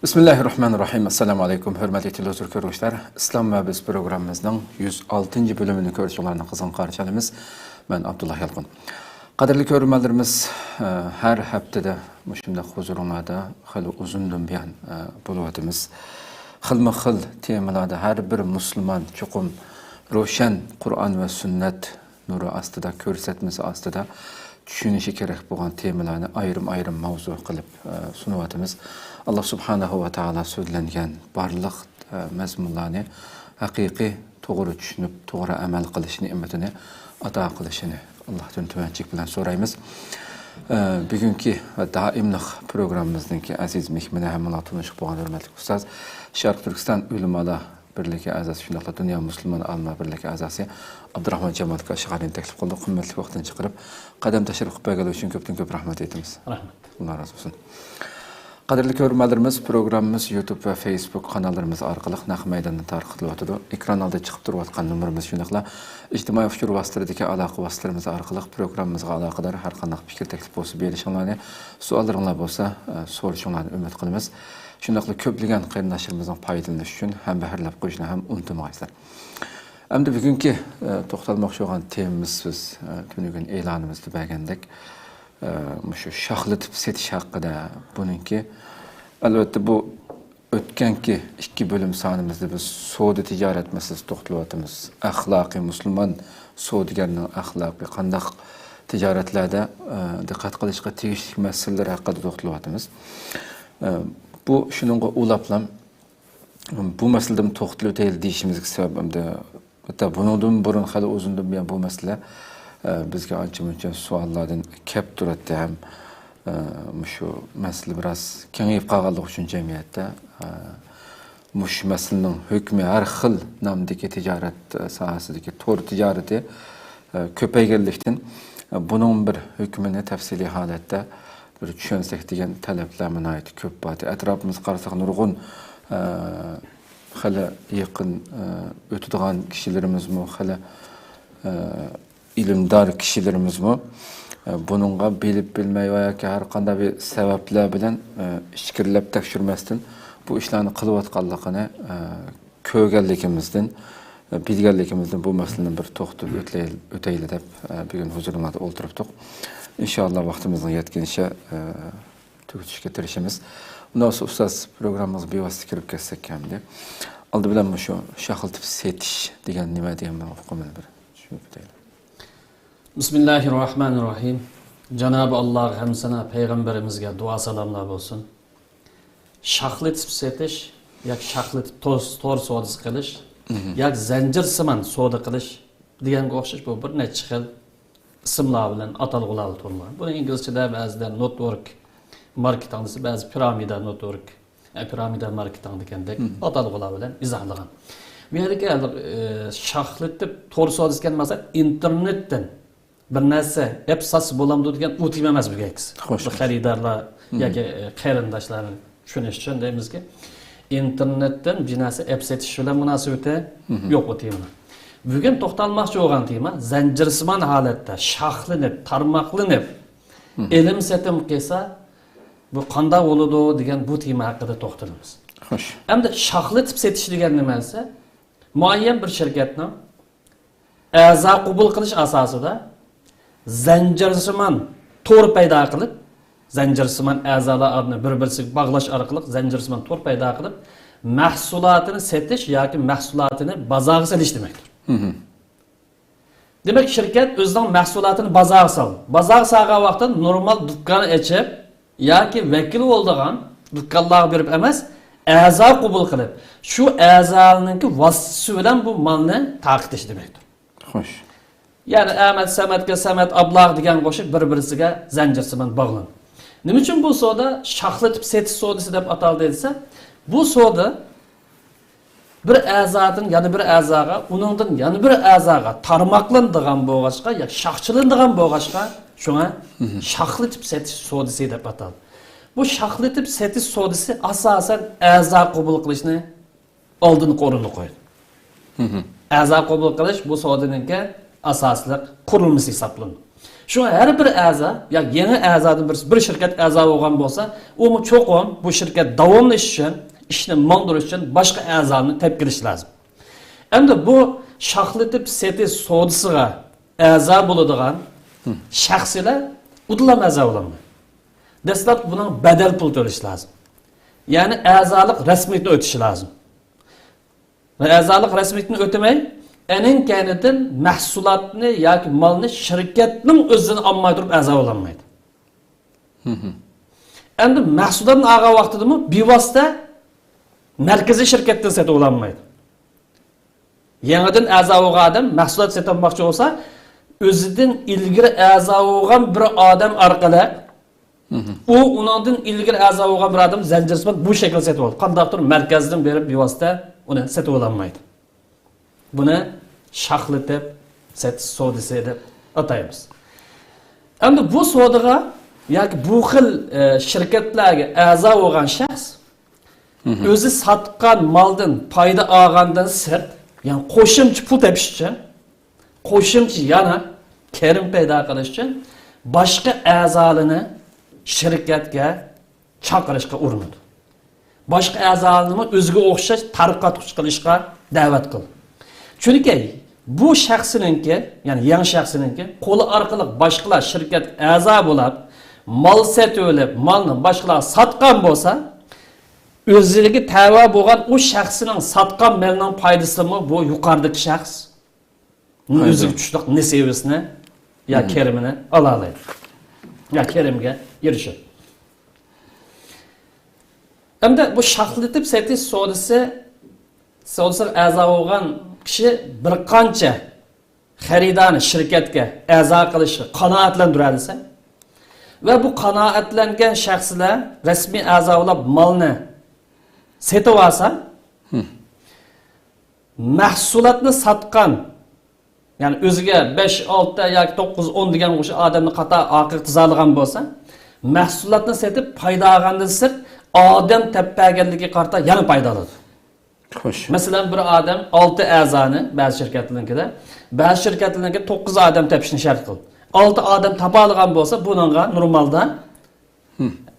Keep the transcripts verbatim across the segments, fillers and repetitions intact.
بىسمىللاھىررەھمانىررەھىم. ئەسسالامۇ ئەلەيكۇم، ھۆرمەتلىك تېلېۋىزور كۆرگۈچىلەر. ئىسلام ۋە بىز پروگراممىمىزنىڭ يۈز ئالتىنچى بۆلۈمىنى كۆرۈشۈڭلارنى قىزغىن قارشى ئالىمىز. مەن ئابدۇللا يالقۇن. قەدىرلىك كۆرۈرمەنلىرىمىز، ئە، ھەر ھەپتىدە مۇشۇنداق ھۇزۇرۇڭلاردا خېلى ئۇزۇندىن بۇيان، ئە، بولۇۋاتىمىز. خىلمۇ خىل تېمىلاردا ھەر بىر مۇسۇلمان چوقۇم روشەن قۇرئان ۋە سۈننەت نۇرى ئاستىدا، كۆرسەتمىسى ئاستىدا چۈشىنىشى كېرەك بولغان تېمىلارنى ئايرىم-ئايرىم ماۋزۇ قىلىپ، ئە، سۇنۇۋاتىمىز. ئاللا سۇبھانەھۇ ۋە تائالا سۆزلەنگەن بارلىق، ئە، مەزمۇنلارنى ھەقىقىي توغرا چۈشىنىپ، توغرا ئەمەل قىلىش نېمىتىنى ئاتا قىلىشىنى ئاللاھتىن تۆۋەنچىلىك بىلەن سورايمىز. ئە، بۈگۈنكى ۋە دائىملىق پروگراممىمىزنىڭكى ئەزىز مېھمىنى ھەممىڭلار تونۇشۇپ بولغان ھۆرمەتلىك ئۇستاز، شەرقىي تۈركىستان ئۆلىمالار بىرلىكى ئەزاسى، شۇنداقلا دۇنيا مۇسۇلمان ئالىملار بىرلىكى ئەزاسى ئابدۇراخمان جامالىك ئاشغارىنى تەكلىپ قىلدۇق. قىممەتلىك ۋاقتىنى چىقىرىپ، قەدەم تەشرىپ قىلىپ بەرگەنلىكى ئۈچۈن كۆپتىن كۆپ رەھمەت ئېيتىمىز. رەھمەت. ئاللا رازى بولسۇن. قەدىرلىك كۆرۈرمەنلىرىمىز، پروگراممىمىز يۇتۇب ۋە فېيسبۇك قاناللىرىمىز ئارقىلىق نەق مەيداندا تارقىتىلىۋاتىدۇ. ئېكران ئالدىدا چىقىپ تۇرۇۋاتقان نومۇرىمىز، شۇنداقلا ئىجتىمائىي ئۇچۇر ۋاسىتىلىرىدىكى ئالاقە ۋاسىتىلىرىمىز ئارقىلىق پروگراممىمىزغا ئالاقىدار ھەر قانداق پىكىر تەكلىپ بولسا بېرىشىڭلارنى، سوئاللىرىڭلار بولسا، ئە، سورىشىڭلارنى ئۈمىد قىلىمىز. شۇنداقلا كۆپلىگەن قېرىنداشلىرىمىزنىڭ پايدىلىنىشى ئۈچۈن ھەمبەھىرلەپ قويۇشنى ھەم ئۇنتۇمىغايسىلەر. ئەمدى بۈگۈنكى، ئە، توختالماقچى بولغان تېمىمىز، بىز، ئە، تۈنۈگۈن ئېلانىمىزدا بەرگەندەك، ئە، مۇشۇ شاخلىتىپ سېتىش ھەققىدە. بۇنىڭكى، ئەلۋەتتە، بۇ ئۆتكەنكى ئىككى بۆلۈم سانىمىزدا بىز سودا تىجارەت مەسىلىسىدە توختىلىۋاتىمىز. ئەخلاقىي، مۇسۇلمان سودىگەرنىڭ ئەخلاقى قانداق تىجارەتلەردە، ئە، دىققەت قىلىشقا تېگىشلىك مەسىلىلەر ھەققىدە توختىلىۋاتىمىز. ئە، بۇ شۇنىڭغا ئۇلاپلا بۇ مەسىلىدىمۇ توختىلىۋېتەيلى دېيىشىمىزگە سەۋەب، ئەمدى ھەتتا بۇنىڭدىن بۇرۇن خېلى ئۇزۇندىن بۇيان بۇ مەسىلە، ئە، بىزگە ئانچە-مۇنچە سوئاللاردىن كەپ تۇراتتى ھەم، ئە، مۇشۇ مەسىلە بىراز كېڭىيىپ قالغانلىقى ئۈچۈن جەمئىيەتتە، ئە، مۇشۇ مەسىلىنىڭ ھۆكمى ھەر خىل نامدىكى تىجارەت، ئە، ساھەسىدىكى تور تىجارىتى، ئە، كۆپەيگەنلىكتىن، ئە، بۇنىڭ بىر ھۆكمىنى تەپسىلىي ھالەتتە بىر چۈشەنسەك دېگەن تەلەپلەرمۇ ناھايىتى كۆپ باردى. ئەتراپىمىزغا قارىساق نۇرغۇن، ئە، خېلى يېقىن، ئە، ئۆتىدىغان كىشىلىرىمىزمۇ، خېلى، ئە، ئىلىمدار كىشىلىرىمىزمۇ، ئە، بۇنىڭغا بىلىپ بىلمەي ۋە ياكى ھەر قانداق بىر سەۋەبلەر بىلەن، ئە، ئىچكىرىلەپ تەكشۈرمەستىن بۇ ئىشلارنى قىلىۋاتقانلىقىنى، ئە، كۆرگەنلىكىمىزدىن، بىلگەنلىكىمىزدىن بۇ مەسىلىنى بىر توختىلىپ ئۆتەيلى، ئۆتەيلى دەپ، بۈگۈن ھۇزۇرۇڭلاردا ئولتۇرۇپتۇق. ئىنشائاللا، ۋاقتىمىزنىڭ يەتكىنىچە، تۈگىتىشكە تىرىشىمىز. ئۇنداق بولسا، ئۇستاز، پروگراممىمىزغا بىۋاسىتە كىرىپ كەتسەك ئەمدى. ئالدى بىلەن مۇشۇ شاخلىتىپ سېتىش دېگەن نېمە دېگەن بىر ئۇقۇمىنى بىر چۈشىنىپ ئۆتەيلى. بىسمىللاھىررەھمانىررەھىم. جانابى ئاللاغا ھەمدۇسانا، پەيغەمبىرىمىزگە دۇئا سالاملار بولسۇن. شاخلىتىپ سېتىش ياكى شاخلىتىپ تور، تور سودىسى قىلىش ياكى زەنجىرسىمان سودا قىلىش دېگەنگە ئوخشاش بۇ بىر نەچچە خىل ئىسىملار بىلەن، ئاتالغۇلار بىلەن تونۇلغان. بۇنى ئىنگلىزچىدە بەزىدە نوتورك ماركېتىڭ دېسە، بەزى پىرامىدا نوتورك، ئە، پىرامىدا ماركېتىڭ دېگەندەك ئاتالغۇلار بىلەن ئىزاھلىغان. بۇ يەردىكى، ئە، شاخلىتىپ تور سودىسى دېگەن مەقسەت ئىنتېرنېتتىن بىر نەرسە ئەپ ساتسا بولامدۇ دېگەن ئۇ تېما ئەمەس بۈگۈنكىسى. خوش. بۇ خېرىدارلار ياكى، ئە، قېرىنداشلارنى چۈشىنىش ئۈچۈن دەيمىزكى، ئىنتېرنېتتىن بىر نەرسە ئەپ سېتىش بىلەن مۇناسىۋىتى يوق بۇ تېمىنىڭ. بۈگۈن توختالماقچى بولغان تېما زەنجىرسىمان ھالەتتە شاخلىنىپ، تارماقلىنىپ، ئېلىم سېتىم قىلسا، بۇ قانداق بولىدۇ دېگەن بۇ تېما ھەققىدە توختىلىمىز. خوش. ئەمدى شاخلىتىپ سېتىش دېگەن نېمە دېسە، مۇئەييەن بىر شىركەتنىڭ ئەزا قوبۇل قىلىش ئاساسىدا زەنجىرسىمان تور پەيدا قىلىپ، زەنجىرسىمان ئەزالار ئارىنى بىر-بىرسىگە باغلاش ئارقىلىق زەنجىرسىمان تور پەيدا قىلىپ، مەھسۇلاتىنى سېتىش ياكى مەھسۇلاتىنى بازارغا سېلىش دېمەكتۇر. دېمەك، شىركەت ئۆزىنىڭ مەھسۇلاتىنى بازارغا سالدى. بازارغا سالغان ۋاقىتتا نورمال دۇكان ئېچىپ ياكى ۋەكىل بولىدىغان دۇكانلارغا بېرىپ ئەمەس، ئەزا قوبۇل قىلىپ، شۇ ئەزانىڭكى ۋاسىتىسى بىلەن بۇ مالنى تارقىتىش دېمەكتۇر. خوش. يەنى ئەمەت سەمەتكە، سەمەت ئابلاغا دېگەنگە ئوخشاپ بىر-بىرسىگە زەنجىرسىمان باغلىنىپ. نېمە ئۈچۈن بۇ سودا شاخلىتىپ سېتىش سودىسى دەپ ئاتالدى دېسە، بۇ سودا بىر ئەزادىن يەنە بىر ئەزاغا، ئۇنىڭدىن يەنە بىر ئەزاغا تارماقلىنىدىغان بولغاچقا، يا شاخچىلىنىدىغان بولغاچقا، شۇڭا شاخلىتىپ سېتىش سودىسى دەپ ئاتالدى. بۇ شاخلىتىپ سېتىش سودىسى ئاساسەن ئەزا قوبۇل قىلىشنى ئالدىنقى ئورۇندا قويىدۇ. ئەزا قوبۇل قىلىش بۇ سودىنىڭكى ئاساسلىق قۇرۇلمىسى ھېسابلىنىدۇ. شۇڭا ھەر بىر ئەزا يا يېڭى ئەزادىن بىرسى بىر شىركەت ئەزا بولغان بولسا، ئۇمۇ چوقۇم بۇ شىركەت داۋاملىشىش ئۈچۈن، ئىشنى ماڭدۇرۇش ئۈچۈن باشقا ئەزانى تېپىپ كېلىشى لازىم. ئەمدى بۇ شاخلىتىپ سېتىش سودىسىغا ئەزا بولىدىغان شەخسلەر ئۇدۇلام ئەزا بولالمايدۇ. دەسلەپ بۇنىڭ بەدەل پۇل تۆلىشى لازىم. يەنى ئەزالىق رەسمىيىتىنى ئۆتىشى لازىم. ۋە ئەزالىق رەسمىيىتىنى ئۆتىمەي، ئەنىڭ كەينىدىن مەھسۇلاتنى ياكى مالنى شىركەتنىڭ ئۆزىدىن ئالماي تۇرۇپ ئەزا بولالمايدۇ. ئەمدى مەھسۇلاتنى ئالغان ۋاقتىدىمۇ بىۋاسىتە مەركىزىي شىركەتتىن سېتىۋالالمايدۇ. يېڭىدىن ئەزا بولغان ئادەم مەھسۇلات سېتىۋالماقچى بولسا، ئۆزىدىن ئىلگىرى ئەزا بولغان بىر ئادەم ئارقىلىق، ئۇ ئۇنىڭدىن ئىلگىرى ئەزا بولغان بىر ئادەم زەنجىرسىمان بۇ شەكىلدە سېتىۋالىدۇ. قانداقتۇر مەركەزدىن بېرىپ بىۋاسىتە ئۇنى سېتىۋالالمايدۇ. بۇنى شاخلىتىپ سېتىش سودىسى دەپ ئاتايمىز. ئەمدى بۇ سودىغا ياكى بۇ خىل، ئە، شىركەتلەرگە ئەزا بولغان شەخس ئۆزى ساتقان مالدىن پايدا ئالغاندىن سىرت، يەنى قوشۇمچە پۇل تېپىش ئۈچۈن، قوشۇمچە يەنە كىرىم پەيدا قىلىش ئۈچۈن باشقا ئەزالىرىنى شىركەتكە چاقىرىشقا ئۇرۇنىدۇ. باشقا ئەزالىرىنىمۇ ئۆزىگە ئوخشاش تارقاتقۇچى قىلىشقا دەۋەت قىل. چۈنكى بۇ شەخسنىڭكى، يەنى يېڭى شەخسنىڭكى قولى ئارقىلىق باشقىلار شىركەتكە ئەزا بولۇپ، مال سېتىۋېلىپ، مالنى باشقىلارغا ساتقان بولسا، ئۆزىگە تەۋە بولغان ئۇ شەخسنىڭ ساتقان مېلىنىڭ پايدىسىمۇ بۇ يۇقىرىدىكى شەخس ئۆزىگە چۈشلۈك نېسىۋىسىنى يا كىرىمىنى ئالالايدۇ. يا كىرىمگە ئېرىشىدۇ. ئەمدى بۇ شاخلىتىپ سېتىش سودىسى، سودىسىغا ئەزا بولغان كىشى بىر قانچە خېرىدارنى شىركەتكە ئەزا قىلىشقا قانائەتلەندۈرەلىسە ۋە بۇ قانائەتلەنگەن شەخسلەر رەسمىي ئەزا بولۇپ مالنى سېتىۋالسا، مەھسۇلاتنى ساتقان، يەنى ئۆزىگە بەش، ئالتە ياكى توققۇز، ئون دېگەن ئوخشاش ئادەمنى قاتار ئارقىغا تىزالىغان بولسا، مەھسۇلاتنى سېتىپ پايدا ئالغاندىن سىرت، ئادەم تېپىپ بەرگەنلىكىگە قارىتا يەنە پايدا ئالىدۇ. خوش. مەسىلەن، بىر ئادەم ئالتە ئەزانى، بەزى شىركەتلەرنىڭكىدە، بەزى شىركەتلەرنىڭكى توققۇز ئادەم تېپىشنى شەرت قىلدى. ئالتە ئادەم تاپالىغان بولسا، بۇنىڭغا نورمالدا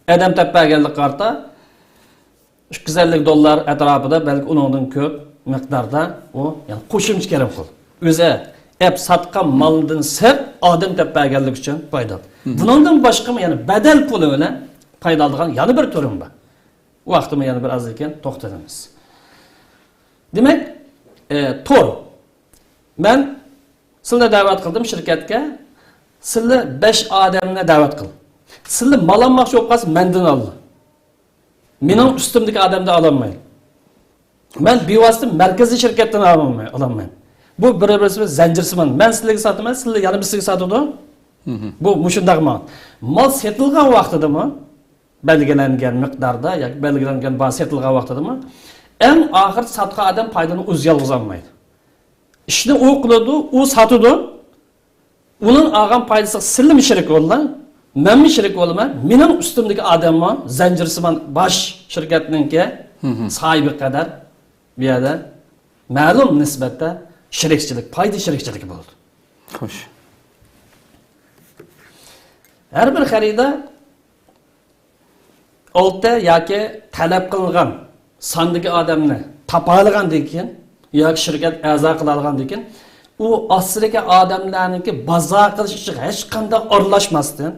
ئادەم تېپىپ بەرگەنلىكىگە قارىتا ئىككى يۈز ئەللىك دوللار ئەتراپىدا، بەلكى ئۇنىڭدىن كۆپ مىقداردا ئۇ، يەنى قوشۇمچە كىرىم قىل. ئۆزى ئەپ ساتقان مالدىن سىرت ئادەم تېپىپ بەرگەنلىكى ئۈچۈن پايدا. بۇنىڭدىن باشقىمۇ يەنە بەدەل پۇلى بىلەن پايدا ئالىدىغان يەنە بىر تۈرۈم بار. ۋاقتىمۇ يەنە بىر ئازدىن كېيىن توختىلىمىز. دېمەك، ئە، تور. مەن سىلىنى دەۋەت قىلدىم شىركەتكە. سىلى بەش ئادەمنى دەۋەت قىل. سىلى مال ئالماقچى بولۇپ قالسا، مەندىن ئال. مېنىڭ ئۈستۈمدىكى ئادەمدىن ئالالمايدۇ. مەن بىۋاسىتە مەركىزىي شىركەتتىن ئالالماي-، ئالالمايمەن. بۇ بىر-، بىرسى زەنجىرسىمان. مەن سىلىگە ساتىمەن، سىلى يەنە بىرسىگە ساتىدۇ. بۇ مۇشۇنداق ماڭىدۇ. مال سېتىلغان ۋاقتىدىمۇ بەلگىلەنگەن مىقداردا ياكى بەلگىلەنگەن باھا سېتىلغان ۋاقتىدىمۇ ئەڭ ئاخىرىدا ساتقان ئادەم پايدىنى ئۆزى يالغۇز ئالمايدۇ. ئىشنى ئۇ قىلىدۇ، ئۇ ساتىدۇ. ئۇنىڭ ئالغان پايدىسىغا سىلىمۇ شېرىك بولىلا، مەنمۇ شېرىك بولىمەن. مېنىڭ ئۈستۈمدىكى ئادەممۇ زەنجىرسىمان باش شىركەتنىڭكى ساھىبى قەدەر بۇ يەردە مەلۇم نىسبەتتە شېرىكچىلىك، پايدا شېرىكچىلىكى بولىدۇ. خوش. ھەر بىر خېرىدار ئالتە ياكى تەلەپ قىلىنغان ساندىكى ئادەمنى تاپالىغاندىن كېيىن ياكى شىركەت ئەزا قىلالىغاندىن كېيىن، ئۇ ئاستىدىكى ئادەملەرنىڭكى بازار قىلىش ئىشىغا ھېچقانداق ئارىلاشماستىن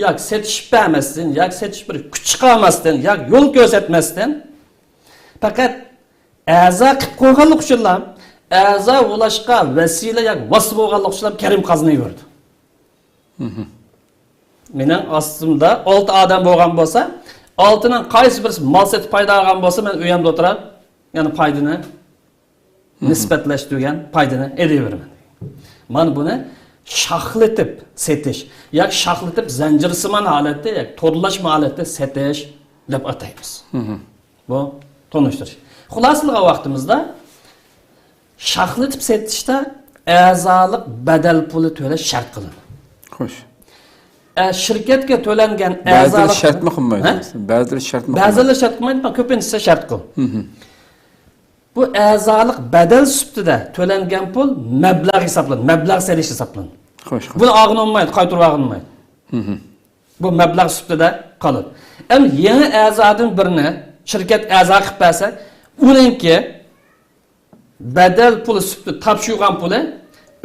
ياكى سېتىشىپ بەرمەستىن ياكى سېتىش بىر كۈچ چىقارماستىن ياكى يول كۆرسەتمەستىن، پەقەت ئەزا قىلىپ قويغانلىقى ئۈچۈنلا، ئەزا بولۇشقا ۋەسىلە ياكى ۋاسىتە بولغانلىقى ئۈچۈنلا كىرىم قازىنىۋېرىدۇ. مېنىڭ ئاستىمدا ئالتە ئادەم بولغان بولسا، ئالتىنىڭ قايسى بىرسى مال سېتىپ پايدا ئالغان بولسا، مەن ئۆيۈمدە ئولتۇرۇپ يەنە پايدىنى، نىسبەتلەشتۈرگەن پايدىنى ئېلىۋېرىمەن. مانا بۇنى شاخلىتىپ سېتىش ياكى شاخلىتىپ زەنجىرسىمان ھالەتتە ياكى تورلاشما ھالەتتە سېتىش دەپ ئاتايمىز. بۇ تونۇشتۇرۇش. خۇلاسىلىغان ۋاقتىمىزدا شاخلىتىپ سېتىشتا ئەزالىق بەدەل پۇلى تۆلەش شەرت قىلىنىدۇ. خوش. ئە، شىركەتكە تۆلەنگەن بەزىلىرى ئەزالىق شەرتمۇ قىلمايدۇ. ھە؟ بەزىلىرى شەرتمۇ بەزىلىرى قىلمايدۇ. شەرت قىلمايدۇ، كۆپىنچىسى شەرت قىل. بۇ ئەزالىق بەدەل سۈپىتىدە تۆلەنگەن پۇل مەبلەغ ھېسابلىنىدۇ، مەبلەغ سېلىش ھېسابلىنىدۇ. خوش، خوش. بۇنى ئالغىلى بولمايدۇ، قايتۇرۇۋالغىلى بولمايدۇ. مھم. بۇ مەبلەغ سۈپىتىدە قالىدۇ. ئەمدى يېڭى ئەزادىن بىرنى شىركەت ئەزا قىلىپ بەرسەك، ئۇنىڭكى بەدەل پۇلى سۈپىتىدە تاپشۇرغان پۇلى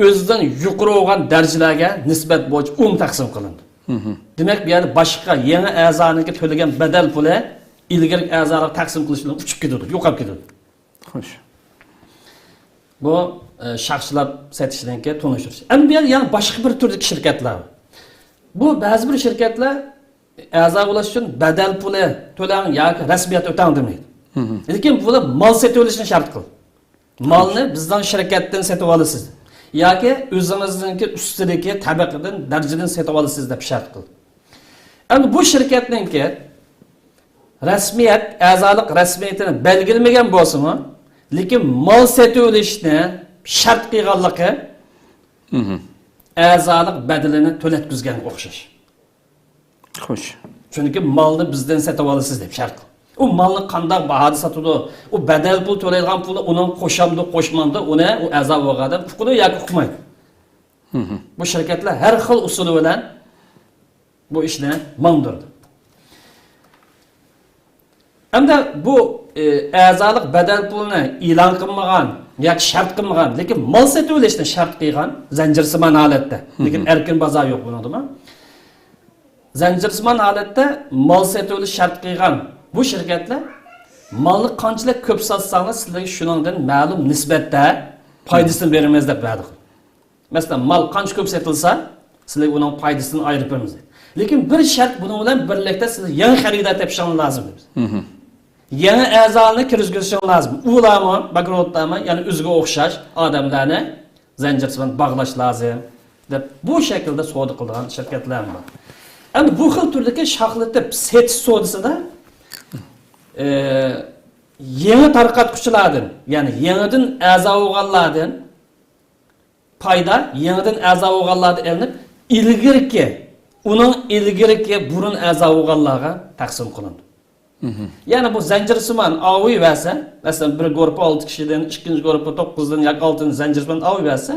ئۆزىدىن يۇقىرى بولغان دەرىجىلەرگە نىسبەت بويىچە ئوڭ تەقسىم قىلىنىدۇ. مھم. دېمەك، بۇ يەردە باشقا يېڭى ئەزانىڭكى تۆلىگەن بەدەل پۇلى ئىلگىرىكى ئەزالارغا تەقسىم قىلىش بىلەن ئۇچۇپ كېتىدۇ، يوقاپ كېتىدۇ. خوش. بۇ، ئە، شاخچىلاپ سېتىشنىڭكى تونۇشتۇرۇش. ئەمدى بۇ يەردە يەنە باشقا بىر تۈردىكى شىركەتلەر بار. بۇ بەزى بىر شىركەتلەر ئەزا بولۇش ئۈچۈن بەدەل پۇلى تۆلەڭ ياكى رەسمىيەت ئۆتەڭ دېمەيدۇ. مھم. لېكىن بۇلار مال سېتىۋېلىشنى شەرت قىل. مالنى بىزنىڭ شىركەتتىن سېتىۋالىسىز ياكى ئۆزىڭىزنىڭكى ئۈستىدىكى تەبىقىدىن، دەرىجىدىن سېتىۋالىسىز دەپ شەرت قىل. ئەمدى بۇ شىركەتنىڭكى رەسمىيەت، ئەزالىق رەسمىيىتىنى بەلگىلىمىگەن بولسىمۇ، لېكىن مال سېتىۋېلىشنى شەرت قىلغانلىقى مھم. ئەزالىق بەدىلىنى تۆلەتكۈزگەنگە ئوخشاش. خوش. چۈنكى مالنى بىزدىن سېتىۋالىسىز دەپ شەرت قىل. ئۇ مالنى قانداق باھادا ساتىدۇ؟ ئۇ بەدەل پۇل تۆلەيدىغان پۇلنى ئۇنىڭ قوشامدۇ، قوشمامدۇ، ئۇنى ئۇ ئەزا بولغان ئادەم ئۇقىدۇ ياكى ئۇقمايدۇ. مھم. بۇ شىركەتلەر ھەر خىل ئۇسۇل بىلەن بۇ ئىشنى ماڭدۇرىدۇ. ئەمدى بۇ، ئە، ئەزالىق بەدەل پۇلىنى ئېلان قىلمىغان ياكى شەرت قىلمىغان، لېكىن مال سېتىۋېلىشنى شەرت قىلغان زەنجىرسىمان ھالەتتە، لېكىن مھم. ئەركىن بازار يوق بۇنىڭدىمۇ. زەنجىرسىمان ھالەتتە مال سېتىۋېلىش شەرت قىلغان بۇ شىركەتلەر مالنى قانچىلىك كۆپ ساتساڭلار، سىلەرگە شۇنىڭدىن مەلۇم نىسبەتتە پايدىسىنى بېرىمىز دەپ ۋەدە قىلدى. مەسىلەن، مال قانچە كۆپ سېتىلسا، سىلەرگە ئۇنىڭ پايدىسىنى ئايرىپ بېرىمىز. لېكىن بىر شەرت، بۇنىڭ بىلەن بىرلىكتە سىلەر يېڭى خېرىدار تېپىشىڭلار لازىم دەيمىز. مھم. يېڭى ئەزالارنى كىرگۈزۈشۈڭ لازىم. ئۇلارمۇ، بانكروتلارمۇ، يەنە ئۆزىگە ئوخشاش ئادەملەرنى زەنجىرسىمان باغلاش لازىم، دەپ بۇ شەكىلدە سودا قىلىدىغان شىركەتلەرمۇ بار. ئەمدى بۇ خىل تۈردىكى شاخلىتىپ سېتىش سودىسىدا، ئى، يېڭى تارقاتقۇچىلاردىن، يەنى يېڭىدىن ئەزا بولغانلاردىن پايدا يېڭىدىن ئەزا بولغانلاردىن ئېلىنىپ، ئىلگىرىكى، ئۇنىڭ ئىلگىرىكى بۇرۇن ئەزا بولغانلارغا تەقسىم قىلىنىدۇ. مھم. يەنى بۇ زەنجىرسىمان ئاۋۇيۋەرسە، مەسىلەن، بىر گۇرۇپپا ئالتە كىشىدىن، ئىككىنچى گۇرۇپپا توققۇزدىن ياكى ئالتىدىن زەنجىرسىمان ئاۋۇيۋەرسە،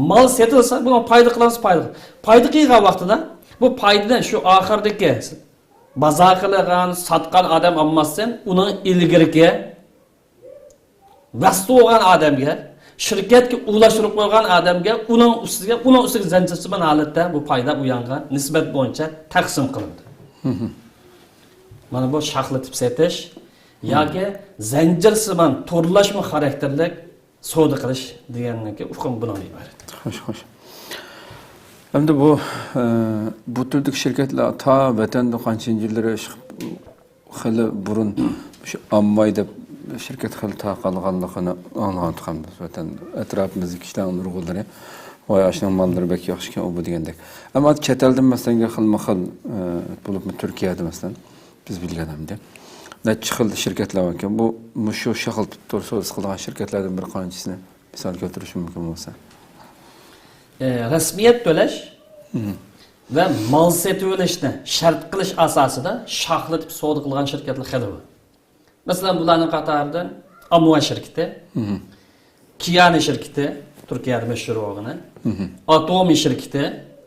مال سېتىلسا، بۇنىڭ پايدا قىلامسا پايدا. پايدا قىلغان ۋاقتىدا بۇ پايدىنى شۇ ئاخىردىكى بازار قىلغان، ساتقان ئادەم ئالماستىن، ئۇنىڭ ئىلگىرىكى ۋاسىتە بولغان ئادەمگە، شىركەتكە ئۇلاشتۇرۇپ قويغان ئادەمگە، ئۇنىڭ ئۈستىگە، ئۇنىڭ ئۈستىگە زەنجىرسىمان ھالەتتە بۇ پايدا ئۇ يانغا نىسبەت بويىچە تەقسىم قىلىنىدۇ. مھم. مانا بۇ شاخلىتىپ سېتىش ياكى زەنجىرسىمان تورلاشما خاراكتېرلىك سودا قىلىش دېگەننىڭكى ئۇقۇمى بۇنىڭدىن ئىبارەت. خوش، خوش. ئەمدى بۇ، ئە، بۇ تۈردىكى شىركەتلەر تا ۋەتەندە قانچىنچى يىللىرى ئىش خېلى بۇرۇن شۇ ئامماي دەپ شىركەت خېلى تارقالغانلىقىنى ئاڭلىغانتۇقمىز ۋەتەندە. ئەتراپىمىزدىكى كىشىلەرنىڭ نۇرغۇنلىرى، ۋاي، ئاشۇنىڭ ماللىرى بەك ياخشىكەن، ئۇ بۇ دېگەندەك. ئەمما چەت ئەلدىن مەسىلەن خىلمۇ خىل، ئە، بولۇپمۇ تۈركىيەدە مەسىلەن، بىز بىلگەن ئەمدى نەچچە خىل شىركەتلەر باركەن. بۇ، مۇشۇ شاخلىتىپ تور سودىسى قىلىدىغان شىركەتلەردىن بىر قانچىسىنى مىسال كەلتۈرۈش مۇمكىن بولسا. ئە، رەسمىيەت تۆلەش مم. ۋە مال سېتىۋېلىشنى شەرت قىلىش ئاساسىدا شاخلىتىپ سودا قىلغان شىركەتلەر خېلى بار. مەسىلەن، بۇلارنىڭ قاتارىدىن ئامۋاي شىركىتى، مم. كىيانى شىركىتى، تۈركىيەدە مەشھۇر بولغىنى، مم. ئاتومى شىركىتى،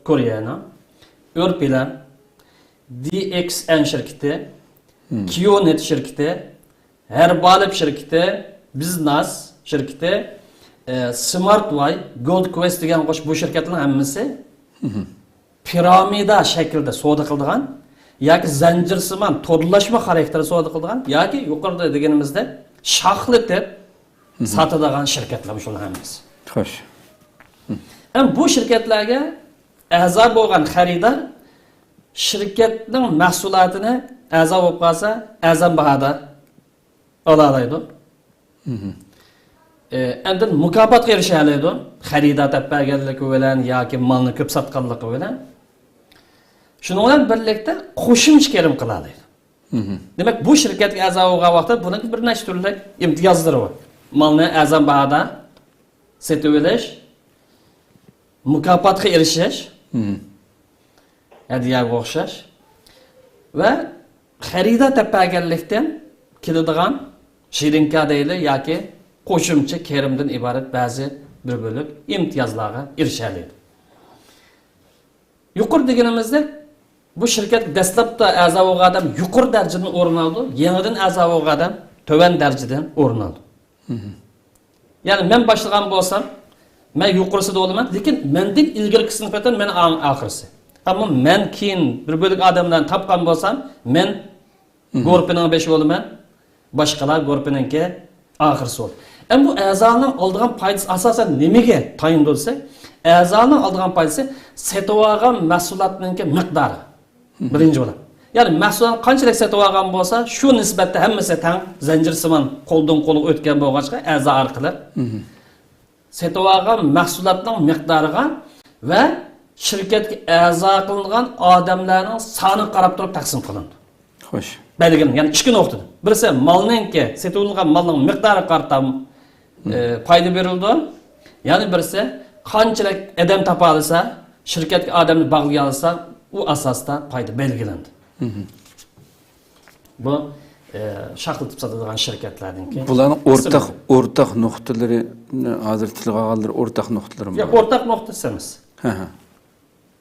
كورېيەنىڭ، ئۆرپىلان، دى ئېكس ئېن شىركىتى، مم. كىيونېت شىركىتى، ھەربالىپ شىركىتى، بىزناس شىركىتى، ئە، سمارت ۋاي، گولد كۋېست دېگەن، خوش، بۇ شىركەتلەرنىڭ ھەممىسى مم. پىرامىدا شەكلىدە سودا قىلىدىغان ياكى زەنجىرسىمان تورلاشما خاراكتېردا سودا قىلىدىغان ياكى يۇقىرىدا دېگىنىمىزدەك شاخلىتىپ مم. ساتىدىغان شىركەتلەر شۇلار ھەممىسى. خوش. ئەمما بۇ شىركەتلەرگە ئەزا بولغان خېرىدار شىركەتنىڭ مەھسۇلاتىنى ئەزا بولۇپ قالسا، ئەرزان باھادا ئالالايدۇ. مم. ئە، ئاندىن مۇكاپاتقا ئېرىشەلەيدۇ. خېرىدار دەپ بەرگەنلىكى بىلەن ياكى مالنى كۆپ ساتقانلىقى بىلەن. شۇنىڭ بىلەن بىرلىكتە قوشۇمچە كىرىم قىلالايدۇ. مم. دېمەك، بۇ شىركەتكە ئەزا بولغان ۋاقىتتا بۇنىڭ بىر نەچچە تۈرلۈك ئىمتىيازلىرى بار. مالنى ئەرزان باھادا سېتىۋېلىش، مۇكاپاتقا ئېرىشىش، مم. ھەدىيەگە ئوخشاش ۋە خېرىدار دەپ بەرگەنلىكتىن كېلىدىغان شېرىنكا دەيلى ياكى قوشۇمچە كىرىمدىن ئىبارەت بەزى بىر بۆلەك ئىمتىيازلارغا ئېرىشەلەيدۇ. يۇقىرى دېگىنىمىزدە، بۇ شىركەتكە دەسلەپتە ئەزا بولغان ئادەم يۇقىرى دەرىجىدىن ئورۇن ئالىدۇ، يېڭىدىن ئەزا بولغان ئادەم تۆۋەن دەرىجىدىن ئورۇن ئالىدۇ. يەنى مەن باشلىغان بولسام، مەن يۇقىرىسىدا بولىمەن، لېكىن مەندىن ئىلگىرىكىسى نىسبەتەن مەن ئەڭ ئاخىرسى. ئەمما مەن كېيىن بىر بۆلەك ئادەملەرنى تاپقان بولسام، مەن گۇرۇپپىنىڭ بېشى بولىمەن، باشقىلار گۇرۇپپىنىڭكى ئاخىرسى بولىدۇ. ئەمما بۇ ئەزانىڭ ئالىدىغان پايدىسى ئاساسەن نېمىگە تايىنىدۇ دېسەك، ئەزانىڭ ئالىدىغان پايدىسى سېتىۋالغان مەھسۇلاتنىڭكى مىقدارى. بىرىنچى بولۇپ. يەنى مەھسۇلات قانچىلىك سېتىۋالغان بولسا، شۇ نىسبەتتە ھەممىسى تەڭ، زەنجىرسىمان قولدىن قولغا ئۆتكەن بولغاچقا، ئەزا ئارقىلىق سېتىۋالغان مەھسۇلاتنىڭ مىقدارىغا ۋە شىركەتكە ئەزا قىلىنغان ئادەملەرنىڭ سانىغا قاراپ تۇرۇپ تەقسىم قىلىنىدۇ. خوش. بەلگىلىنىدۇ. يەنى ئىككى نۇقتىدا. بىرسى مالنىڭكى، سېتىۋېلىنغان مالنىڭ مىقدارىغا قارىتا، ئە، پايدا بېرىلىدۇ. يەنە بىرسى قانچىلىك ئادەم تاپالىسا، شىركەتكە ئادەمنى باغلىيالىسا، ئۇ ئاساستا پايدا بەلگىلىنىدۇ. بۇ، ئە، شاخلىتىپ ساتىدىغان شىركەتلەرنىڭكى بۇلارنىڭ ئورتاق، ئورتاق نۇقتىلىرىنى ھازىر تىلغا ئالغانلىرى ئورتاق نۇقتىلىرىمۇ؟ ياق، ئورتاق نۇقتىسى ئەمەس. ھە، ھە.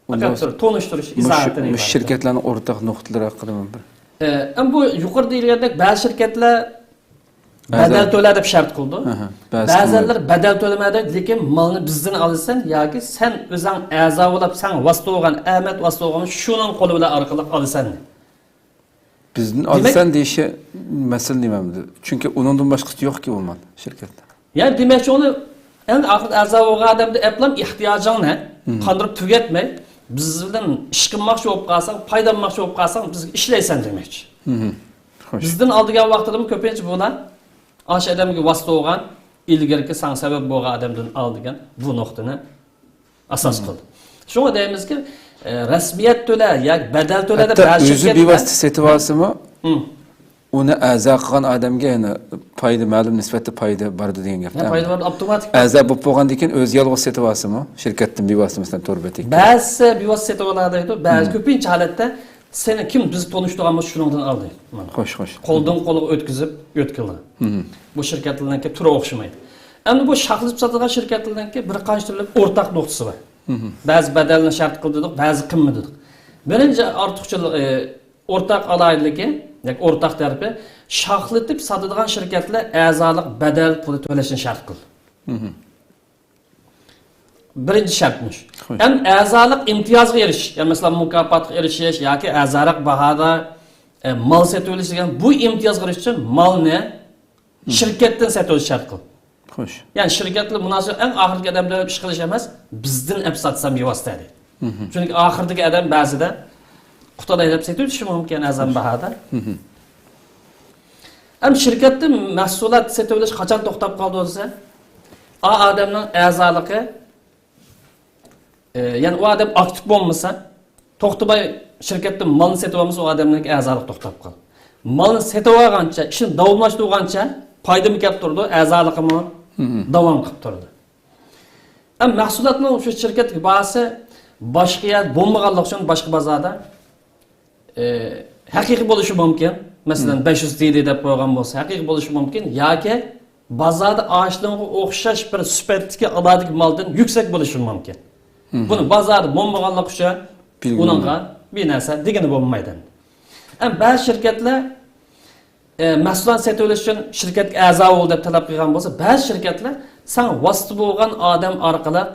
پەقەت بىر تونۇشتۇرۇش، مۇشۇ، ئىزاھاتتىن مۇشۇ ئىبارەت. شىركەتلەرنىڭ ئورتاق نۇقتىلىرى ھەققىدە بىر. ئە، ئەمما بۇ يۇقىرىدا دېيىلگەندەك بەزى شىركەتلەر بەدەل تۆلە دەپ شەرت قىلىدۇ. ھە، ھە. بەزى بەزىلەر بەدەل تۆلىمەيدۇ، لېكىن مالنى بىزدىن ئالىسەن ياكى سەن ئۆزۈڭ ئەزا بولۇپ، سەن ۋاسىتە بولغان، ئەمەت ۋاسىتە بولغان شۇنىڭ قولى بىلەن ئارقىلىق ئالىسەن. بىزدىن ئالىسەن دېيىشى مەسىلە نېمە ئەمدى؟ چۈنكى ئۇنىڭدىن باشقىسى يوقكى ئۇ مال شىركەتتە. يەنى دېمەكچى ئۇنى ئەڭ ئاخىرىدا ئەزا بولغان ئادەمدە ئەپلام ئېھتىياجىڭنى قاندۇرۇپ تۈگەتمەي، بىز بىلەن ئىش قىلماقچى بولۇپ قالساڭ، پايدىلانماقچى بولۇپ قالساڭ، بىزگە ئىشلەيسەن دېمەكچى. خوش. بىزدىن ئال دېگەن ۋاقتىدىمۇ كۆپىنچە بۇلار ئاشۇ ئادەمگە ۋاسىتە بولغان، ئىلگىرىكى ساڭا سەۋەب بولغان ئادەمدىن ئال دېگەن بۇ نۇقتىنى ئاساس قىلدى. شۇڭا دەيمىزكى، ئە، رەسمىيەت تۆلە ياكى بەدەل تۆلە دەپ ھەتتا بەزى ئۆزى شىركەتلەر بىۋاسىتە سېتىۋالسىمۇ، ئۇنى ئەزا قىلغان ئادەمگە يەنە پايدا، مەلۇم نىسبەتتە پايدا بارىدۇ دېگەن گەپ. ھە، پايدا بارىدۇ، ئاپتوماتىك. ئەزا بولۇپ بولغاندىن كېيىن ئۆزى يالغۇز سېتىۋالسىمۇ، شىركەتتىن بىۋاسىتە، مەسىلەن، تور بېتىگە. بەزىسى بىۋاسىتە سېتىۋالالايدۇ، بەزى، كۆپىنچە ھالەتتە سېنى كىم بىز تونۇشتۇرغان بولسا شۇنىڭدىن ئال دەيدۇ. خوش، خوش. قولدىن قولغا ئۆتكۈزۈپ، ئۆتكۈزۈلگەن. بۇ شىركەتلەرنىڭكى تۈرى ئوخشىمايدۇ. ئەمدى بۇ شاخلىتىپ ساتىدىغان شىركەتلەرنىڭكى بىر قانچە تۈرلۈك ئورتاق نۇقتىسى بار. بەزى بەدەلنى شەرت قىلدى دېدۇق، بەزى قىلمىدى دېدۇق. بىرىنچى ئارتۇقچىلىق، ئى، ئورتاق ئالاھىدىلىكى، ياكى ئورتاق تەرىپى، شاخلىتىپ ساتىدىغان شىركەتلەر ئەزالىق بەدەل پۇلى تۆلەشنى شەرت قىلدى. بىرىنچى شەرتمىش. خوش. ھەم ئەزالىق ئىمتىيازغا ئېرىشىش، يا مەسىلەن، مۇكاپاتقا ئېرىشىش ياكى ئەزالىق باھادا، ئە، مال سېتىۋېلىش دېگەن بۇ ئىمتىيازغا ئېرىشىش ئۈچۈن مالنى شىركەتتىن سېتىۋېلىش شەرت قىلىدۇ. خوش. يەنى شىركەتلەر مۇناسىۋەت ئەڭ ئاخىرقى ئادەم بىلەن ئىش قىلىش ئەمەس، بىزدىن ئەپ ساتسام بىۋاسىتە دەيدۇ. چۈنكى ئاخىرىدىكى ئادەم بەزىدە قۇتالاي دەپ سېتىۋېتىشى مۇمكىن ئەرزان باھادا. ئەمما شىركەتتە مەھسۇلات سېتىۋېلىش قاچان توختاپ قالىدۇ دېسە، ئا ئادەمنىڭ ئەزالىقى، ئە، يەنى ئۇ ئادەم ئاكتىپ بولمىسا، توختىماي شىركەتتىن مالنى سېتىۋالمىسا، ئۇ ئادەمنىڭكى ئەزالىقى توختاپ قالىدۇ. مالنى سېتىۋالغانچە، ئىشنى داۋاملاشتۇرغانچە پايدىمۇ كەپ تۇرىدۇ، ئەزالىقىمۇ داۋام قىلىپ تۇرىدۇ. ئەمما مەھسۇلاتنىڭ شۇ شىركەتتىكى باھاسى باشقا يەردە بولمىغانلىقى ئۈچۈن باشقا بازاردا، ئى، ھەقىقىي بولۇشى مۇمكىن. مەسىلەن، بەش يۈز تىلى دەپ قويغان بولسا، ھەقىقىي بولۇشى مۇمكىن. ياكى بازاردا ئاشۇنىڭغا ئوخشاش بىر سۈپەتتىكى ئالاھىدىكى مالدىن يۈكسەك بولۇشى مۇمكىن. بۇنى بازاردا بولمىغانلىقى ئۈچۈن ئۇنىڭغا بىر نەرسە دېگىنى بولمايدۇ. ئەمما بەزى شىركەتلەر، ئى، مەھسۇلات سېتىۋېلىش ئۈچۈن شىركەتكە ئەزا بول دەپ تەلەپ قىلغان بولسا، بەزى شىركەتلەر ساڭا ۋاسىتە بولغان ئادەم ئارقىلىق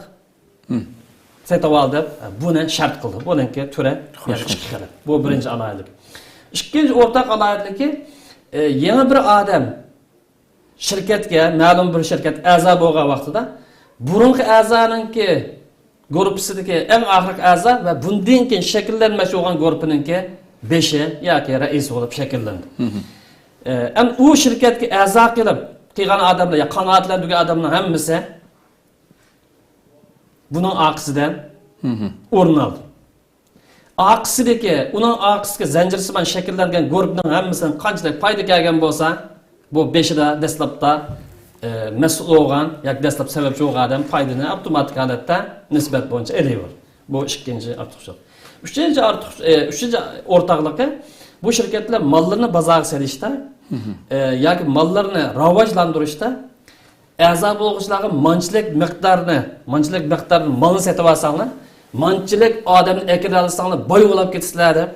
سېتىۋال دەپ، ئە، بۇنى شەرت قىلدى. بۇنىڭكى تۈرى، خوش، يەنى ئىككى خىل. بۇ بىرىنچى ئالاھىدىلىك. ئىككىنچى ئورتاق ئالاھىدىلىكى، ئى، يېڭى بىر ئادەم شىركەتكە، مەلۇم بىر شىركەتكە ئەزا بولغان ۋاقتىدا، بۇرۇنقى ئەزانىڭكى گۇرۇپپىسىدىكى ئەڭ ئاخىرقى ئەزا ۋە بۇندىن كېيىن شەكىللەنمەكچى بولغان گۇرۇپپىنىڭكى بېشى ياكى رەئىسى بولۇپ شەكىللىنىدۇ. ئە، ئەمدى ئۇ شىركەتكە ئەزا قىلىپ قىلغان ئادەملەر، يا قانائەتلەندۈرگەن ئادەمنىڭ ھەممىسى بۇنىڭ ئارقىسىدىن ئورۇن ئالدى. ئارقىسىدىكى، ئۇنىڭ ئارقىسىدىكى زەنجىرسىمان شەكىللەنگەن گۇرۇپپىنىڭ ھەممىسىدىن قانچىلىك پايدا كەلگەن بولسا، بۇ بېشىدا دەسلەپتا، ئە، مەسئۇل بولغان ياكى دەسلەپ سەۋەبچى بولغان ئادەم پايدىنى ئاپتوماتىك ھالەتتە نىسبەت بويىچە ئېلىۋالىدۇ. بۇ ئىككىنچى ئارتۇقچىلىق. ئۈچىنچى ئارتۇق-، ئە، ئۈچىنچى ئورتاقلىقى، بۇ شىركەتلەر ماللىرىنى بازارغا سېلىشتا، ئە، ياكى ماللىرىنى راۋاجلاندۇرۇشتا ئەزا بولغۇچىلارغا مانچىلىك مىقدارنى، مانچىلىك مىقدارنى مالنى سېتىۋالساڭلار، مانچىلىك ئادەمنى ئەكىرەلىسەڭلار، باي بولاپ كېتىسىلەر دەپ،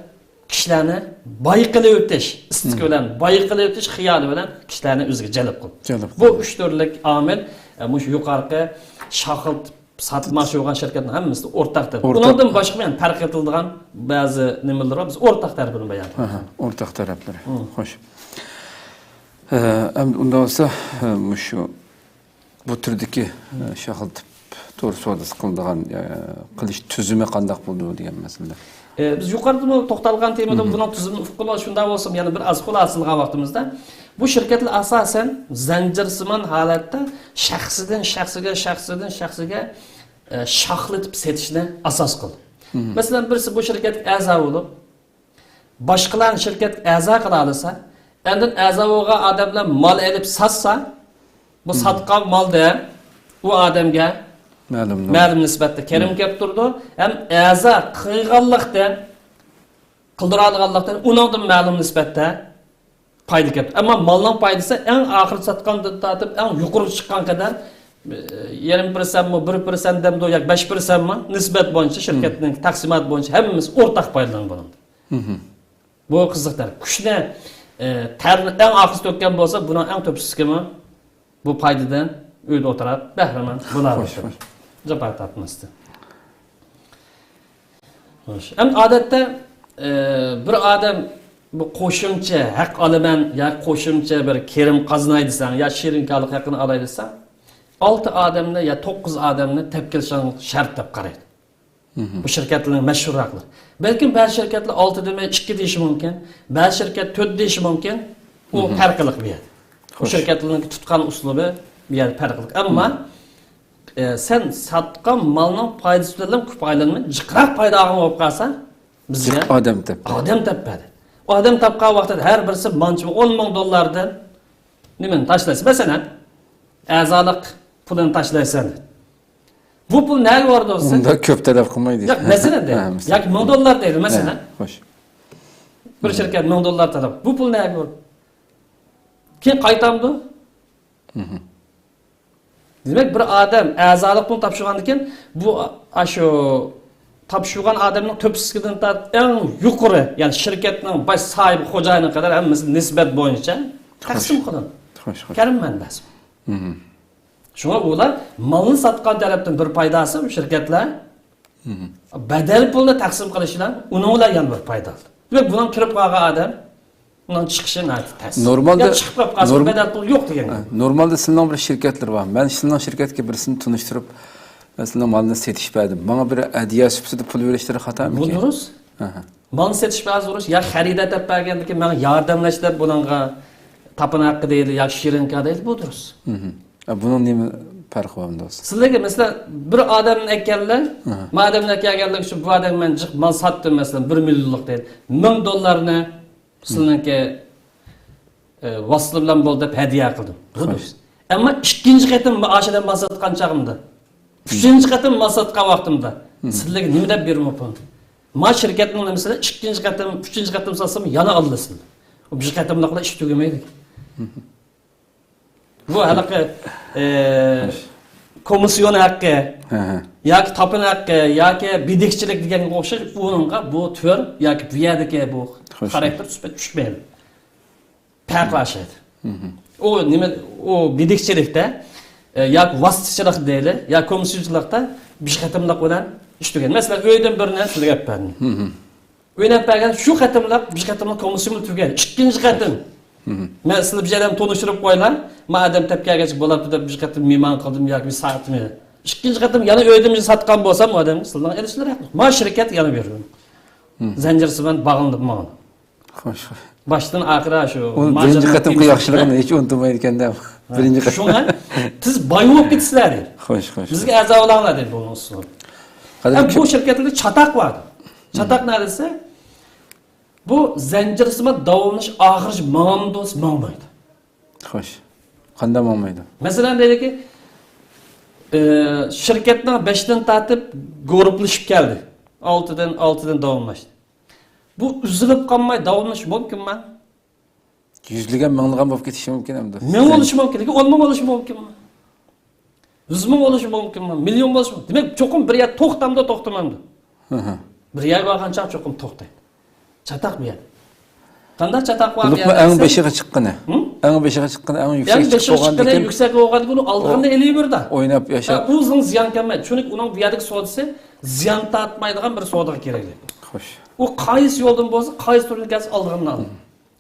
كىشىلەرنى باي قىلىۋېتىش ئىستىكى بىلەن، باي قىلىۋېتىش خىيالى بىلەن كىشىلەرنى ئۆزىگە جەلپ قىلىدۇ. جەلپ بۇ قىلىدۇ. ئۈچ تۈرلۈك ئامىل، ئە، مۇشۇ يۇقىرىقى شاخلىتىپ ساتماقچى بولغان شىركەتنىڭ ھەممىسىدە ئورتاق تەرەپ. ئورتاق. ئۇنىڭدىن باشقا يەنە پەرق ئېتىلىدىغان بەزى نېمىلىرى بار. بىز ئورتاق تەرىپىنى بايان قىلىمىز. ھە، ھە، ئورتاق تەرەپلىرى. مم. خوش. ئە، ئەمدى ئۇنداق بولسا، ئە، مۇشۇ بۇ تۈردىكى، ئە، شاخلىتىپ تور سودىسى قىلىدىغان، ئە، قىلىش تۈزۈمى قانداق بولىدۇ دېگەن مەسىلىدە. ئە، بىز يۇقىرىدىمۇ توختالغان تېمىدا بۇنىڭ تۈزۈمىنى ئۇققىلى شۇنداق بولسىمۇ، يەنە بىر ئاز خۇلاسىلىغان ۋاقتىمىزدا، بۇ شىركەتلەر ئاساسەن زەنجىرسىمان ھالەتتە شەخسىدىن شەخسىگە، شەخسىدىن شەخسىگە، ئە، شاخلىتىپ سېتىشنى ئاساس قىلدى. مەسىلەن، بىرسى بۇ شىركەتكە ئەزا بولۇپ، باشقىلارنى شىركەتكە ئەزا قىلالىسا، ئاندىن ئەزا بولغان ئادەملەر مال ئېلىپ ساتسا، بۇ ساتقان مالدا ئۇ ئادەمگە مەلۇم، مەلۇم نىسبەتتە كىرىم كېلىپ تۇرىدۇ. ھەم ئەزا قىلغانلىقتىن، قىلدۇرالىغانلىقتىن ئۇنىڭدىن مەلۇم نىسبەتتە پايدا كېلىپ تۇرىدۇ. ئەمما مالنىڭ پايدىسى ئەڭ ئاخىرى ساتقاندىن تارتىپ ئەڭ يۇقىرىغا چىققان قەدەر، ئە، يېرىم پىرسەنتمۇ، بىر پىرسەنت دەمدۇ ياكى بەش پىرسەنتمۇ نىسبەت بويىچە شىركەتنىڭ تەقسىمات بويىچە ھەممىسى ئورتاق پايدىلىنىدۇ بۇنىڭدىن. بۇ قىزىق تەرەپ. كۈچنى، ئە، تەرنى ئەڭ ئاخىرى تۆككەن بولسا، بۇنىڭ ئەڭ تۆپىسىكىمۇ بۇ پايدىدىن ئۆيدە ئولتۇراپ بەھرىمەن بولالايدۇ. خوش، خوش. جاپا تارتماستىن. خوش. ئەمدى ئادەتتە، ئە، بىر ئادەم بۇ قوشۇمچە ھەق ئالىمەن يا قوشۇمچە بىر كىرىم قازىناي دېسەڭ يا شېرىنكالىق ھەققىنى ئالاي دېسەڭ، ئالتە ئادەمنى يا توققۇز ئادەمنى تەپكىلىشىڭ شەرت دەپ قارايدۇ. بۇ شىركەتلەرنىڭ مەشھۇرراقلىرى. بەلكىم بەزى شىركەتلەر ئالتە دېمەي ئىككى دېيىشى مۇمكىن، بەزى شىركەت تۆت دېيىشى مۇمكىن. ئۇ پەرقلىق بۇ يەردە. بۇ شىركەتلەرنىڭ تۇتقان ئۇسلۇبى بۇ يەردە پەرقلىق. ئەمما، ئە، سەن ساتقان مالنىڭ پايدىسى بىلەن كۆپ ئايلانماي، جىقراق پايدا ئالغان بولۇپ قالسا، بىزگە ئادەم تەپتى. ئادەم تەپپەدى. ئادەم تاپقان ۋاقتىدا ھەر بىرسى مانچە ئون مىڭ دوللاردىن نېمىنى تاشلايسىز؟ مەسىلەن، ئەزالىق پۇلىنى تاشلايسەن. بۇ پۇل نەگە بارىدۇ دېسە؟ ئۇنداق كۆپ تەلەپ قىلمايدۇ. ياق، مەسىلەن دەيدۇ. ھە، مەسىلەن. ياكى مىڭ دوللار دەيدۇ، مەسىلەن. ھە، خوش. بىر شىركەت مىڭ دوللار تەلەپ. بۇ پۇل نەگە بارىدۇ؟ كېيىن قايتامدۇ؟ دېمەك، بىر ئادەم ئەزالىق پۇلىنى تاپشۇرغاندىن كېيىن، بۇ، ئاشۇ تاپشۇرغان ئادەمنىڭ تۆپىسىدىن تارتىپ ئەڭ يۇقىرى، يەنى شىركەتنىڭ باش ساھىبى، خوجايىنىغا قەدەر ھەممىسى نىسبەت بويىچە تەقسىم قىلىنىدۇ. خوش، خوش. كىرىم مەنبەسى. شۇڭا ئۇلار مالنى ساتقان تەرەپتىن بىر پايدا ئالسا، شىركەتلەر بەدەل پۇلنى تەقسىم قىلىش بىلەن ئۇنىڭ بىلەن يەنە بىر پايدا ئالىدۇ. دېمەك، بۇنىڭ كىرىپ قالغان ئادەم، ئۇنىڭ چىقىشى ناھايىتى تەس. نورمالدا، يا چىقىپ قالسا، نورم-، بەدەل پۇل يوق دېگەن گەپ. نورمالدا سىلىنىڭ بىر شىركەتلىرى بار. مەن سىلىنىڭ شىركەتكە بىرسىنى تونۇشتۇرۇپ، مەن سىلىنىڭ مالىنى سېتىش بەردىم. ماڭا بىر ھەدىيە سۈپىتىدە پۇل بېرىشلىرى خاتامىكىن؟ بۇ دۇرۇس. ئەھە. مالنى سېتىش بەزى ئۇرۇش، يا خەرىدار تەپ بەرگەندىكىن ماڭا ياردەملەش دەپ بۇنىڭغا تاپىنى ھەققى دەيلى، يا شېرىنكا دەيلى، بۇ دۇرۇس. ھە، بۇنىڭ نېمە پەرقى بار ئۇنداق؟ سىلەرگە، مەسىلەن، بىر ئادەمنى ئەكەلدى، ھە. ما ئادەمنى ئەكەلگەنلىك ئۈچۈن بۇ ئادەمگە مەن جىق مال ساتتىم، مەسىلەن، بىر مىليونلۇق دەيلى. مىڭ دوللارنى سىلەرنىڭكى ئە، ۋاسىتە بىلەن بولدى دەپ ھەدىيە قىلدىم. بۇ دۇرۇس. ئەمما ئىككىنچى قېتىم ئاشۇ ئادەم مال ساتقان چاغىمدا، ئۈچىنچى قېتىم مال ساتقان ۋاقتىمدا، سىلەرگە نېمە دەپ بېرىمەن پۇلنى؟ ما شىركەتنىڭ نېمىسىنى ئىككىنچى قېتىم، ئۈچىنچى قېتىم ساتسام يەنە ئالىسىلەر. بۇ بىر قېتىملىق بىلەن ئىش تۈگىمەيدۇ. بۇ ھېلىقى، ئە، كومىسسىيون ھەققى ياكى تاپىن ھەققى ياكى بېدىكچىلىك دېگەنگە ئوخشاش، ئۇنىڭغا بۇ تۈر ياكى بۇ يەردىكى بۇ خاراكتېر سۈپەت چۈشمەيدۇ. پەرقلىشىدۇ. ئۇ نېمە، ئۇ بېدىكچىلىكتە، ئە، ياكى ۋاسىتىچىلىق دەيلى، يا كومىسسىيونچىلىقتا بىر قېتىملىق بىلەن ئىش تۈگەيدۇ. مەسىلەن، ئۆيدىن بىرنى سىلەرگە ئەپ بەردىم. ئۆينى ئەپ بەرگەن شۇ قېتىملىق، بىر قېتىملىق كومىسسىيونمۇ تۈگەيدۇ. ئىككىنچى قېتىم. مەن سىلەر بىر ئادەم تونۇشتۇرۇپ قويلا، ما ئادەم تەپ كەلگەچ بولاپتۇ دەپ بىر قېتىم مېھمان قىلدىم ياكى بىر سائەتنى. ئىككىنچى قېتىم يەنە ئۆيدىن بىر ساتقان بولسام، ئۇ ئادەمگە سىلەرنىڭ ئېلىشلىرى ھەقلىق. ما شىركەت يەنە بېرىدۇ. زەنجىرسىمان باغلىنىپ ماڭىدۇ. خوش، خوش. باشتىن ئاخىرى شۇ ئۇنى بىرىنچى قېتىمقى ياخشىلىقىنى ھېچ ئۇنتۇمايدىكەن-دە. ھە. بىرىنچى قېتىم. شۇڭا سىز باي بولۇپ كېتىسىلەر دەيدۇ. خوش، خوش. بىزگە ئەزا بولاڭلار دەيدۇ بۇنىڭ ئۈستىگە. ھەم بۇ شىركەتلەردە چاتاق بار. چاتاق نەدە دېسە، بۇ زەنجىرسىمان داۋاملىنىش ئاخىرىغىچە ماڭامدۇ دېسە ماڭمايدۇ. خوش. قانداق ماڭمايدۇ؟ مەسىلەن، دەيلىكى، ئى، شىركەتنىڭ بەشتىن تارتىپ گۇرۇپپىلىشىپ كەلدى. ئالتىدىن، ئالتىدىن داۋاملاشتى. بۇ ئۈزۈلۈپ قالماي داۋاملىشىشى مۇمكىنمۇ؟ يۈزلىگەن، مىڭلىغان بولۇپ كېتىشى مۇمكىن ئەمدى. مىڭ بولۇشى مۇمكىن، لېكىن ئون مىڭ بولۇشى مۇمكىنمۇ؟ يۈز مىڭ بولۇشى مۇمكىنمۇ؟ مىليون بولۇشى مۇمكىن. دېمەك، چوقۇم بىر يەر توختامدۇ، توختىمامدۇ؟ ھە، ھە. بىر يەرگە بارغان چاغ چوقۇم توختايدۇ. چاتاق بۇ يەر. قانداق چاتاق بار بۇ يەردە؟ ئەڭ بېشىغا چىققىنى. ھە؟ ئەڭ بېشىغا چىققىنى، ئەڭ يۈكسەك چىقىپ بولغاندىكىن، يۈكسەك بولغاندىكىن ئۇ ئالىدىغىنىنى ئېلىۋېرىدۇ. ئويناپ ياشاپ. ھە، ئۇ ئۆزىنىڭ زىيان كەلمەيدۇ. چۈنكى ئۇنىڭ بۇ يەردىكى سودىسى زىيان تارتمايدىغان بىر سودىغا كېرەكلىك. خوش. ئۇ قايسى يولدىن بولسا، قايسى تۈردىن كەلسە ئالىدىغىنىنى ئالىدۇ.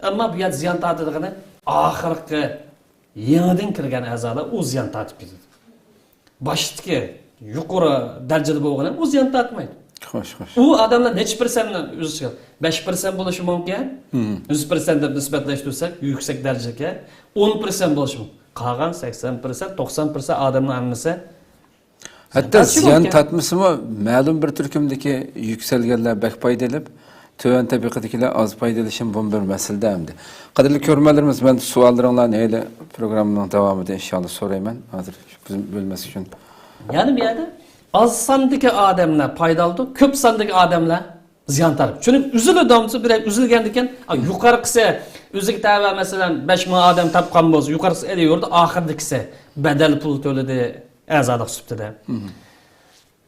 ئەمما بۇ يەردە زىيان تارتىدىغىنى ئاخىرقى يېڭىدىن كىرگەن ئەزالار ئۇ زىيان تارتىپ كېتىدۇ. باشتىكى يۇقىرى دەرىجىدە بولغىنى ئۇ زىيان تارتمايدۇ. خوش، خوش. ئۇ ئادەملەر نەچچە پىرسەنتنى ئۆز ئىچىگە، بەش پىرسەنت بولۇشى مۇمكىن. مم. يۈز پىرسەنت دەپ نىسبەتلەشتۈرسەك، يۈكسەك دەرىجىدىكى ئون پىرسەنت بولۇشى مۇمكىن. قالغان سەكسەن پىرسەنت، توقسان پىرسەنت ئادەمنىڭ ھەممىسى زىيان تارتىشى مۇمكىن. ھەتتا زىيان تارتمىسىمۇ، مەلۇم بىر تۈركۈمدىكى يۈكسەلگەنلەر بەك پايدا ئېلىپ، تۆۋەن تەبىقىدىكىلەر ئاز پايدا ئېلىشىمۇ بۇمۇ بىر مەسىلىدە ئەمدى. قەدىرلىك كۆرۈرمەنلىرىمىز، مەن سوئاللىرىڭلارنى ھېلى پروگراممىنىڭ داۋامىدا ئىنشاللا سورايمەن. ھازىر بۆلمەس ئۈچۈن. يەنى بۇ يەردە ئاز ساندىكى ئادەملەر پايدا ئالىدۇ، كۆپ ساندىكى ئادەملەر زىيان تارتىدۇ. چۈنكى ئۈزۈلىدۇ، بىرەر ئۈزۈلگەندىكىن، ئا، يۇقىرىقىسى ئۆزىگە تەۋە، مەسىلەن، بەش مىڭ ئادەم تاپقان بولسا، يۇقىرىقىسى ئېلىۋېرىدۇ، ئاخىرىدىكىسى بەدەل پۇل تۆلىدى ئەزالىق سۈپىتىدە. مم.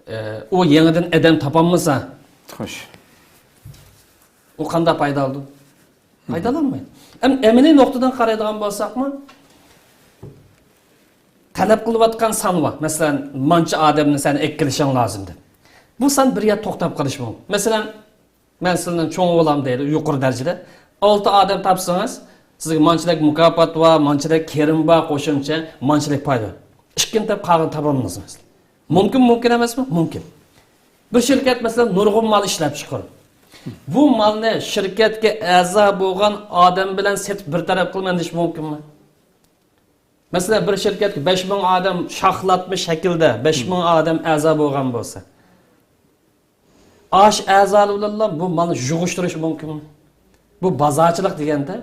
ئە، ئۇ يېڭىدىن ئادەم تاپالمىسا، خوش. ئۇ قانداق پايدا ئالىدۇ؟ پايدا ئالالمايدۇ. ئەم-، ئەمەلىي نۇقتىدىن قارايدىغان بولساقمۇ، تەلەپ قىلىۋاتقان سان بار. مەسىلەن، مانچە ئادەمنى سەن ئەكېلىشىڭ لازىم دەپ. بۇ سان بىر يەردە توختاپ قېلىشى مۇمكىن. مەسىلەن، مەن سىلىدىن چوڭ بولام دەيدۇ، يۇقىرى دەرىجىدە. ئالتە ئادەم تاپسىڭىز، سىزگە مانچىلىك مۇكاپات بار، مانچىلىك كىرىم بار، قوشۇمچە مانچىلىك پايدا بار. ئىككىنى تاپ، قالغىنىنى تاپالمىدىڭىز مەسىلەن. مۇمكىن، مۇمكىن ئەمەسمۇ؟ مۇمكىن. بىر شىركەت، مەسىلەن، نۇرغۇن مال ئىشلەپ چىقىرىدۇ. بۇ مالنى شىركەتكە ئەزا بولغان ئادەم بىلەن سېتىپ بىر تەرەپ قىلىمەن دېيىش مۇمكىنمۇ؟ مەسىلەن، بىر شىركەتكە بەش مىڭ ئادەم شاخلاتما شەكىلدە، بەش مىڭ ئادەم ئەزا بولغان بولسا، ئاشۇ ئەزالار بىلەنلا بۇ مالنى يۇغۇشتۇرۇش مۇمكىنمۇ؟ بۇ بازارچىلىق دېگەندە،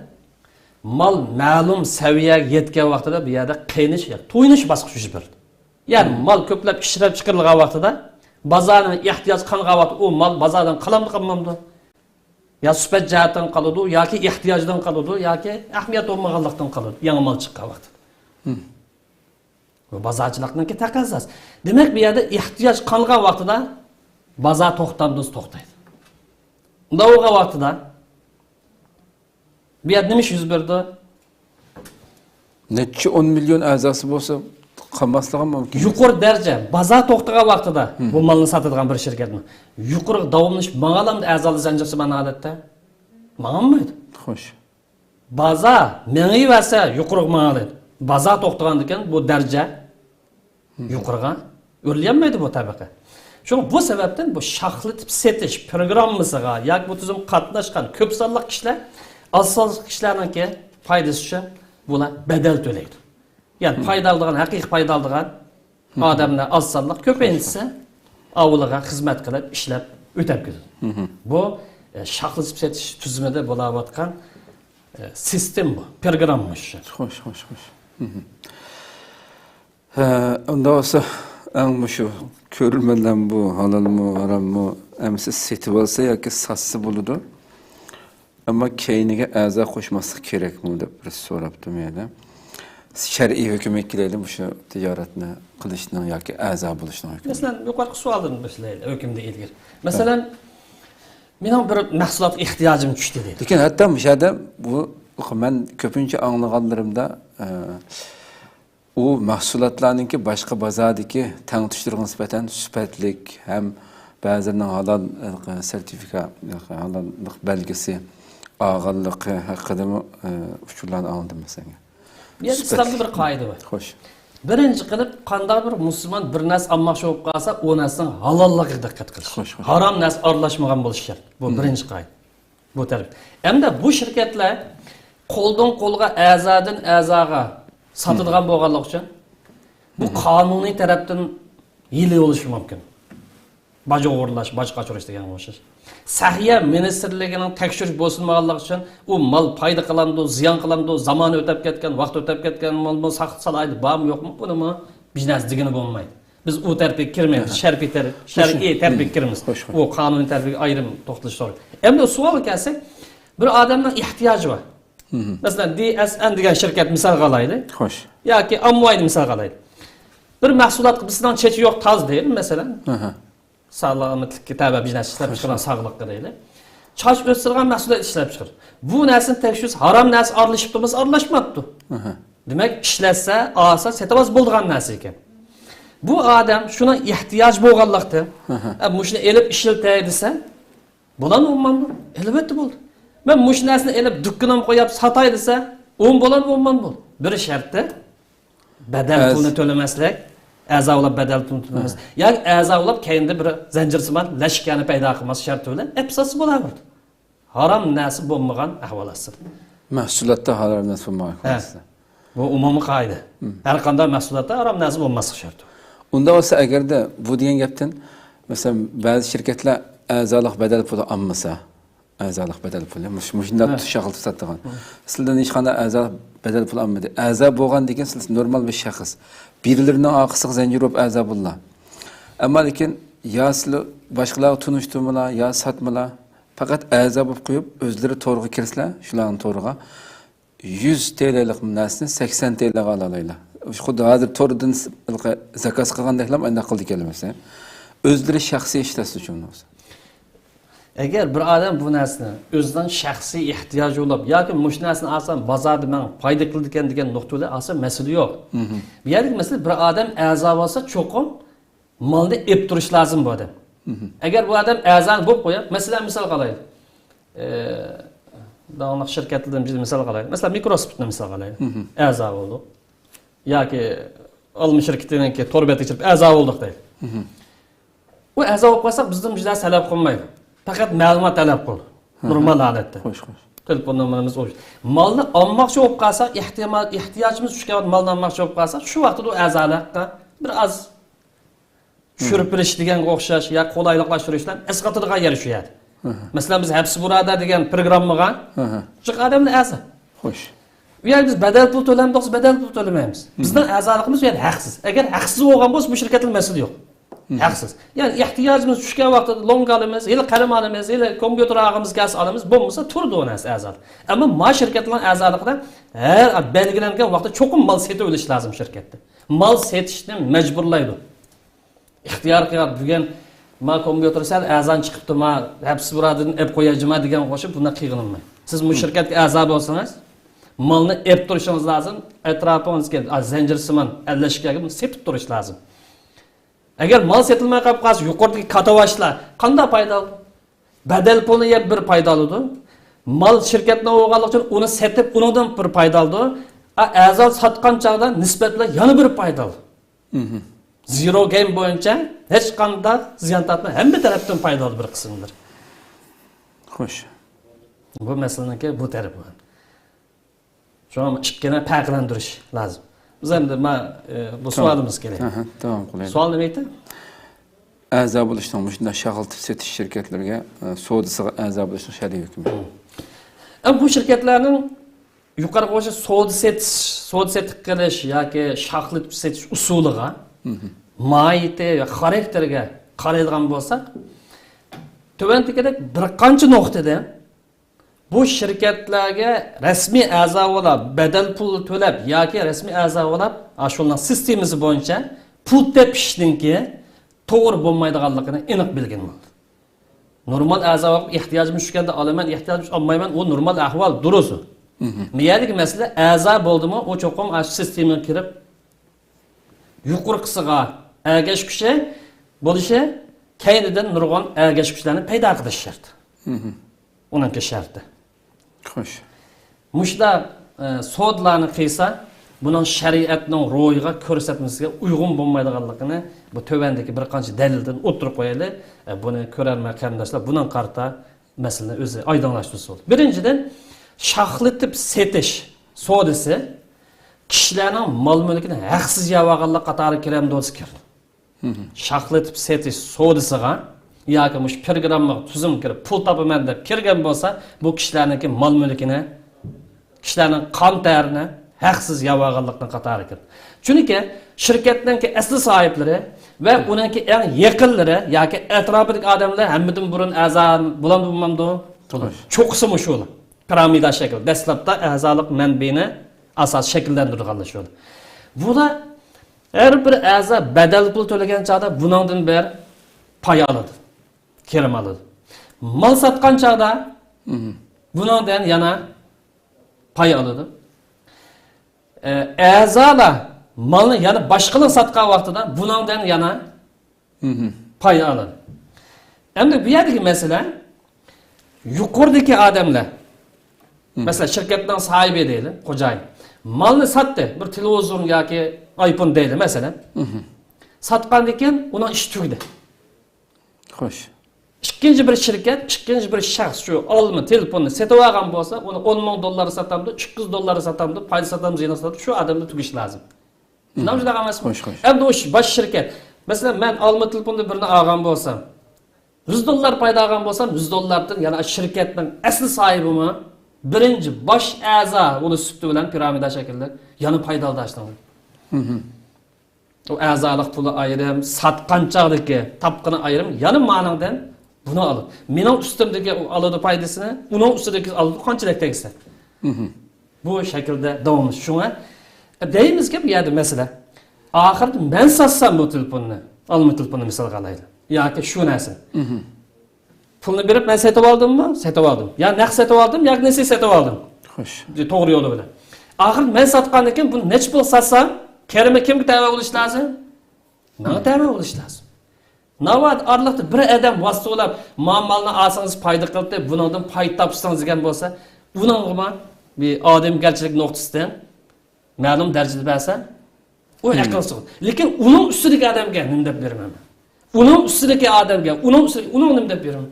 مال مەلۇم سەۋىيەگە يەتكەن ۋاقتىدا بۇ يەردە قېنىش، يا تويۇنۇش باسقۇچى يۈز بېرىدۇ. يەنى مال كۆپلەپ ئىشلەپ چىقىرىلغان ۋاقتىدا، بازارنىڭ ئېھتىياجى قانغان ۋاقتىدا ئۇ مال بازاردىن قالامدۇ، قالمامدۇ؟ يا سۈپەت جەھەتتىن قالىدۇ، ياكى ئېھتىياجدىن قالىدۇ، ياكى ئەھمىيەت بولمىغانلىقتىن قالىدۇ، يېڭى مال چىققان ۋاقتىدا. بۇ بازارچىلىقنىڭكى تەقەززاسى. دېمەك، بۇ يەردە ئېھتىياج قانغان ۋاقتىدا بازار توختامدۇز توختايدۇ. ئۇنداق بولغان ۋاقتىدا بۇ يەردە نېمە ئىش يۈز بېرىدۇ؟ نەچچە ئون مىليون ئەزاسى بولسا، قالماسلىقى مۇمكىن. يۇقىرى دەرىجە، بازار توختىغان ۋاقتىدا بۇ مالنى ساتىدىغان بىر شىركەتنىڭ يۇقىرىغا داۋاملىشىپ ماڭالامدۇ ئەزالار زەنجىرسىمان ھالەتتە؟ ماڭالمايدۇ. خوش. بازار مېڭىۋەرسە يۇقىرىغا ماڭالايدۇ. بازار توختىغاندىكىن بۇ دەرىجە يۇقىرىغا ئۆرلىيەلمەيدۇ بۇ تەبىقە. شۇڭا بۇ سەۋەبتىن بۇ شاخلىتىپ سېتىش پروگراممىسىغا ياكى بۇ تۈزۈمگە قاتناشقان كۆپ سانلىق كىشىلەر، ئاز سانلىق كىشىلەرنىڭكى پايدىسى ئۈچۈن بۇلار بەدەل تۆلەيدۇ. يەنى پايدا ئالىدىغان، ھەقىقىي پايدا ئالىدىغان ئادەملەر ئاز سانلىق، كۆپىنچىسى ئاۋۇلىغا خىزمەت قىلىپ، ئىشلەپ، ئۆتەپ كېتىدۇ. بۇ، ئە، شاخلىتىپ سېتىش تۈزۈمىدە بولاۋاتقان، ئە، سىستېما بۇ، پروگرامما شۇ. خوش، خوش، خوش. ھە، ئۇنداق بولسا، ئەڭ مۇشۇ كۆرۈرمەنلەر بۇ ھالالمۇ، ھاراممۇ، ئەمىسە سېتىۋالسا ياكى ساتسا بولىدۇ. ئەمما كەينىگە ئەزا قوشماسلىق كېرەكمۇ دەپ بىرسى سوراپتۇ مەندىن. شەرئىي ھۆكۈمگە كېلەيلى، مۇشۇ تىجارەتنى قىلىشنىڭ ياكى ئەزا بولۇشنىڭ ھۆكمى. مەسىلەن، يۇقىرىقى سوئالدىن باشلايلى، ھۆكۈمدىن ئىلگىرى. مەسىلەن، مېنىڭ بىر مەھسۇلاتقا ئېھتىياجىم چۈشتى دېدى. لېكىن ھەتتا مۇشۇ يەردە بۇ، مەن كۆپىنچە ئاڭلىغانلىرىمدا، ئە، ئۇ مەھسۇلاتلارنىڭكى باشقا بازاردىكى تەڭتۇشلىرىغا نىسبەتەن سۈپەتلىك ھەم بەزىلىرىنىڭ ھالال، ئە، سېرتىفىكا، ھالاللىق بەلگىسى ئالغانلىقى ھەققىدىمۇ، ئە، ئۇچۇرلارنى ئاڭلىدىم مەسىلەن. بۇ يەردە ئىسلامدا بىر قائىدە بار. خوش. بىرىنچى قىلىپ، قانداق بىر مۇسۇلمان بىر نەرسە ئالماقچى بولۇپ قالسا، ئۇ نەرسىنىڭ ھالاللىقىغا دىققەت قىلىش. خوش، خوش. ھارام نەرسە ئارىلاشمىغان بولۇشى شەرت. بۇ بىرىنچى قائىدە. بۇ تەرەپ. ئەمدى بۇ شىركەتلەر قولدىن قولغا، ئەزادىن ئەزاغا ساتىدىغان بولغانلىقى ئۈچۈن، بۇ قانۇنىي تەرەپتىن ھىيلە بولۇشى مۇمكىن. باج ئوغرىلاش، باج قاچۇرۇش دېگەنگە ئوخشاش. سەھىيە مىنىستىرلىكىنىڭ تەكشۈرۈش بويسۇنمىغانلىقى ئۈچۈن، ئۇ مال پايدا قىلامدۇ، زىيان قىلامدۇ، زامان ئۆتەپ كەتكەن، ۋاقىت ئۆتەپ كەتكەن مالمۇ، ساقىت سالاھىيىتى بارمۇ، يوقمۇ، بۇنىمۇ بىر نەرسە دېگىلى بولمايدۇ. بىز ئۇ تەرىپىگە كىرمەيمىز، شەرپىي تەرەپ، شەرئىي تەرىپىگە كىرىمىز. خوش، خوش. ئۇ قانۇنىي تەرىپىگە ئايرىم توختىلىش زۆرۈر. ئەمدى سوئالغا كەلسەك، بىر ئادەمنىڭ ئېھتىياجى بار. مەسىلەن، دى ئەس ئېن دېگەن شىركەت مىسالغا ئالايلى. خوش. ياكى ئامۋاينى مىسالغا ئالايلى. بىر مەھسۇلاتقا بىز سېنىڭ چېچى يوق، تاز دەيلى، مەسىلەن. ئاھا. سالامەتلىككە تەۋە بىر نەرسە ئىشلەپ چىقىرغان، ساغلىققا دەيلى. چاچ ئۆستۈرىدىغان مەھسۇلات ئىشلەپ چىقىرىدۇ. بۇ نەرسىنى تەكشۈرسە، ھارام نەرسە ئارىلىشىپتۇ، ئارىلاشماپتۇ. ئاھا. دېمەك، ئىشلەتسە، ئالسا، سېتىۋالسا بولىدىغان نەرسە ئىكەن. بۇ ئادەم شۇنىڭ ئېھتىياجى بولغانلىقتىن، ئە، مۇشۇنى ئېلىپ ئىشلىتەي دېسە، بولامدۇ، بولمامدۇ؟ ئەلۋەتتە بولىدۇ. مەن مۇشۇ نەرسىنى ئېلىپ دۇكىنىمغا قويۇپ ساتاي دېسە، ئۇمۇ بولامدۇ، بولمامدۇ؟ بىر شەرتتە، بەدەل پۇلىنى تۆلىمەسلىك، ئەزا بولۇپ بەدەل پۇلىنى تۆلىمەسلىك. ياكى ئەزا بولۇپ كەينىدە بىر زەنجىرسىمان لەشكەرنى پەيدا قىلماس شەرتى بىلەن ئەپ ساتسا بولاۋېرىدۇ. ھارام نەرسە بولمىغان ئەھۋال ئاستىدا. مەھسۇلاتتا ھارام نەرسە بولمىغان ئەھۋال ئاستىدا. بۇ ئومۇمىي قائىدە. ھەر قانداق مەھسۇلاتتا ھارام نەرسە بولماسلىق شەرت. ئۇنداق بولسا، ئەگەردە بۇ دېگەن گەپتىن، مەسىلەن، بەزى شىركەتلەر ئەزالىق بەدەل پۇلى ئالمىسا، ئەزالىق بەدەل پۇلى، مۇش-، مۇشۇنداق شەخس ساتىدىغان. سىلەردىن ھېچقانداق ئەزا بەدەل پۇل ئالمىدى. ئەزا بولغاندىن كېيىن سىز نورمال بىر شەخس. بىرلىرىنىڭ ئارقىسىغا زەنجىر بولۇپ ئەزا بولىلا. ئەمما لېكىن يا سىلەر باشقىلارغا تونۇشتۇرمىلا، يا ساتمىلا. پەقەت ئەزا بولۇپ قويۇپ، ئۆزلىرى تورغا كىرسىلە، شۇلارنىڭ تورىغا. يۈز تېلېلىق نەرسىنى سەكسەن تېلېغا ئالالايلا. خۇددى ھازىر توردىن زاكاز قىلغاندەكلا ئانداق قىلىدىكەنلەر مەسىلەن. ئۆزلىرى شەخسىي ئىشلەتسىچۇ ئۇنى بولسا. ئەگەر بىر ئادەم بۇ نەرسىنى ئۆزىنىڭ شەخسىي ئېھتىياجى بولۇپ ياكى مۇشۇ نەرسىنى ئالسام بازاردا مەن پايدا قىلىدىكەن دېگەن نۇقتا بىلەن ئالسا مەسىلە يوق. بۇ يەردىكى مەسىلە بىر ئادەم ئەزا بولسا چوقۇم مالنى ئېلىپ تۇرۇش لازىم بۇ ئادەم. ئەگەر بۇ ئادەم ئەزانى بولۇپ قويۇپ، مەسىلەن، مىسال قىلايلى. ئە، داڭلىق شىركەتلەردىن بىر مىسال قىلايلى. مەسىلەن، مىكروسوفتنى مىسال قىلايلى. ئەزا بولدۇق. ياكى ئالما شىركىتىنىڭكى تور بېتىگە چىقىپ ئەزا بولدۇق دەيلى. ئۇ ئەزا بولۇپ قالسا، بىزدىن بىر نەرسە تەلەپ قىلمايدۇ. پەقەت مەلۇمات تەلەپ قىلىدۇ. نورمال ھالەتتە. خوش، خوش. تېلېفون نومۇرىمىز ئوش. مالنى ئالماقچى بولۇپ قالسا، ئېھتىمال، ئېھتىياجىمىز چۈشكەن ۋاقىت مالنى ئالماقچى بولۇپ قالسا، شۇ ۋاقىتتا ئۇ ئەزالىققا بىر ئاز چۈشۈرۈپ بېرىش دېگەنگە ئوخشاش يا قولايلىقلاشتۇرۇش بىلەن ئەسقاتىدىغان يەر شۇ يەردە. مەسىلەن، بىز ھەپسى بۇرادەر دېگەن پروگراممىغا جىق ئادەملەر ئەزا. خوش. ئۇ يەردە بىز بەدەل پۇل تۆلەمدۇق، بەدەل پۇل تۆلىمەيمىز. بىزنىڭ ئەزالىقىمىز ئۇ يەردە ھەقسىز. ئەگەر ھەقسىز بولغان بولسا، بۇ شىركەتنىڭ مەسىلە يوق. ھەقسىز. يەنى ئېھتىياجىمىز چۈشكەن ۋاقتىدا لوڭگا ئالىمىز، يەنە قەلەم ئالىمىز، يەنە كومپيۇتېر ئالغۇمىز كەلسە ئالىمىز، بولمىسا تۇرىدۇ ئۇ نەرسە ئەزالىق. ئەمما ما شىركەتلەرنىڭ ئەزالىقىدا ھەر بەلگىلەنگەن ۋاقىتتا چوقۇم مال سېتىۋېلىش لازىم شىركەتتە. مال سېتىشنى مەجبۇرلايدۇ. ئىختىيار قىلغان، بۈگۈن ما كومپيۇتېر سەل ئەرزان چىقىپتۇ، ما ھەپسى بۇرادىدىن ئەپ قويايجىما دېگەن قوشۇپ بۇنداق قىلغىنىمەن. سىز مۇشۇ شىركەتكە ئەزا بولسىڭىز، مالنى ئەپ تۇرۇشىڭىز لازىم. ئەتراپىڭىزدىكى زەنجىرسىمان ئەللەشكەگە بۇنى سېتىپ تۇرۇش لازىم. ئەگەر مال سېتىلماي قېلىپ قالسا، يۇقىرىدىكى كاتاۋاشلار قانداق پايدا ئالىدۇ؟ بەدەل پۇلنى يەپ بىر پايدا ئالىدۇ. مال شىركەتنىڭ بولغانلىقى ئۈچۈن ئۇنى سېتىپ، ئۇنىڭدىن بىر پايدا ئالىدۇ. ئا، ئەزا ساتقان چاغدا نىسبەت بىلەن يەنە بىر پايدا ئالىدۇ. زېرو گەيم بويىچە ھېچقانداق زىيان تارتماي، ھەممە تەرەپتىن پايدا ئالىدۇ بىر قىسىملىرى. خوش. بۇ مەسىلىنىڭكى بۇ تەرىپى بار. شۇڭا ئىككىنى پەرقلەندۈرۈش لازىم. بىز ئەمدى ما، ئە، بۇ سوئالىمىز كېلەي. ئاھا، داۋام قىلايلى. سوئال نېمە ئىدى؟ ئەزا بولۇشنىڭ مۇشۇنداق شاخلىتىپ سېتىش شىركەتلىرىگە، ئە، سودىسىغا ئەزا بولۇشنىڭ شەرئىي ھۆكمى. ئەمما بۇ شىركەتلەرنىڭ يۇقىرىقى بويىچە سودا سېتىش، سودا سېتىق قىلىش ياكى شاخلىتىپ سېتىش ئۇسۇلىغا، ماھىيىتى ۋە خاراكتېرىگە قارايدىغان بولساق، تۆۋەندىكىدەك بىر قانچە نۇقتىدىن بۇ شىركەتلەرگە رەسمىي ئەزا بولاپ، بەدەل پۇل تۆلەپ ياكى رەسمىي ئەزا بولاپ، ئاشۇنىڭ سىستېمىسى بويىچە پۇل تېپىشنىڭكى توغرا بولمايدىغانلىقىنى ئېنىق بىلگىلى بولىدۇ. نورمال ئەزا بولۇپ، ئېھتىياجىم چۈشكەندە ئالىمەن، ئېھتىياجىم چۈشكەندە ئالمايمەن، ئۇ نورمال ئەھۋال، دۇرۇس. مۇ يەردىكى مەسىلە ئەزا بولدىمۇ، ئۇ چوقۇم ئاشۇ سىستېمىغا كىرىپ، يۇقىرىقىسىغا ئەگەشكۈچى بولۇشى، كەينىدىن نۇرغۇن ئەگەشكۈچىلەرنى پەيدا قىلىش شەرت. ئۇنىڭكى شەرتى. خوش. مۇشۇنداق، ئە، سودىلارنى قىلسا، بۇنىڭ شەرىئەتنىڭ روھىغا، كۆرسەتمىسىگە ئۇيغۇن بولمايدىغانلىقىنى بۇ تۆۋەندىكى بىر قانچە دەلىلدىن ئوتتۇرىغا قويايلى. ئە، بۇنى كۆرەرمەن قېرىنداشلار، بۇنىڭغا قارىتا مەسىلىنى ئۆزى ئايدىڭلاشتۇرسا بولىدۇ. بىرىنچىدىن، شاخلىتىپ سېتىش سودىسى كىشىلەرنىڭ مال-مۈلكىنى ھەقسىز يەۋالغانلىق قاتارىغا كىرەمدۇ دېسە كىرىدۇ. شاخلىتىپ سېتىش سودىسىغا ياكى مۇشۇ پروگراممىغا تۈزۈم كىرىپ پۇل تاپىمەن دەپ كىرگەن بولسا، بۇ كىشىلەرنىڭكى مال-مۈلكىنى، كىشىلەرنىڭ قان تەرىنى ھەقسىز يەۋالغانلىقنىڭ قاتارىغا كىرىدۇ. چۈنكى شىركەتنىڭكى ئەسلى ساھىبلىرى ۋە ئۇنىڭكى ئەڭ يېقىنلىرى ياكى ئەتراپىدىكى ئادەملەر ھەممىدىن بۇرۇن ئەزا بولامدۇ، بولمامدۇ؟ بولىدۇ. چوققىسى مۇشۇلار. پىرامىدا شەكلى. دەسلەپتە ئەزالىق مەنبىنى ئاساس شەكىللەندۈرىدىغانلار شۇلار. بۇلار ھەر بىر ئەزا بەدەل پۇل تۆلىگەن چاغدا بۇنىڭدىن بىر پاي ئالىدۇ، كىرىم ئالىدۇ. مال ساتقان چاغدا بۇنىڭدىن يەنە پاي ئالىدۇ. ئە، ئەزالار مالنى يەنە باشقىلار ساتقان ۋاقتىدا بۇنىڭدىن يەنە پاي ئالىدۇ. ئەمدى بۇ يەردىكى مەسىلە، يۇقىرىدىكى ئادەملەر، مەسىلەن، شىركەتنىڭ ساھىبى دەيلى، خوجايىن، مالنى ساتتى، بىر تېلېۋىزور ياكى ئايفون دەيلى، مەسىلەن. ساتقاندىن كېيىن ئۇنىڭ ئىشى تۈگىدى. خوش. ئىككىنچى بىر شىركەت، ئىككىنچى بىر شەخس شۇ ئالما تېلېفوننى سېتىۋالغان بولسا، ئۇنى ئون مىڭ دوللارغا ساتامدۇ، ئىككى يۈز دوللارغا ساتامدۇ، پايدا ساتامدۇ، زىيان ساتامدۇ، شۇ ئادەمدە تۈگىشى لازىم. شۇنداق، شۇنداق ئەمەسمۇ؟ خوش، خوش. ئەمدى ئۇ باش شىركەت، مەسىلەن، مەن ئالما تېلېفوندا بىرنى ئالغان بولسام، يۈز دوللار پايدا ئالغان بولسام، يۈز دوللاردىن يەنە شىركەتنىڭ ئەسلى ساھىبىمۇ، بىرىنچى باش ئەزا ئۇنى سۈپىتى بىلەن پىرامىدا شەكلىدە يەنە پايدا ئالدى ئاشۇنىڭدىن. ئۇ ئەزالىق پۇلى ئايرىم، ساتقان چاغدىكى تاپقىنى ئايرىم، يەنە مانىڭدىن بۇنى ئالىدۇ. مېنىڭ ئۈستۈمدىكى ئۇ ئالىدۇ پايدىسىنى، ئۇنىڭ ئۈستىدىكى ئالىدۇ قانچىلىك تەگسە. بۇ شەكىلدە داۋاملىشىدۇ. شۇڭا دەيمىزكى، بۇ يەردە مەسىلە. ئاخىرىدا مەن ساتسام بۇ تېلېفوننى، ئالما تېلېفوننى مىسالغا ئالايلى. ياكى شۇ نەرسە. پۇلنى بېرىپ مەن سېتىۋالدىممۇ؟ سېتىۋالدىم. يا نەق سېتىۋالدىم، ياكى نېسى سېتىۋالدىم. خوش. توغرا يولى بىلەن. ئاخىرى مەن ساتقاندىن كېيىن بۇنى نەچچە پۇل ساتسام، كىرىمى كىمگە تەۋە بولۇش لازىم؟ ماڭا تەۋە بولۇش لازىم. ناۋادا ئارىلىقتا بىر ئادەم ۋاسىتە بولۇپ، ما مالنى ئالسىڭىز پايدا قىلدى، بۇنىڭدىن پايدا تاپسىڭىز دېگەن بولسا، ئۇنىڭغىمۇ بىر ئادەمگەرچىلىك نۇقتىسىدىن مەلۇم دەرىجىدە بەرسە، ئۇ ھەققىنى سۇغۇر. لېكىن ئۇنىڭ ئۈستىدىكى ئادەمگە نېمە دەپ بېرىمەن مەن؟ ئۇنىڭ ئۈستىدىكى ئادەمگە، ئۇنىڭ ئۈستىدىكى، ئۇنىڭغا نېمە دەپ بېرىمەن؟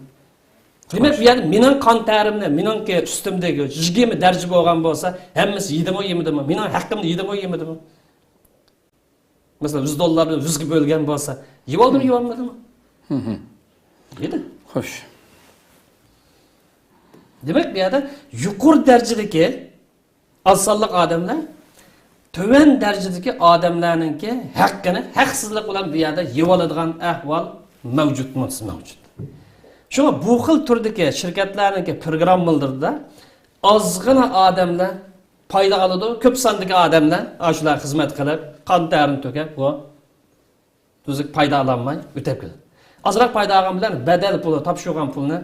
دېمەك، بۇ يەردە مېنىڭ قان تەرىمنى، مېنىڭكى ئۈستۈمدىكى يىگىرمە دەرىجە بولغان بولسا، ھەممىسى يېدىمۇ يېمىدىمۇ؟ مېنىڭ ھەققىمنى يېدىمۇ يېمىدىمۇ؟ مەسىلەن، يۈز دوللارنى يۈزگە بۆلگەن بولسا، يېۋالدىمۇ، يېۋالمىدىمۇ؟ يېدى. خوش. دېمەك، بۇ يەردە يۇقىرى دەرىجىدىكى ئاز سانلىق ئادەملەر تۆۋەن دەرىجىدىكى ئادەملەرنىڭكى ھەققىنى ھەقسىزلىق بىلەن بۇ يەردە يېۋالىدىغان ئەھۋال مەۋجۇتمۇ؟ مەۋجۇت. شۇڭا بۇ خىل تۈردىكى شىركەتلەرنىڭكى پروگراممىلىرىدا ئازغىنا ئادەملەر پايدا ئالىدۇ، كۆپ ساندىكى ئادەملەر ئاشۇلارغا خىزمەت قىلىپ، قان تەرىنى تۆكۈپ، بۇ تۈزۈك پايدا ئالالماي ئۆتۈپ كېتىدۇ. ئازراق پايدا ئالغان بىلەن بەدەل پۇلى، تاپشۇرغان پۇلنى،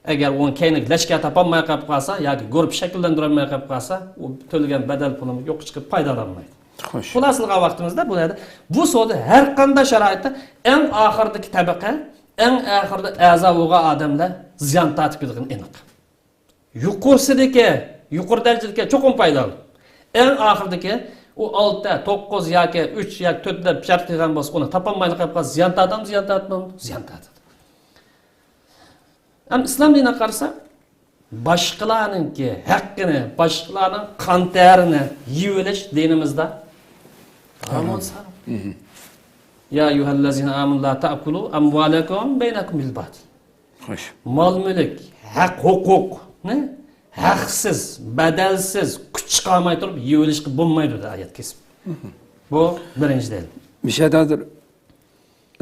ئەگەر ئۇنى كەينىگە لەشكەر تاپالماي قېلىپ قالسا ياكى گۇرۇپپا شەكىللەندۈرەلمەي قېلىپ قالسا، ئۇ تۆلىگەن بەدەل پۇلىمۇ يوققا چىقىپ پايدا ئالالمايدۇ. خوش. خۇلاسىلىغان ۋاقتىمىزدا بۇ يەردە بۇ سودا ھەر قانداق شارائىتتا ئەڭ ئاخىرىدىكى تەبىقە، ئەڭ ئاخىرىدا ئەزا بولغان ئادەملەر زىيان تارتىپ كېتىدىغىنى ئېنىق. يۇقىرىسىدىكى، يۇقىرى دەرىجىدىكى چوقۇم پايدا ئالىدۇ. ئەڭ ئاخىرىدىكى ئۇ ئالتە، توققۇز ياكى ئۈچ ياكى تۆت دەپ شەرت قىلغان بولسا، ئۇنى تاپالمايلا قېلىپ قالسا، زىيان تارتامدۇ، زىيان تارتمامدۇ؟ زىيان تارتىدۇ. ئەمما ئىسلام دىنىغا قارىسا، باشقىلارنىڭكى ھەققىنى، باشقىلارنىڭ قان تەرىنى يېيىۋېلىش دىنىمىزدا ھارام. ھارام. يا ئەييۇھەللەزىنە ئامەنۇ لا تەئكۇلۇ ئەمۋالەكۇم بەينەكۇم بىل باتىل. خوش. مال-مۈلۈك، ھەق-ھوقۇقنى ھەقسىز، بەدەلسىز، كۈچ چىقارماي تۇرۇپ يېيىۋېلىشقا بولمايدۇ، دەيدۇ ئايەت كېسىپ. بۇ بىرىنچى دەلىل. مىشەدە ھازىر،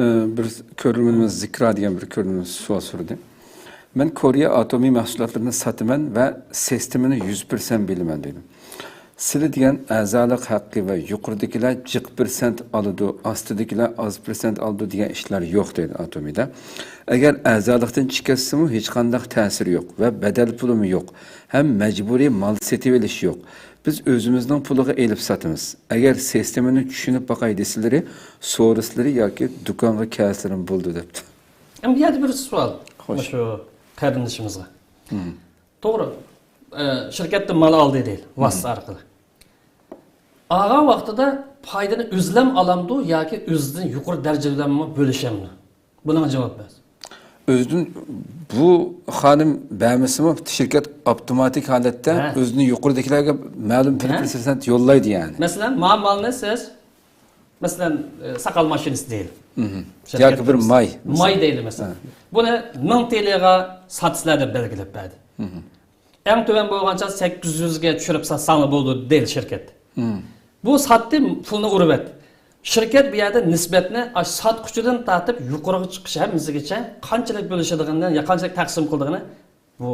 ئى، بىر كۆرۈرمىنىمىز زىكرا دېگەن بىر كۆرۈرمىنىمىز سوئال سورىدى. مەن كورېيە ئاتومىي مەھسۇلاتلىرىنى ساتىمەن ۋە سىستېمىنى يۈز پىرسەنت بىلىمەن دېدى. سىلى دېگەن ئەزالىق ھەققى ۋە يۇقىرىدىكىلەر جىق پىرسەنت ئالىدۇ، ئاستىدىكىلەر ئاز پىرسەنت ئالىدۇ دېگەن ئىشلار يوق دەيدۇ ئاتومىيدا. ئەگەر ئەزالىقتىن چىقىۋەتسىمۇ ھېچقانداق تەسىرى يوق ۋە بەدەل پۇلىمۇ يوق ھەم مەجبۇرىي مال سېتىۋېلىش يوق. بىز ئۆزىمىزنىڭ پۇلىغا ئېلىپ ساتىمىز. ئەگەر سىستېمىنى چۈشىنىپ باقاي دېسىلىرى، سورىسىلىرى ياكى دۇكانغا كەلسىلىرىمۇ بولىدۇ دەپتۇ. ئەمدى بۇ يەردە بىر سوئال. خوش. مۇشۇ قېرىندىشىمىزغا. توغرا، ئە، شىركەتتىن مال ئالدى دەيلى، ۋاسىتە ئارقىلىق. ئالغان ۋاقتىدا پايدىنى ئۆزىلەم ئالامدۇ ياكى ئۆزىدىن يۇقىرى دەرىجە بىلەنمۇ بۆلۈشەمدۇ؟ بۇنىڭغا جاۋاب بەر. ئۆزىدىن بۇ خانىم بەرمىسىمۇ، شىركەت ئاپتوماتىك ھالەتتە ھە. ئۆزىنى يۇقىرىدىكىلەرگە مەلۇم بىر ھە. پىرسەنت يوللايدۇ يەنى. مەسىلەن، ما مالنى سىز، مەسىلەن، ئە، ساقال ماشىنىسى دەيلى. مم. شىركەت ياكى بىر ماي. ماي دەيلى، مەسىلەن. ھە. بۇنى مىڭ تىلغا ساتىسىلەر دەپ بەلگىلەپ بەردى. مم. ئەڭ تۆۋەن بولغانچە سەككىز يۈزگە چۈشۈرۈپ ساتساڭلار بولىدۇ دەيدۇ شىركەت. مم. بۇ ساتتى، پۇلنى ئۇرۇۋەتتى. شىركەت بۇ يەردە نىسبەتنى ئاشۇ ساتقۇچىدىن تارتىپ يۇقىرىغا چىقىش ھەممىسىگىچە قانچىلىك بۆلۈشىدىغىنىنى يا قانچىلىك تەقسىم قىلىدىغىنى بۇ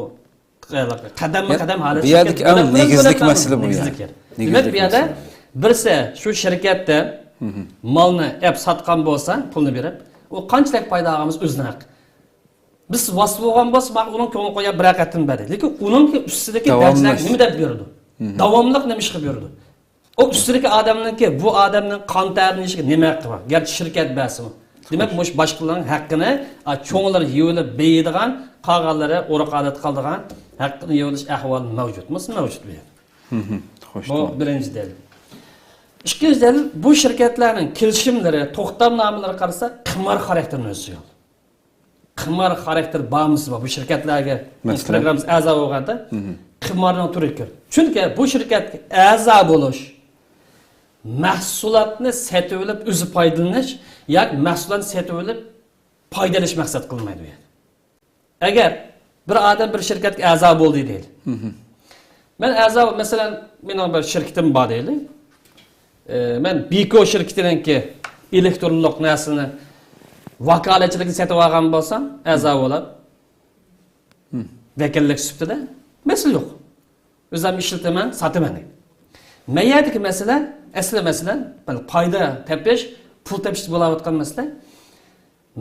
قەدەممۇ قەدەم ھالەتتە. بۇ يەردىكى ئەڭ نېگىزلىك مەسىلە بۇ. نېگىزلىك يەر. دېمەك، بۇ يەردە بىرسى شۇ شىركەتتە مالنى ئەپ ساتقان بولسا، پۇلنى بېرىپ، ئۇ قانچىلىك پايدا ئالغانمىز ئۆزىنىڭ ھەققى. بىز ۋاسىتە بولغان بولسا، ماقۇل، ئۇنىڭ كۆڭلى قويار، بىر قېتىم بەردى. لېكىن ئۇنىڭكى ئۈستىدىكى دەرىجىلەرگە نېمە دەپ بېرىدۇ؟ داۋاملىق نېمە ئىشقا بېرىدۇ؟ ئۇ ئۈستىدىكى ئادەمنىڭكى، بۇ ئادەمنىڭ قان تەرىنى يېيىشىگە نېمە ھەققى بار؟ گەرچە شىركەت بەرسىمۇ. دېمەك، مۇشۇ باشقىلارنىڭ ھەققىنى، ئا، چوڭلىرى يېۋېلىپ بېيىدىغان، قالغانلىرى ئورۇق ھالەتتە قالىدىغان ھەققىنى يېۋېلىش ئەھۋالى مەۋجۇت. مۇشۇ مەۋجۇت بۇ يەردە. خوش، بۇ تامام. بىرىنچى دەلىل. ئىككىنچى دەلىل، بۇ شىركەتلەرنىڭ كېلىشىملىرى، توختامنامىلىرى قارىسا، قىمار خاراكتېرىنى ئۆز ئىچىگە ئالىدۇ. قىمار خاراكتېر بارمۇ سىزدە؟ بۇ شىركەتلەرگە، مەسىلەن، پروگراممىسىغا ئەزا بولغاندا، قىمارنىڭ تۈرى كۆپ. چۈنكى بۇ شىركەتكە ئەزا بولۇش، مەھسۇلاتنى سېتىۋېلىپ ئۆزى پايدىلىنىش ياكى مەھسۇلاتنى سېتىۋېلىپ پايدا ئېلىش مەقسەت قىلمايدۇ بۇ يەردە. ئەگەر بىر ئادەم بىر شىركەتكە ئەزا بولدى دەيلى. مەن ئەزا، مەسىلەن، مېنىڭ بىر شىركىتىم بار دەيلى. ئى، مەن بىكو شىركىتىنىڭكى ئېلېكترونلۇق نەرسىنى، ۋاكالەتچىلىكنى سېتىۋالغان بولسام، ئەزا بولۇپ، ۋەكىللىك سۈپىتىدە، مەسىلە يوق. ئۆزۈم ئىشلىتىمەن، ساتىمەن دەيدۇ. مەن يەردىكى مەسىلە، ئەسلى مەسىلە، پايدا تېپىش، پۇل تېپىشتا بولاۋاتقان مەسىلە،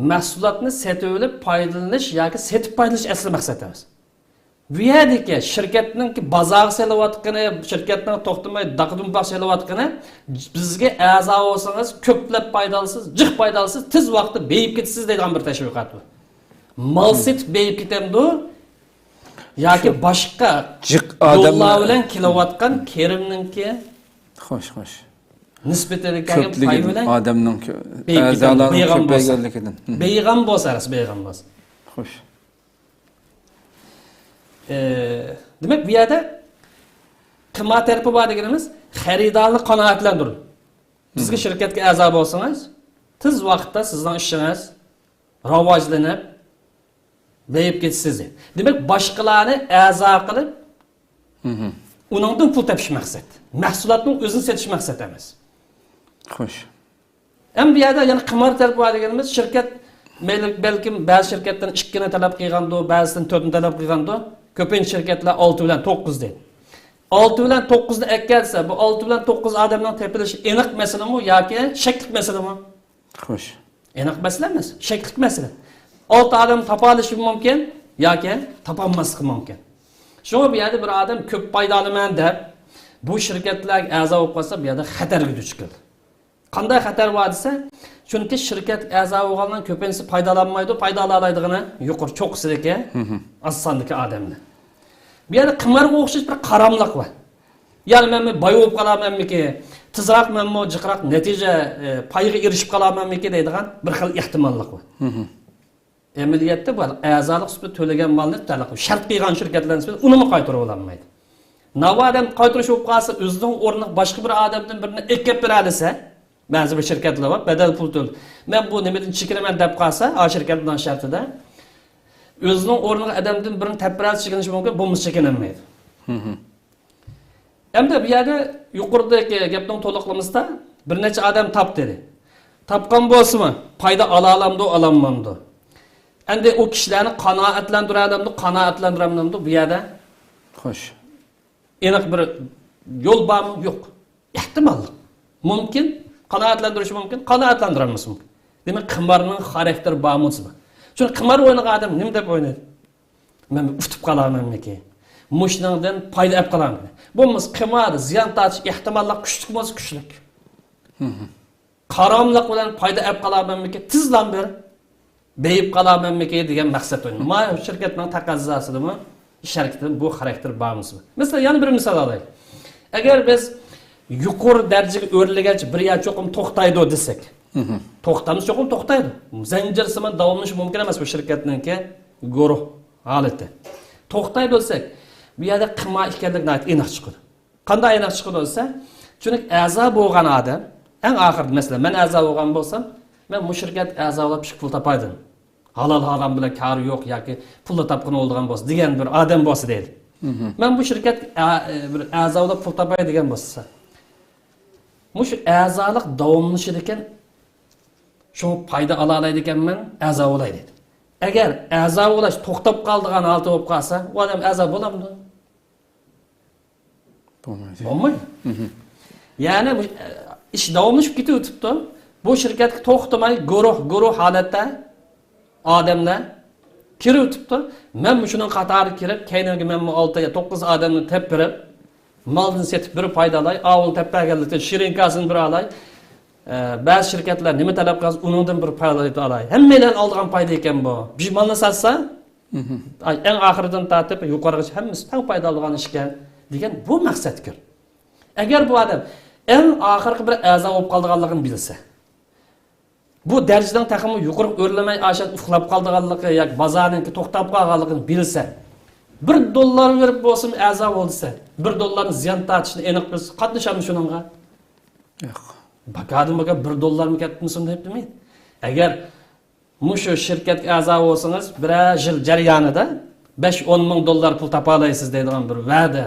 مەھسۇلاتنى سېتىۋېلىپ پايدىلىنىش ياكى سېتىپ پايدىلىنىش ئەسلى مەقسەت ئەمەس. بۇ يەردىكى شىركەتنىڭكى بازارغا سېلىۋاتقىنى، شىركەتنىڭ توختىماي داقا-دۇمباق سېلىۋاتقىنى، بىزگە ئەزا بولسىڭىز، كۆپلەپ پايدا ئالىسىز، جىق پايدا ئالىسىز، تېز ۋاقىتتا بېيىپ كېتىسىز دەيدىغان بىر تەشۋىقات بۇ. مال سېتىپ بېيىپ كېتەمدۇ؟ ياكى شۇ باشقا جىق يوللار ئادەمنىڭ بىلەن كېلىۋاتقان كىرىمنىڭكى خوش، خوش. نىسبىتىدىكى پاي كۆپلۈكىدىن، بىلەن ئادەمنىڭ كۆ-، بېيىپ كېتەمدۇ؟ ئەزالارنىڭ بېيىغان بولسا. كۆپەيگەنلىكىدىن. بېيىغان بولسا، راست بېيىغان بولسا. خوش. ئى، دېمەك، بۇ يەردە قىمار تەرىپى بار دېگىنىمىز خېرىدارنى قانائەتلەندۈرىدۇ. بىزگە شىركەتكە ئەزا بولسىڭىز، تېز ۋاقىتتا سىزنىڭ ئىشىڭىز راۋاجلىنىپ، بېيىپ كېتىسىز. دېمەك، باشقىلارنى ئەزا قىلىپ، ئۇنىڭدىن پۇل تېپىش مەقسەت. مەھسۇلاتنىڭ ئۆزىنى سېتىش مەقسەت ئەمەس. خوش. ئەمدى بۇ يەردە يەنە قىمار تەرىپى بار دېگىنىمىز، شىركەت مەيلى، بەلكىم بەزى شىركەتتىن ئىككىنى تەلەپ قىلغاندۇ، بەزىسىدىن تۆتنى تەلەپ قىلغاندۇ. كۆپىنچە شىركەتلەر ئالتە بىلەن توققۇز دەيدۇ. ئالتە بىلەن توققۇزنى ئەكەلسە، بۇ ئالتە بىلەن توققۇز ئادەمنىڭ تېپىلىشى ئېنىق مەسىلىمۇ ياكى شەكلىك مەسىلىمۇ؟ خوش. ئېنىق مەسىلە ئەمەس، شەكلىك مەسىلە. ئالتە ئادەم تاپالىشى مۇمكىن ياكى تاپالماسلىقى مۇمكىن. شۇڭا بۇ يەردە بىر ئادەم كۆپ پايدا ئالىمەن دەپ، بۇ شىركەتلەرگە ئەزا بولۇپ قالسا، بۇ يەردە خەتەرگە دۇچ كېلىدۇ. قانداق خەتەر بار دېسە، چۈنكى شىركەتكە ئەزا بولغانلارنىڭ كۆپىنچىسى پايدا ئالالمايدۇ، پايدا ئالالايدىغىنى يۇقىرى چوققىسىدىكى ئاز ساندىكى ئادەملەر. بۇ يەردە قىمارغا ئوخشاش بىر قاراملىق بار. يەنى مەنمۇ باي بولۇپ قالارمەنمىكى، تېزراق مەنمۇ جىقراق نەتىجە، ئى، پايغا ئېرىشىپ قالارمەنمىكى دەيدىغان بىر خىل ئەھتىماللىق بار. ئەمەلىيەتتە بۇ ئەزالىق سۈپىتىدە تۆلىگەن مالنى تەلەق شەرت قىلغان شىركەتلەرنىڭ سۈپىتىدە ئۇنىمۇ قايتۇرۇپ ئالالمايدۇ. ناۋادا ئادەم قايتۇرۇش بولۇپ قالسا، ئۆزىنىڭ ئورنىغا باشقا بىر ئادەمدىن بىرىنى ئېلىپ كېلىپ بېرەلىسە، بەزى بىر شىركەتلەر بار، بەدەل پۇل تۆلەپ، مەن بۇ نېمىدىن چېكىنىمەن دەپ قالسا، ئا شىركەت بۇنىڭ شەرتىدە، ئۆزىنىڭ ئورنىغا ئادەمدىن بىرىنى تەپ بېرەلىسە چېكىنىشى مۇمكىن، بولمىسا چېكىنەلمەيدۇ. ئەمدى بۇ يەردە يۇقىرىدىكى گەپنىڭ تولۇقلىمىسىدا بىر نەچچە ئادەم تاپتى دېدى. تاپقان بولسىمۇ، پايدا ئالالامدۇ، ئالالمامدۇ؟ ئەمدى ئۇ كىشىلەرنى قانائەتلەندۈرەلەمدۇ، قانائەتلەندۈرەلمەمدۇ؟ بۇ يەردە خوش. ئېنىق بىر يول بارمۇ؟ يوق. ئېھتىماللىق. مۇمكىن، قانائەتلەندۈرۈشى مۇمكىن، قانائەتلەندۈرەلمىسى مۇمكىن. دېمەك، قىمارنىڭ خاراكتېرى بارمۇ دېسە بار. چۈنكى قىمار ئوينىغان ئادەم نېمە دەپ ئوينايدۇ؟ مەن ئۇتۇپ قالارمەنمىكىن؟ مۇشۇنىڭدىن پايدا ئېلىپ قالارمەنمىكىن؟ بولمىسا قىماردا زىيان تارتىش ئېھتىماللىق كۈچلۈك بولسا كۈچلۈك. قاراملىق بىلەن پايدا ئېلىپ قالارمەنمىكىن؟ تېزلا بىر بېيىپ قالارمەنمىكىن دېگەن مەقسەت ئوينايدۇ. مانا شىركەتنىڭ تەقەززاسىدىمۇ، ئىش ھەرىكىتىدىمۇ بۇ خاراكتېر بارمۇ دېسە بار. مەسىلەن، يەنە بىر مىسال ئالايلى. ئەگەر بىز يۇقىرى دەرىجىگە ئۆرلىگەچ بىر يەر چوقۇم توختايدۇ دېسەك، توختامسا چوقۇم توختايدۇ. زەنجىرسىمان داۋاملىشىشى مۇمكىن ئەمەس بۇ شىركەتنىڭكى گۇرۇھ ھالىتى. توختايدۇ دېسەك، بۇ يەردە قىمار ئىكەنلىكى ناھايىتى ئېنىق چىقىدۇ. قانداق ئېنىق چىقىدۇ دېسە، چۈنكى ئەزا بولغان ئادەم، ئەڭ ئاخىرىدا، مەسىلەن، مەن ئەزا بولغان بولسام، مەن بۇ شىركەتكە ئەزا بولۇپ ئىشقا پۇل تاپايدىم. ھالال ھارام بىلەن كارى يوق ياكى پۇللا تاپقىنى بولىدىغان بولسا دېگەن بىر ئادەم بولسا دەيلى. مەن بۇ شىركەتكە ئە-، بىر ئەزا بولۇپ پۇل تاپاي دېگەن بولسا، مۇشۇ ئەزالىق داۋاملىشىدىكەن، شۇ پايدا ئالالايدىكەنمەن، ئەزا بولاي دەيدۇ. ئەگەر ئەزا بولاش توختاپ قالىدىغان ھالىتى بولۇپ قالسا، ئۇ ئادەم ئەزا بولامدۇ؟ بولمايدۇ. بولمايدۇ. يەنى مۇ-، ئىش داۋاملىشىپ كېتىۋېتىپتۇ. بۇ شىركەتكە توختىماي گۇرۇھ، گۇرۇھ ھالەتتە ئادەملەر كىرىۋېتىپتۇ. مەن مۇشۇنىڭ قاتارىغا كىرىپ، كەينىمگە مەنمۇ ئالتە يا توققۇز ئادەمنى تېپىپ بېرىپ، مالدىن سېتىپ بىر پايدا ئالاي، ئاۋۇنى تېپىپ بەرگەنلىكتىن شېرىنكاسىنى بىر ئالاي. ئە، بەزى شىركەتلەر نېمە تەلەپ قىلسا، ئۇنىڭدىن بىر پايدا ئالاي. ھەممەيلەن ئالىدىغان پايدا ئىكەن بۇ. بىر مالنى ساتسا، ئاي، ئەڭ ئاخىرىدىن تارتىپ يۇقىرىغىچە ھەممىسى تەڭ پايدا ئالىدىغان ئىشكەن دېگەن بۇ مەقسەتكە كىر. ئەگەر بۇ ئادەم ئەڭ ئاخىرقى بىر ئەزا بولۇپ قالىدىغانلىقىنى بىلسە، بۇ دەرىجىنىڭ تېخىمۇ يۇقىرىغا ئۆرلىمەي ئاشۇ ئۇخلاپ قالىدىغانلىقى ياكى بازارنىڭكى توختاپ قالغانلىقىنى بىلسە، بىر دوللار بېرىپ بولسىمۇ ئەزا بول دېسە، بىر دوللارنى زىيان تارتىشنى ئېنىق بىلسە، قاتنىشامدۇ شۇنىڭغا؟ ياق. باكادىن باكا بىر دوللارمۇ كەتمىسۇن دەپتىمەن. ئەگەر مۇشۇ شىركەتكە ئەزا بولسىڭىز، بىرەر يىل جەريانىدا بەش ئون مىڭ دوللار پۇل تاپالايسىز دەيدىغان بىر ۋەدە،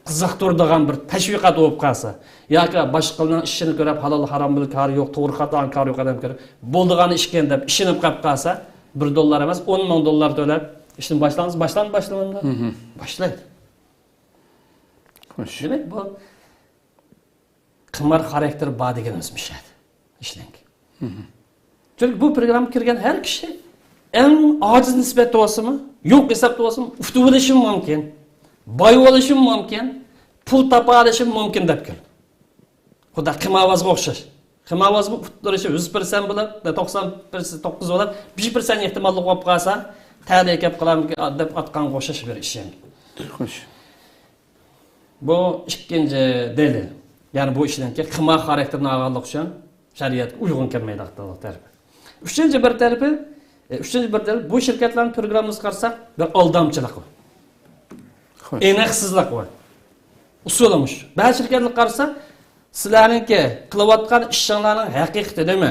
قىزىقتۇرىدىغان بىر تەشۋىقات بولۇپ قالسا، ياكى باشقىلارنىڭ ئىشىنى كۆرۈپ، ھالال ھارام بىلەن كارى يوق، توغرا خاتانىڭ كارى يوق ئادەم كۆرۈپ، بولىدىغان ئىشكەن دەپ ئىشىنىپ قاپ قالسا، بىر دوللار ئەمەس، ئون مىڭ دوللار تۆلەپ، ئىشتىن باشلاڭ، باشلاڭ، باشلىمامدۇ؟ باشلايدۇ. خوش. دېمەك، بۇ قىمار خاراكتېرى بار دېگىنىمىز مۇشۇ يەردە ئىشنىڭكى. چۈنكى بۇ پروگراممىغا كىرگەن ھەر كىشى ئەڭ ئاجىز نىسبەتتە بولسىمۇ، يوق ھېسابتا بولسىمۇ، ئۇتۇۋېلىشىمۇ مۇمكىن، باي بولۇشىمۇ مۇمكىن، پۇل تاپالىشىمۇ مۇمكىن دەپ كىرىدۇ. خۇددى قىمارۋازغا ئوخشاش. قىمارۋازمۇ ئۇتتۇرۇشى يۈز پىرسەنت بولۇپ، توقسان توققۇز بولۇپ، بىر پىرسەنت ئېھتىماللىق بولۇپ قالسا، تەلەي كەپ قالامدۇ دەپ ئاتقانغا ئوخشاش بىر ئىش ئەمدى. خوش. بۇ ئىككىنچى دەلىل. يەنى بۇ ئىشنىڭكى قىمار خاراكتېرىنى ئالغانلىقى ئۈچۈن شەرىئەتكە ئۇيغۇن كەلمەيدىغانلىق تەرىپى. ئۈچىنچى بىر تەرىپى، ئە، ئۈچىنچى بىر دەلىل، بۇ شىركەتلەرنىڭ پروگراممىسىغا قارىساق، بىر ئالدامچىلىق بار. خوش. ئېنىقسىزلىق بار. ئۇسۇلى مۇشۇ. بەزى شىركەتلەرگە قارىسا، سىلەرنىڭكى قىلىۋاتقان ئىشىڭلارنىڭ ھەقىقىتى نېمە؟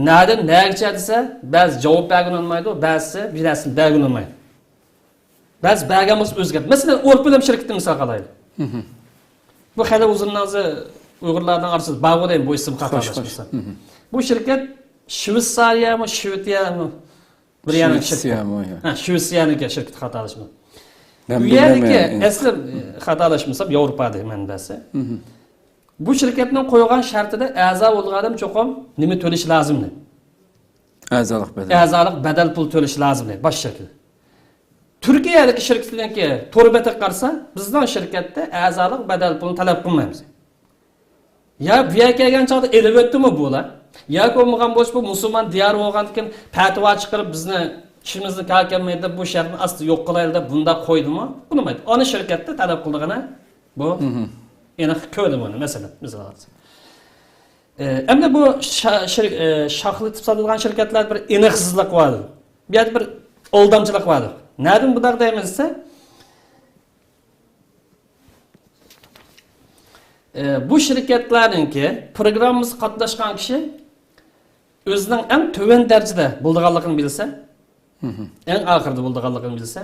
نەدىن نەگىچە دېسە، بەزى جاۋاب بەرگىلى ئۇنىمايدۇ، بەزىسى بىر نەرسىنى بەرگىلى ئۇنىمايدۇ. بەزى بەرگەن بولسا ئۆزگەرتىپ. مەسىلەن، ئورپىلىم شىركىتىنى مىسالغا ئالايلى. بۇ خېلى ئۇزۇندىن ھازىر ئۇيغۇرلارنىڭ ئارىسىدا بار دەيمەن، بۇ ئىسىم خاتالاشمىسام. بۇ شىركەت شۋېتسارىيەمۇ، شۋېتىيەمۇ، بىر يەرنىڭ شىركىتى. شۋېتسىيەمۇ، يا. ھە، شۋېتسىيەنىڭكى شىركىتى، خاتالاشمىسام. بۇ يەردىكى ئەسلى، ئە، خاتالاشمىسام، ياۋروپادا مەنبەسى. بۇ شىركەتنىڭ قويغان شەرتىدە ئەزا بولغان ئادەم چوقۇم نېمە تۆلىشى لازىم دەيدۇ. ئەزالىق بەدەل. ئەزالىق بەدەل پۇل تۆلىشى لازىم دەيدۇ، باش شىركەت. تۈركىيەدىكى شىركەتلەرنىڭكى تور بېتىگە قارىسا، بىزنىڭ شىركەتتە ئەزالىق بەدەل پۇلىنى تەلەپ قىلمايمىز. يا بۇ يەرگە كەلگەن چاغدا ئېلىۋەتتىمۇ بۇلار؟ ياكى بولمىغان بولسا بۇ مۇسۇلمان دىيارى بولغاندىكىن پەتىۋا چىقىرىپ بىزنى ئىشىمىزنى كار كەلمەيدۇ دەپ بۇ شەرتنى ئاستا يوق قىلايلى دەپ بۇنداق قويدىمۇ؟ قىلمايدۇ. ئانا شىركەتتە تەلەپ قىلىدىغىنى بۇ. ئېنىق كۆردى بۇنى، مەسىلەن، مىسال ئالساق. ئە، ئەمدى بۇ شا-، شىر-، ئە، شاخلىتىپ ساتىدىغان شىركەتلەردە بىر ئېنىقسىزلىق بار. بۇ يەردە بىر ئالدامچىلىق بار. نەدىن بۇنداق دەيمىز دېسە، ئە، بۇ شىركەتلەرنىڭكى پروگراممىسىغا قاتناشقان كىشى ئۆزىنىڭ ئەڭ تۆۋەن دەرىجىدە بولىدىغانلىقىنى بىلسە، ئەڭ ئاخىرىدا بولىدىغانلىقىنى بىلسە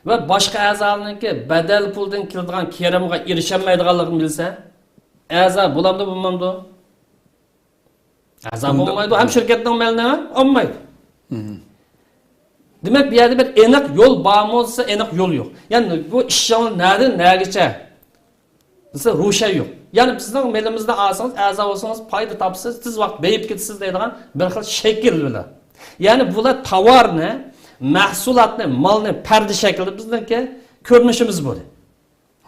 ۋە باشقا ئەزالارنىڭكى بەدەل پۇلدىن كېلىدىغان كىرىمىغا ئېرىشەلمەيدىغانلىقىنى بىلسە، ئەزا بولامدۇ، بولمامدۇ؟ ئەزا بولمايدۇ، ھەم شىركەتنىڭ مېلىنى ئالمايدۇ. دېمەك، بۇ يەردە بىر ئېنىق يول بارمۇ دېسە، ئېنىق يول يوق. يەنى بۇ ئىشىڭىز نەدىن نەگىچە دېسە، روشەن يوق. يەنى بىزنىڭ مېلىمىزنى ئالسىڭىز، ئەزا بولسىڭىز، پايدا تاپىسىز، تېز ۋاقىت بېيىپ كېتىسىز دەيدىغان بىر خىل شەكىل بىلەن. يەنى بۇلار تاۋارنى، مەھسۇلاتنى، مالنى پەردە شەكلىدە بىزنىڭكى كۆرۈنۈشىمىز بۇ.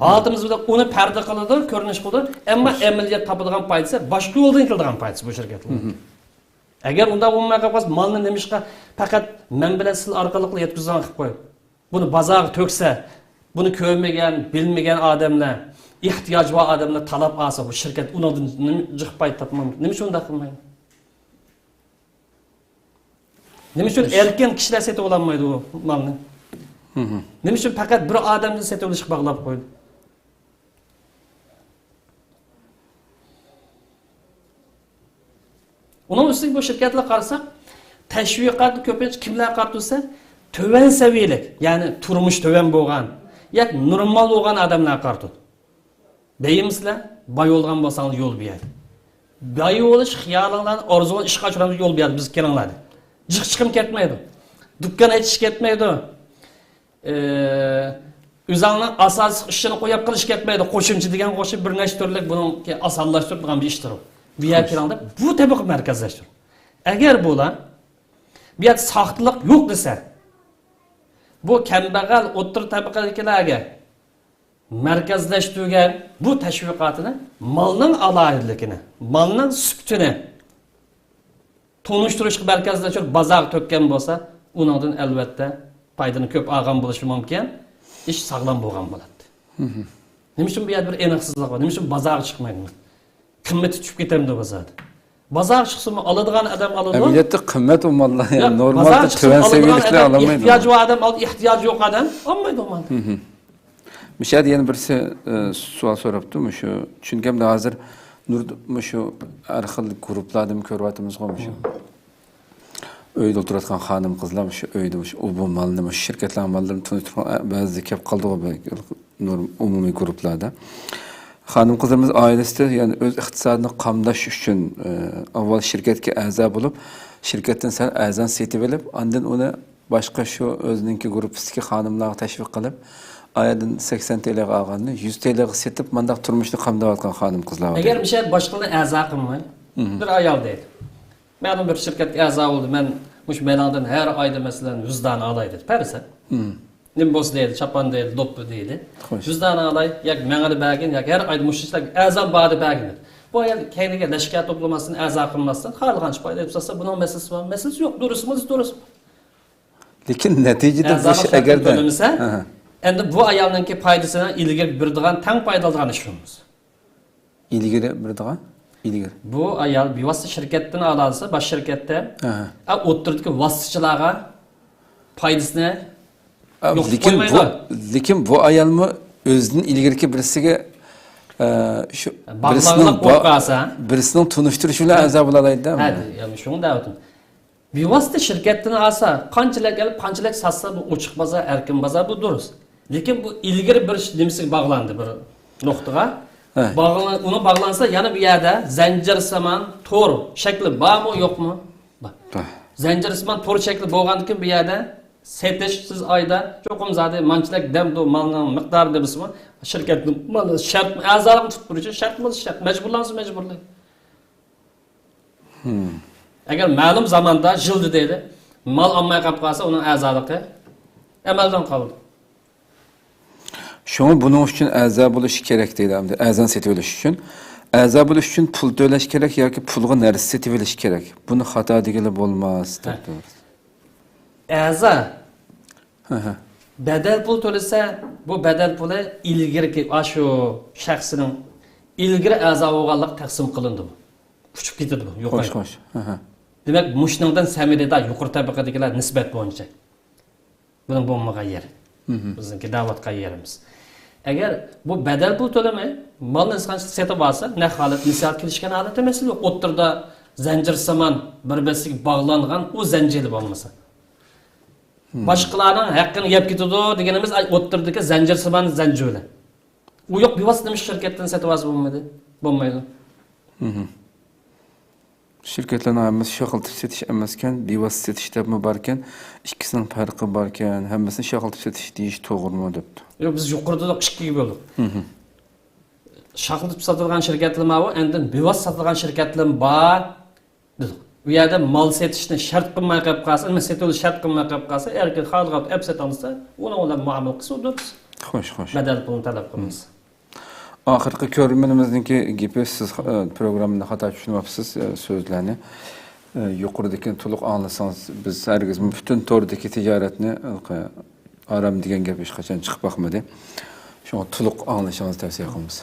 ھالىتىمىز بىلەن ئۇنى پەردە قىلىدۇ، كۆرۈنۈش قىلىدۇ، ئەمما ئەمەلىيەت تاپىدىغان پايدىسى باشقا يولدىن كېلىدىغان پايدىسى بۇ شىركەتلەرنىڭ. ئەگەر ئۇنداق بولماي قالسا، مالنى نېمىشقا پەقەت مەن بىلەن سىز ئارقىلىقلا يەتكۈزىدىغان قىلىپ قويۇپ، بۇنى بازارغا تۆكسە، بۇنى كۆرمىگەن، بىلمىگەن ئادەملەر، ئېھتىياجى بار ئادەملەر تالاپ ئالسا، بۇ شىركەت ئۇنىڭدىن نېمە جىق پايدا تاپمامدۇ؟ نېمە ئۈچۈن ئۇنداق قىلمايدۇ؟ نېمە ئۈچۈن ئەركىن كىشىلەر سېتىۋالالمايدۇ بۇ مالنى؟ نېمە ئۈچۈن پەقەت بىر ئادەمدىن سېتىۋېلىشقا باغلاپ قويدى؟ ئۇنىڭ ئۈستىگە بۇ شىركەتلەرگە قارىساق، تەشۋىقاتنى كۆپىنچە كىملەرگە قارىتىۋاتسا، تۆۋەن سەۋىيەلىك، يەنى تۇرمۇش تۆۋەن بولغان ياكى نورمال بولغان ئادەملەرگە قارىتىدۇ. دەيمىسىلەر، باي بولغان بولساڭلار يول بۇ يەردە. باي بولۇش خىيالىڭلارنى، ئارزۇڭلارنى ئىشقا ئاشۇرامىز، يول بۇ يەردە بىز كېلىڭلار دەپ. جىق چىقىم كەتمەيدۇ. دۇكان ئېچىش كەتمەيدۇ. ئى، ئۆزۈڭنىڭ ئاساسلىق ئىشىنى قويۇپ قىلىش كەتمەيدۇ. قوشۇمچە دېگەنگە ئوخشاپ بىر نەچچە تۈرلۈك بۇنىڭكى ئاسانلاشتۇرىدىغان بىر ئىشتۇر. بۇ يەرگە كېلىڭ دەپ بۇ تېمىغا مەركەزلەشتۈر. ئەگەر بۇلار بۇ يەردە ساختىلىق يوق دېسە، بۇ كەمبەغەل ئوتتۇرا تەبىقىدىكىلەرگە مەركەزلەشتۈرگەن بۇ تەشۋىقاتىنى مالنىڭ ئالاھىدىلىكىنى، مالنىڭ سۈپىتىنى تونۇشتۇرۇشقا مەركەزلەشتۈرۈپ بازارغا تۆككەن بولسا، ئۇنىڭدىن ئەلۋەتتە پايدىنى كۆپ ئالغان بولۇشى مۇمكىن، ئىش ساغلام بولغان بولاتتى. نېمە ئۈچۈن بۇ يەردە بىر ئېنىقسىزلىق بار؟ نېمە ئۈچۈن بازارغا چىقمايدۇ؟ قىممىتى چۈشۈپ كېتەمدۇ بازاردا؟ بازارغا چىقسىمۇ ئالىدىغان ئادەم ئالىدۇ. ئەمەلىيەتتە قىممەت ئۇ ماللار، ياق، يەنى نورمالدا بازارغا چىقسىمۇ تۆۋەن ئالىدىغان سەۋىيەلىكلەر ئادەم ئالالمايدۇ. ئېھتىياجى بار ئادەم ئالىدۇ، ئېھتىياجى يوق ئادەم ئالمايدۇ مالنى. مۇشۇ يەردە يەنە بىرسى، ئە، سوئال سوراپتۇ، مۇشۇ چۈشىنىشىمچە ھازىر نۇر-، مۇشۇ ھەر خىل گۇرۇپپىلاردىمۇ كۆرۈۋاتىمىزغۇ، مۇشۇ ئۆيدە ئولتۇرۇۋاتقان خانىم-قىزلار مۇشۇ ئۆيدە مۇشۇ ئۇ بۇ مالنى، مۇشۇ شىركەتلەرنىڭ ماللىرىنى تونۇشتۇرغان، ئە، بەزىدە كەپ قالدىغۇ بەك نۇر-، ئومۇمىي گۇرۇپپىلاردا. خانىم-قىزلىرىمىز ئائىلىسىدە، يەنى ئۆز ئىقتىسادىنى قامداش ئۈچۈن، ئە، ئاۋۋال شىركەتكە ئەزا بولۇپ، شىركەتتىن سەل ئەرزان سېتىۋېلىپ، ئاندىن ئۇنى باشقا شۇ ئۆزىنىڭكى گۇرۇپپىسىدىكى خانىملارغا تەشۋىق قىلىپ، ئايەردىن سەكسەن تىيىنغا ئالغاننى يۈز تىيىنغا سېتىپ، مانداق تۇرمۇشنى قامداۋاتقان خانىم-قىزلار بار. ئەگەر مۇشۇ يەردە باشقىلارنى ئەزا قىلماي، بىر ئايال دەيدۇ، مەلۇم بىر شىركەتكە ئەزا بولدى، مەن مۇشۇ مېنىڭدىن ھەر ئايدا، مەسىلەن، يۈز دانە ئالاي دېدى. پەرىسەن. نېمە بولسا دەيدۇ، چاپان دەيدۇ، دوپپا دەيدۇ. خوش. يۈز دانە ئالاي، ياكى ماڭىلا بەرگىن، ياكى ھەر ئايدا مۇشۇنچىلىك ئەزام بار دەپ بەرگىن دېدى. بۇ ئايال كەينىگە لەشكەر توپلىماستىن، ئەزا قىلماستىن، خالىغانچە پايدا ئېلىپ ساتسا، بۇنىڭ مەسىلىسى بار؟ مەسىلىسى يوق، دۇرۇسىمىز دۇرۇس. لېكىن نەتىجىدە بۇ ئەزالىق ئىش ھەققىنى ئەگەردە تۆلىمىسە، ئەھە. ئەمدى بۇ ئايالنىڭكى پايدىسىنى ئىلگىرى بېرىدىغان، تەڭ پايدا ئالىدىغان ئىش بولمىسا. ئىلگىرى بېرىدىغان؟ ئىلگىرى. بۇ ئايال بىۋاسىتە شىركەتتىن ئالالىسا، باش شىركەتتە، ئەھە. ئە، ئوتتۇرىدىكى ۋاسىتىچىلارغا پايدىسىنى ئە، يوقىتىپ لېكىن بۇ، قويمايدۇ. لېكىن بۇ ئايالمۇ ئۆزىدىن ئىلگىرىكى بىرسىگە، ئە، شۇ باغلانغانلىق بىرسىنىڭ بولۇپ با-، قالسا. بىرسىنىڭ تونۇشتۇرۇشى بىلەن ھە. ئەزا بولالايدۇ-دە. ھە، يەنى شۇڭا دەۋاتىمەن. بىۋاسىتە شىركەتتىن ئالسا، قانچىلىك ئېلىپ، قانچىلىك ساتسا، بۇ ئوچۇق بازار، ئەركىن بازار، بۇ دۇرۇس. لېكىن بۇ ئىلگىرى بېرىش نېمىسىگە باغلاندى، بىر نۇقتىغا. ھە. باغلان-، ئۇنى باغلانسا، يەنە بۇ يەردە زەنجىرسىمان تور شەكلى بارمۇ، يوقمۇ؟ بار. بار. زەنجىرسىمان تور شەكلى بولغاندىكىن، بۇ يەردە سېتىش، سىز ئايدا چوقۇم زادى مانچىلىك دەمدۇ، مالنىڭ مىقدارى دېمىسىمۇ، شىركەتنىڭ مالى شەرت، ئەزالىقنى تۇتۇپ تۇرۇشى شەرت بولسا شەرت، مەجبۇرلانسا مەجبۇرلىق. ئەگەر مەلۇم زاماندا، يىلدا دەيلى، مال ئالماي قېلىپ قالسا، ئۇنىڭ ئەزالىقى ئەمەلدىن قالىدۇ. شۇڭا بۇنىڭ ئۈچۈن ئەزا بولۇش كېرەك دەيدۇ، ئەمدى ئەرزان سېتىۋېلىش ئۈچۈن. ئەزا بولۇش ئۈچۈن پۇل تۆلەش كېرەك ياكى پۇلغا نەرسە سېتىۋېلىش كېرەك. بۇنى خاتا دېگىلى بولماس، ھە. دەپتۇ. ئەزا ھە، ھە. بەدەل پۇل تۆلىسە، بۇ بەدەل پۇلى ئىلگىرىكى، ئاشۇ شەخسنىڭ ئىلگىرى ئەزا بولغانلىقى تەقسىم قىلىنىدۇ. ئۇچۇپ كېتىدۇ، يوقايدۇ. خوش، خوش. ھە، ھە. دېمەك، مۇشۇنىڭدىن سەمىرىدار يۇقىرى تەبىقىدىكىلەر نىسبەت بويىچە. بۇنىڭ بولمىغان يېرى. مھم. بىزنىڭكى دەۋاتقان يېرىمىز. ئەگەر بۇ بەدەل پۇل تۆلىمەي، مالنى ھېچقانچە سېتىپ ئالسا، نەق ھالەت، مىسال كېلىشكەن ھالەتتە مەسىلە يوق. ئوتتۇرىدا زەنجىرسىمان بىر-بىرسىگە باغلانغان ئۇ زەنجىرى بولمىسا. مھم. باشقىلارنىڭ ھەققىنى يەپ كېتىدۇ دېگىنىمىز، ئاي، ئوتتۇرىدىكى زەنجىرسىمان زەنجىرى. ئۇ يوق، بىۋاسىتە نېمە شىركەتتىن سېتىۋالسا بولمىدى؟ بولمايدۇ. مھم. شىركەتلەرنىڭ ھەممىسى شاخلىتىپ سېتىش ئەمەسكەن، بىۋاسىتە سېتىش دەپمۇ باركەن، ئىككىسىنىڭ پەرقى باركەن، ھەممىسىنى شاخلىتىپ سېتىش دېيىش توغرىمۇ دەپتۇ. يوق، بىز يۇقىرىدا دېدۇق، ئىككىگە بۆلدۇق. مھم. شاخلىتىپ ساتىدىغان شىركەتلەر ماۋۇ، ئاندىن بىۋاسىتە ساتىدىغان شىركەتلەر بار دېدۇق. ئۇ يەردە مال سېتىشنى شەرت قىلماي قېلىپ قالسا، نېمە، سېتىۋېلىش شەرت قىلماي قېلىپ قالسا، ئەركىن خالىغان ئەپ سېتالمىسا، ئۇنىڭ بىلەن مۇئامىلە قىلسا ئۇ دۇرۇس. خوش، خوش. بەدەل پۇلىنى تەلەپ قىلمىسا. ئاخىرقى كۆرۈرمىنىمىزنىڭكى گېپى، سىز، ئە، پروگراممىنى خاتا چۈشىنىۋاپسىز، ئە، سۆزلەرنى. ئە، يۇقىرىدىكىنى تولۇق ئاڭلىسىڭىز، بىز ھەرگىزمۇ پۈتۈن توردىكى تىجارەتنى، ئە، ئارام دېگەن گەپ ھېچقاچان چىقىپ باقمىدى. شۇڭا تولۇق ئاڭلىشىڭىزنى تەۋسىيە قىلىمىز.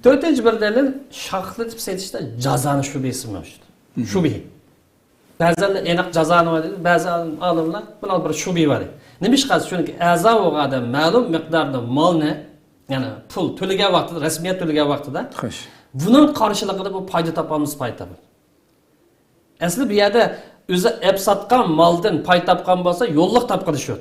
تۆتىنچى بىر دەلىل، شاخلىتىپ سېتىشتا جازانە شۈبھىسى مەۋجۇت. شۈبھە. بەزىلەر ئېنىق جازانى بار دەيدۇ، بەزى ئالىملار بۇنىڭ بىر شۈبھە بار دەيدۇ. نېمىشقا؟ چۈنكى ئەزا بولغان ئادەم مەلۇم مىقداردا مالنى، يەنى پۇل تۆلىگەن ۋاقتىدا، رەسمىيەت تۆلىگەن ۋاقتىدا، خوش، بۇنىڭ قارشىلىقىدا بۇ پايدا تاپالمىسا پايدا تاپىدۇ. ئەسلى بۇ يەردە ئۆزى ئەپ ساتقان مالدىن پاي تاپقان بولسا، يوللۇق تاپقىلى شۇ.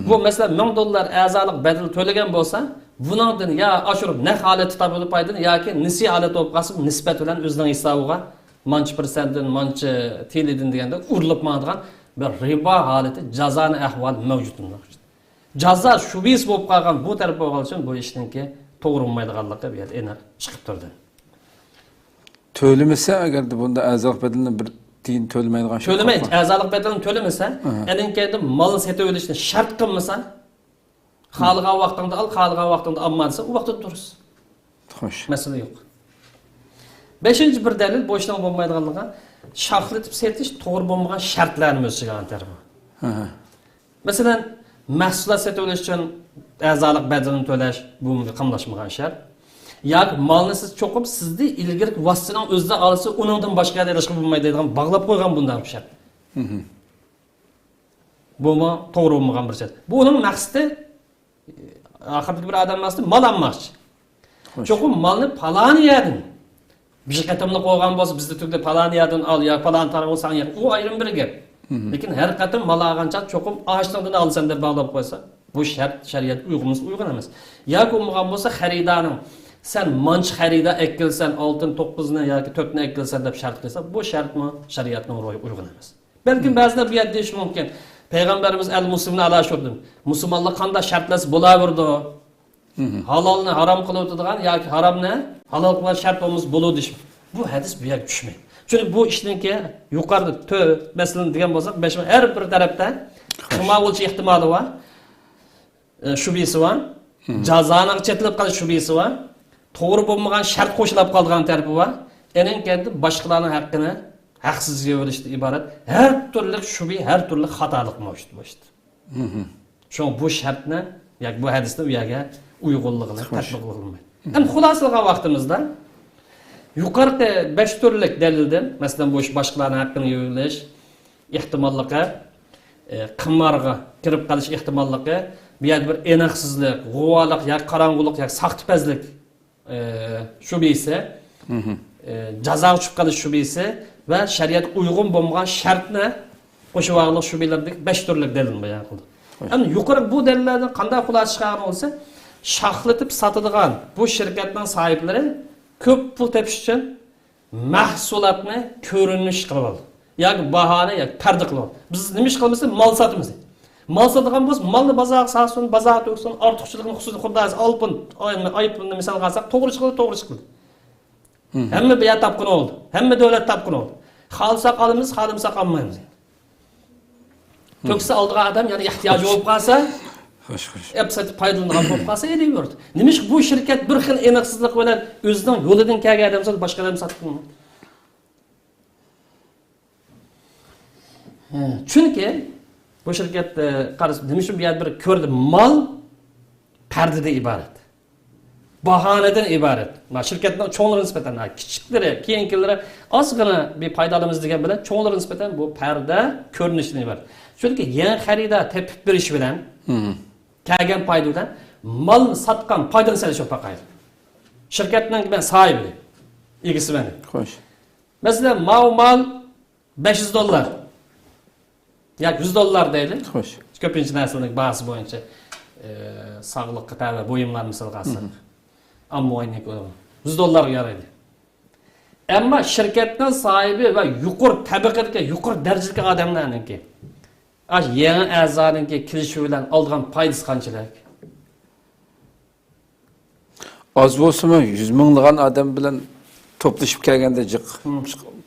بۇ، مەسىلەن، مىڭ دوللار ئەزالىق بەدىلى تۆلىگەن بولسا، بۇنىڭدىن يا ئاشۇرۇپ نەق ھالەتتە تاپىدۇ پايدىنى، ياكى نېسىيە ھالەت بولۇپ قالسا، نىسبەت بىلەن ئۆزىنىڭ ھېسابىغا مانچە پىرسەنتتىن، مانچە تىلىدىن دېگەندەك ئۇرۇلۇپ ماڭىدىغان بىر رىبا ھالىتى، جازانە ئەھۋال مەۋجۇت. جازا شۈبھىسى بولۇپ قالغان بۇ تەرەپ بولغان ئۈچۈن بۇ ئىشنىڭكى توغرا بولمايدىغانلىقى بۇ يەردە ئېنىق چىقىپ تۇردى. تۆلىمىسە ئەگەردە بۇندا ئەزالىق بەدىلىنى بىر تىيىن تۆلىمەيدىغان شەرت تۆلىمەي قالسا. ئەزالىق بەدىلىنى تۆلىمىسە، ئەنىڭ كەينىدىن مالنى سېتىۋېلىشنى شەرت قىلمىسا، خالىغان ۋاقتىڭدا ئال، خالىغان ۋاقتىڭدا ئالما دېسە، ئۇ ۋاقتىدا دۇرۇس. خوش. مەسىلە يوق. بەشىنچى بىر دەلىل بۇ ئىشنىڭ بولمايدىغانلىقىغا، شاخلىتىپ سېتىش توغرا بولمىغان شەرتلەرنى ئۆز ئىچىگە ئالغان تەرىپى. مەسىلەن، مەھسۇلات سېتىۋېلىش ئۈچۈن ئەزالىق بەدىلىنى تۆلەش، بۇ قاملاشمىغان شەرت. ياكى مالنى سىز چوقۇم سىزدىن ئىلگىرىكى ۋاسىتىنىڭ ئۆزىدە ئالسا، ئۇنىڭدىن باشقا يەردە ئېلىشقا بولمايدۇ دەيدىغان باغلاپ قويغان بۇنداق شەرت. بۇمۇ توغرا بولمىغان بىر شەرت. بۇ ئۇنىڭ مەقسىتى، ئاخىرىدىكى بىر ئادەم مەقسىتى مال ئالماقچى. چوقۇم مالنى پالان يەردىن بىر قېتىملىق بولغان بولسا، بىزدە تۈگدە پالان يەردىن ئال يا پالان تارىغۇ ساڭا ياق، ئۇ ئايرىم بىر گەپ. لېكىن ھەر قېتىم مال ئالغان چاغ چوقۇم ئاشنىڭدىن ئالىسەن دەپ باغلاپ قويسا، بۇ شەرت شەرىئەت ئۇيغۇن ئۇيغۇن ئەمەس. ياكى بولمىغان بولسا، خەرىدارنىڭ سەن مانچە خەرىدار ئەككەلسەن، ئالتىن توققۇزنى ياكى تۆتنى ئەككەلسەن دەپ شەرت قىلسا، بۇ شەرتمۇ شەرىئەتنىڭ روھىغا ئۇيغۇن ئەمەس. بەلكىم بەزىلەر بۇ يەردە دېيىشى مۇمكىن، پەيغەمبىرىمىز ئەل مۇسلىمنى ئالا شۇردىن، مۇسۇلمانلار قانداق شەرتلەرسە بولاۋېرىدۇ. ھالالنى ھارام قىلىۋېتىدىغان ياكى ھارامنى ھالال قىلغان شەرت بولمىسا بولىدۇ دېيىش. بۇ ھەدىس بۇ يەرگە چۈشمەيدۇ. چۈنكى بۇ ئىشنىڭكى يۇقىرىدا تۆ مەسىلىنى دېگەن بولساق، بەش ھەر بىر تەرەپتە قىلما بولۇش ئېھتىمالى بار. ئە، شۈبھىسى بار. جازانىڭ چېتىلىپ قېلىش شۈبھىسى بار. توغرا بولمىغان شەرت قوشۇلۇپ قالىدىغان تەرىپى بار. ئېنىڭ كەينىدىن باشقىلارنىڭ ھەققىنى ھەقسىز يەۋېلىشتىن ئىبارەت ھەر تۈرلۈك شۈبھە، ھەر تۈرلۈك خاتالىق مەۋجۇت بۇ ئىشتا. شۇڭا بۇ شەرتنى ياكى بۇ ھەدىسنى ئۇ يەرگە ئۇيغۇنلۇقىنى تەتبىق قىلمايدۇ. ئەمدى خۇلاسە قىلغان ۋاقتىمىزدا يۇقىرىقى بەش تۈرلۈك دەلىلدىن، مەسىلەن، بۇ باشقىلارنىڭ ھەققىنى يەۋېلىش ئېھتىماللىقى، ئە، قىمارغا كىرىپ قېلىش ئېھتىماللىقى، بۇ يەردە بىر ئېنىقسىزلىق، غۇۋالىق ياكى قاراڭغۇلۇق ياكى ساختىپەزلىك ئى، شۈبھىسى، ئى، جازاغا چۈشۈپ قېلىش شۈبھىسى ۋە شەرىئەتكە ئۇيغۇن بولمىغان شەرتنى قوشۇۋالغانلىق شۈبھىلىرىدىكى بەش تۈرلۈك دەلىلنى بايان قىلدى. ئەمدى يۇقىرى بۇ دەلىللەردىن قانداق خۇلاسە چىقارغان بولسا، شاخلىتىپ ساتىدىغان بۇ شىركەتنىڭ ساھىبلىرى كۆپ پۇل تېپىش ئۈچۈن مەھسۇلاتنى كۆرۈنۈش قىلىۋالدى. ياكى باھانى ياكى پەردە قىلىۋالدى. بىز نېمە ئىش قىلىمىز؟ مال ساتىمىز. مال ساتىدىغان بولسا، مالنى بازارغا سالسۇن، بازار تۆكسۇن، ئارتۇقچىلىقنى خۇسۇسىي خۇددى ھازىر ئالپۇن، ئايپوننى مىسالغا ئالساق، توغرا چىقىدۇ، توغرا چىقىدۇ. ھەممە بۇ يەر تاپقىنى بولدى. ھەممە دۆلەت تاپقىنى بولدى. خالىساق ئالىمىز، خالىمىساق ئالمايمىز. تۆكسە ئالىدىغان ئادەم يەنە ئېھتىياجى بولۇپ قالسا، خوش، خوش. ئەپ سېتىپ پايدىلىنىدىغان بولۇپ قالسا، ئېلىۋېرىدۇ. نېمىشقا بۇ شىركەت بىر خىل ئېنىقسىزلىق بىلەن ئۆزىنىڭ يولىدىن كەلگەن ئادەم ساتىدۇ، باشقا ئادەم ساتقىنى؟ چۈنكى بۇ شىركەت، ئە، قارىسا، نېمە ئۈچۈن بۇ يەردە بىر كۆردى، مال پەردىدىن ئىبارەت. باھانىدىن ئىبارەت. مانا شىركەتنىڭ چوڭلىرىغا نىسبەتەن، ھە، كىچىكلىرى، كېيىنكىلىرى ئازغىنا بىر پايدا ئالىمىز دېگەن بىلەن چوڭلىرىغا نىسبەتەن بۇ پەردە كۆرۈنۈشتىن ئىبارەت. چۈنكى يېڭى خېرىدار تېپىپ بېرىش بىلەن كەلگەن پايدا بىلەن مال ساتقان پايدىنى سېلىش بولۇپ قالىدۇ. شىركەتنىڭ مەن ساھىبى، ئىگىسى مەن. خوش. مەسىلەن، ماۋۇ مال بەش يۈز دوللار ياكى يۈز دوللار دەيلى. خوش. كۆپىنچە نەرسىلەرنىڭ باھاسى بويىچە، ئە، ساغلىققا تەۋە بۇيۇملار مىسالغا ئالساق. ئاممىۋى ئەينەك يۈز دوللارغا يارايدۇ. ئەمما شىركەتنىڭ ساھىبى ۋە يۇقىرى تەبىقىدىكى، يۇقىرى دەرىجىدىكى ئادەملەرنىڭكى، ئاشۇ يېڭى ئەزانىڭكى كېلىشىۋى بىلەن ئالىدىغان پايدىسى قانچىلىك؟ ئاز بولسىمۇ يۈز مىڭلىغان ئادەم بىلەن توپلىشىپ كەلگەندە جىق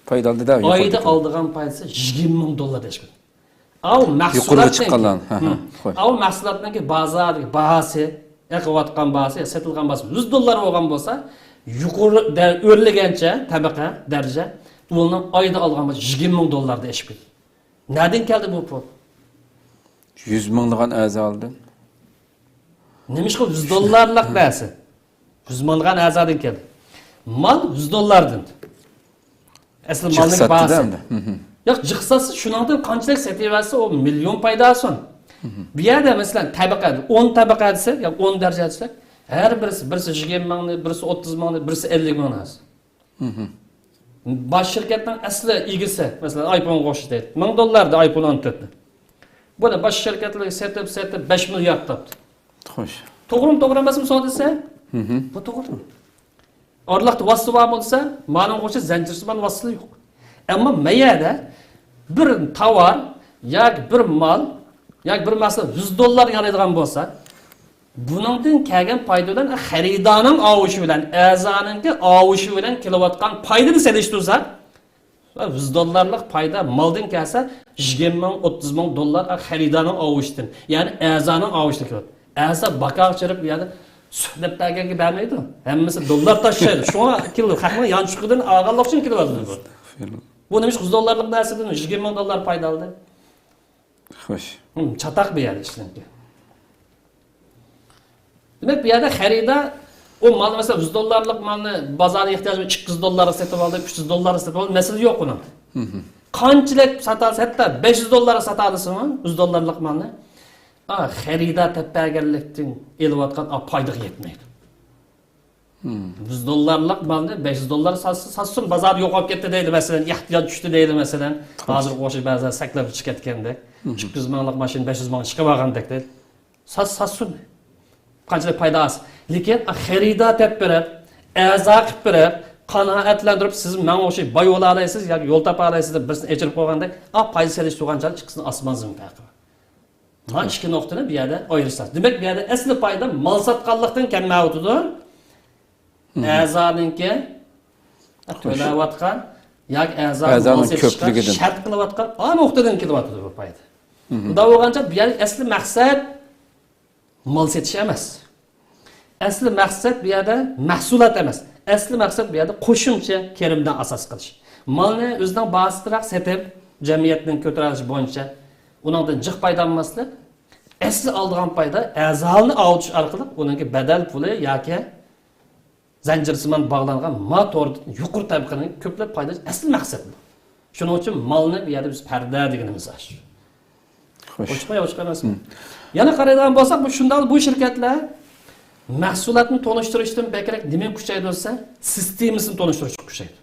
پايدا ئالدى-دە. ئايدا ئالىدىغان پايدىسى يىگىرمە مىڭ دوللار دەيدىكەن. ئاۋۇ مەھسۇلاتنىڭكى، ئاۋۇ مەھسۇلاتنىڭكى بازاردىكى باھاسى، ئېقىۋاتقان باھاسى، سېتىلغان باھاسى يۈز دوللار بولغان بولسا، يۇقىرى ئۆرلىگەنچە تەبىقە، دەرىجە، ئۇنىڭ ئايدا ئالغان باھاسى يىگىرمە مىڭ دوللاردىن ئېشىپ كېتىدۇ. نەدىن كەلدى بۇ پۇل؟ يۈز مىڭلىغان ئەزالىدىن. نېمىشقا يۈز دوللارلىق نەرسە؟ يۈز مىڭلىغان ئەزادىن كەلدى. مال يۈز دوللاردىن. ئەسلى مالنىڭ باھاسى. ياق، جىق ساتسا شۇنىڭدىن قانچىلىك سېتىۋەرسە، ئۇ مىليون پايدا ئالسۇن. بۇ يەردە، مەسىلەن، تەبىقە، ئون تەبىقە دېسەك، ياكى ئون دەرىجە دېسەك، ھەر بىرسى، بىرسى يىگىرمە مىڭنى، بىرسى ئوتتۇز مىڭنى، بىرسى ئەللىك مىڭنى ئالسۇن. باش شىركەتنىڭ ئەسلى ئىگىسى، مەسىلەن، ئايفونغا ئوخشاش دەيدۇ. مىڭ دوللار دە ئايفون ئون تۆتنى. بۇنى باش شىركەتلەرگە سېتىپ، سېتىپ، بەش مىليارد تاپتى. خوش. توغرىمۇ، توغرا ئەمەسمۇ سودا دېسە؟ بۇ توغرا. ئارىلىقتا ۋاسىتە بار بولسا، مانىڭغا ئوخشاش زەنجىرسىمان ۋاسىتە يوق. ئەمما مەيەدە بىر تاۋار ياكى بىر مال ياكى بىر مەھسۇلات يۈز دوللار يارايدىغان بولسا، بۇنىڭدىن كەلگەن پايدا بىلەن خېرىدارنىڭ ئاۋۇشى بىلەن ئەزانىڭكى ئاۋۇشى بىلەن كېلىۋاتقان پايدىنى سېلىشتۇرسا، يۈز دوللارلىق پايدا مالدىن كەلسە، يىگىرمە مىڭ، ئوتتۇز مىڭ دوللار خېرىدارنىڭ ئاۋۇشىدىن، يەنى ئەزانىڭ ئاۋۇشىدىن كېلىۋاتىدۇ. ئەزا باكاغا چىرىپ، يەنى سۈت دەپ بەرگەنگە بەرمەيدۇ. ھەممىسى دوللار تاشلايدۇ. شۇڭا كېلىدۇ. خەقنىڭ يانچۇقىدىن ئالغانلىق ئۈچۈن كېلىۋاتىدۇ بۇ. بۇ نېمە ئۈچۈن يۈز دوللارلىق نەرسىدىن يىگىرمە مىڭ دوللار پايدا ئالدى؟ خوش. ھىم، چاتاق بۇ يەردە ئىشلەنگەن. دېمەك، بۇ يەردە خېرىدار ئۇ مالنى، مەسىلەن، يۈز دوللارلىق مالنى بازاردا ئېھتىياجى بار ئىككى يۈز دوللارغا سېتىپ ئالدى، ئۈچ يۈز دوللارغا سېتىپ ئالدى، مەسىلە يوق ئۇنىڭ. قانچىلىك ساتالىسا، ھەتتا بەش يۈز دوللارغا ساتالىسىمۇ، يۈز دوللارلىق مالنى، ئا، خېرىدار تەپ بەرگەنلىكتىن ئېلىۋاتقان، ئا، پايدىغا يەتمەيدۇ. يۈز دوللارلىق مالنى بەش يۈز دوللار ساتسا، ساتسۇن، بازاردا يوقاپ كەتتى دەيلى، مەسىلەن، ئېھتىياج چۈشتى دەيلى، مەسىلەن. ھازىرغا ئوخشاش بەزىلەر سەكلەپ چىقىپ كەتكەندەك. ئىككى يۈز مىڭلىق ماشىنا بەش يۈز مىڭ چىقىپ ئالغاندەك دەيلى. سات-، ساتسۇن. قانچىلىك پايدا ئالسا. لېكىن خېرىدار تەپ بېرىپ، ئەزا قىلىپ بېرىپ، قانائەتلەندۈرۈپ، سىز ماڭا ئوخشاش باي بولالايسىز ياكى يول تاپالايسىز دەپ بىرسىنى ئېچىرىپ قويغاندەك، ئا، پايدا سېلىشتۇرغان چاغدا ئىككىسىنىڭ ئاسمان زېمىن پەرقى بار. مانا ئىككى نۇقتىنى بۇ يەردە ئايرىش لازىم. دېمەك، بۇ يەردە ئەسلى پايدا مال ساتقانلىقتىن كەلمەيۋاتىدۇ. ئەزانىڭكى تۆلەۋاتقان ياكى ئەزا مال سېتىشقا شەرت قىلىۋاتقان، ئا، نۇقتىدىن كېلىۋاتىدۇ بۇ پايدا. بۇنداق بولغانچە بۇ يەردە ئەسلى مەقسەت مال سېتىش ئەمەس. ئەسلى مەقسەت بۇ يەردە مەھسۇلات ئەمەس. ئەسلى مەقسەت بۇ يەردە قوشۇمچە كىرىمدىن ئاساس قىلىش. مالنى ئۆزىنىڭ باھاسىدىراق سېتىپ، جەمئىيەتنىڭ كۆتۈرۈلۈشى بويىچە ئۇنىڭدىن جىق پايدىلانماسلىق، ئەسلى ئالىدىغان پايدا ئەزالىرنى ئاۋۇتۇش ئارقىلىق ئۇنىڭكى بەدەل پۇلى ياكى زەنجىرسىمان باغلانغان ما تور يۇقىرى تەبىقىنىڭ كۆپلەپ پايدىلىنىش ئەسلى مەقسەت بۇ. شۇنىڭ ئۈچۈن مالنى بۇ يەردە بىز پەردە دېگىنىمىز ئاشۇ. خوش. ئوچۇقمۇ يا ئوچۇق ئەمەسمۇ؟ يەنە قارايدىغان بولساق، بۇ شۇنداق، بۇ شىركەتلەر مەھسۇلاتنى تونۇشتۇرۇشتىن بەكرەك نېمىنى كۈچەيدۇ دېسە، سىستېمىسىنى تونۇشتۇرۇشقا كۈچەيدۇ.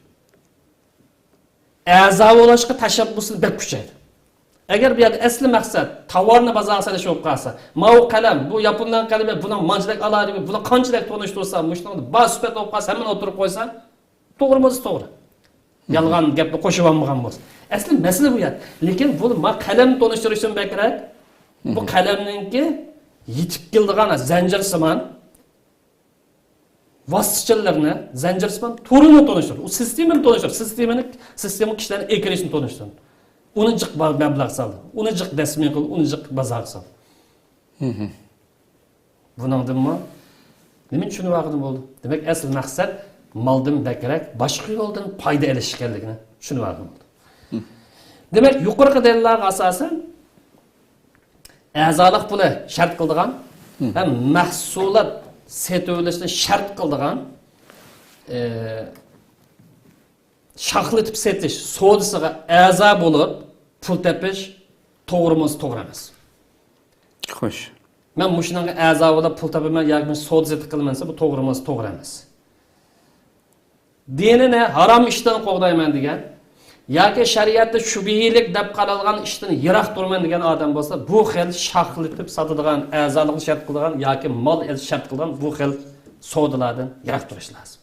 ئەزا بولۇشقا تەشەببۇسىنى بەك كۈچەيدۇ. ئەگەر بۇ يەردە ئەسلى مەقسەت تاۋارنى بازارغا سېلىش بولۇپ قالسا، ماۋۇ قەلەم، بۇ ياپونلارنىڭ قەلىمى، بۇنىڭ مانچىلىك ئالاھىدىلىكى، بۇنى قانچىلىك تونۇشتۇرسا، مۇشۇنىڭ بار سۈپەت بولۇپ قالسا، ھەممىنى ئوتتۇرىغا قويسا، توغرا بولسا توغرا. يالغان گەپنى قوشۇپ ئالمىغان بولسا. ئەسلى مەسىلە بۇ يەردە. لېكىن بۇ ما قەلەم تونۇشتۇرۇشتىن بەكرەك، بۇ قەلەمنىڭكى يېتىپ كېلىدىغان زەنجىرسىمان ۋاسىتىچىلىرىنى، زەنجىرسىمان تورىنى تونۇشتۇرۇش، ئۇ سىستېمىنى تونۇشتۇرۇش، سىستېمىنى، سىستېما كىشىلەرنى ئەكىرىشنى تونۇشتۇرۇش. ئۇنى جىق با-، مەبلەغ سالدى، ئۇنى جىق رەسمىي قىلدى، ئۇنى جىق بازارغا سالدى. بۇنىڭدىنمۇ نېمىنى چۈشىنىۋالغىلى بولدى؟ دېمەك، ئەسلى مەقسەت مالدىن بەكرەك باشقا يولدىن پايدا ئېلىش ئىكەنلىكىنى چۈشىنىۋالغىلى بولدى. دېمەك، يۇقىرىقى دەلىللەرگە ئاساسەن، ئەزالىق پۇلى شەرت قىلىدىغان ھەم مەھسۇلات سېتىۋېلىشنى شەرت قىلىدىغان، ئى، شاخلىتىپ سېتىش سودىسىغا ئەزا بولۇپ پۇل تېپىش توغرىمۇ توغرا ئەمەس. خوش. مەن مۇشۇنىڭغا ئەزا بولۇپ پۇل تاپىمەن ياكى مەن سودا سېتىق قىلىمەن دېسە، بۇ توغرىمۇ توغرا ئەمەس. دىنىنى ھارام ئىشتىن قوغدايمەن دېگەن ياكى شەرىئەتتە شۈبھىلىك دەپ قارالغان ئىشتىن يىراق تۇرىمەن دېگەن ئادەم بولسا، بۇ خىل شاخلىتىپ ساتىدىغان، ئەزالىقنى شەرت قىلىدىغان ياكى مال ئېلىش شەرت قىلىدىغان بۇ خىل سودىلاردا يىراق تۇرۇش لازىم.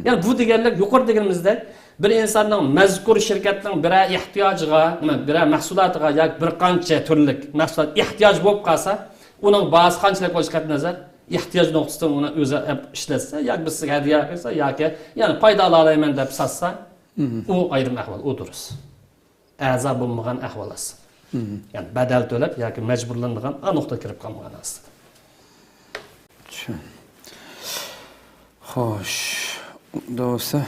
يەنى بۇ دېگەنلىك، يۇقىرى دېگىنىمىزدەك، بىر ئىنساننىڭ مەزكۇر شىركەتنىڭ بىرەر ئېھتىياجىغا، نېمە، بىرەر مەھسۇلاتىغا ياكى بىر قانچە تۈرلۈك مەھسۇلات ئېھتىياج بولۇپ قالسا، ئۇنىڭ باھاسى قانچىلىك بولۇشى قەتئىينەزەر، ئېھتىياج نۇقتىسىدىن ئۇنى ئۆزى ئەپ ئىشلەتسە ياكى بىز سىزگە ھەدىيە قىلسا ياكى، يەنى پايدا ئالالايمەن دەپ ساتسا، ئۇ ئايرىم ئەھۋال، ئۇ دۇرۇس. ئەزا بولمىغان ئەھۋال ئاستىدا. يەنى بەدەل تۆلەپ ياكى مەجبۇرلىنىدىغان ئا نۇقتا كىرىپ قالمىغان ئاستىدا. چۈشۈن. خوش. ئۇنداق بولسا.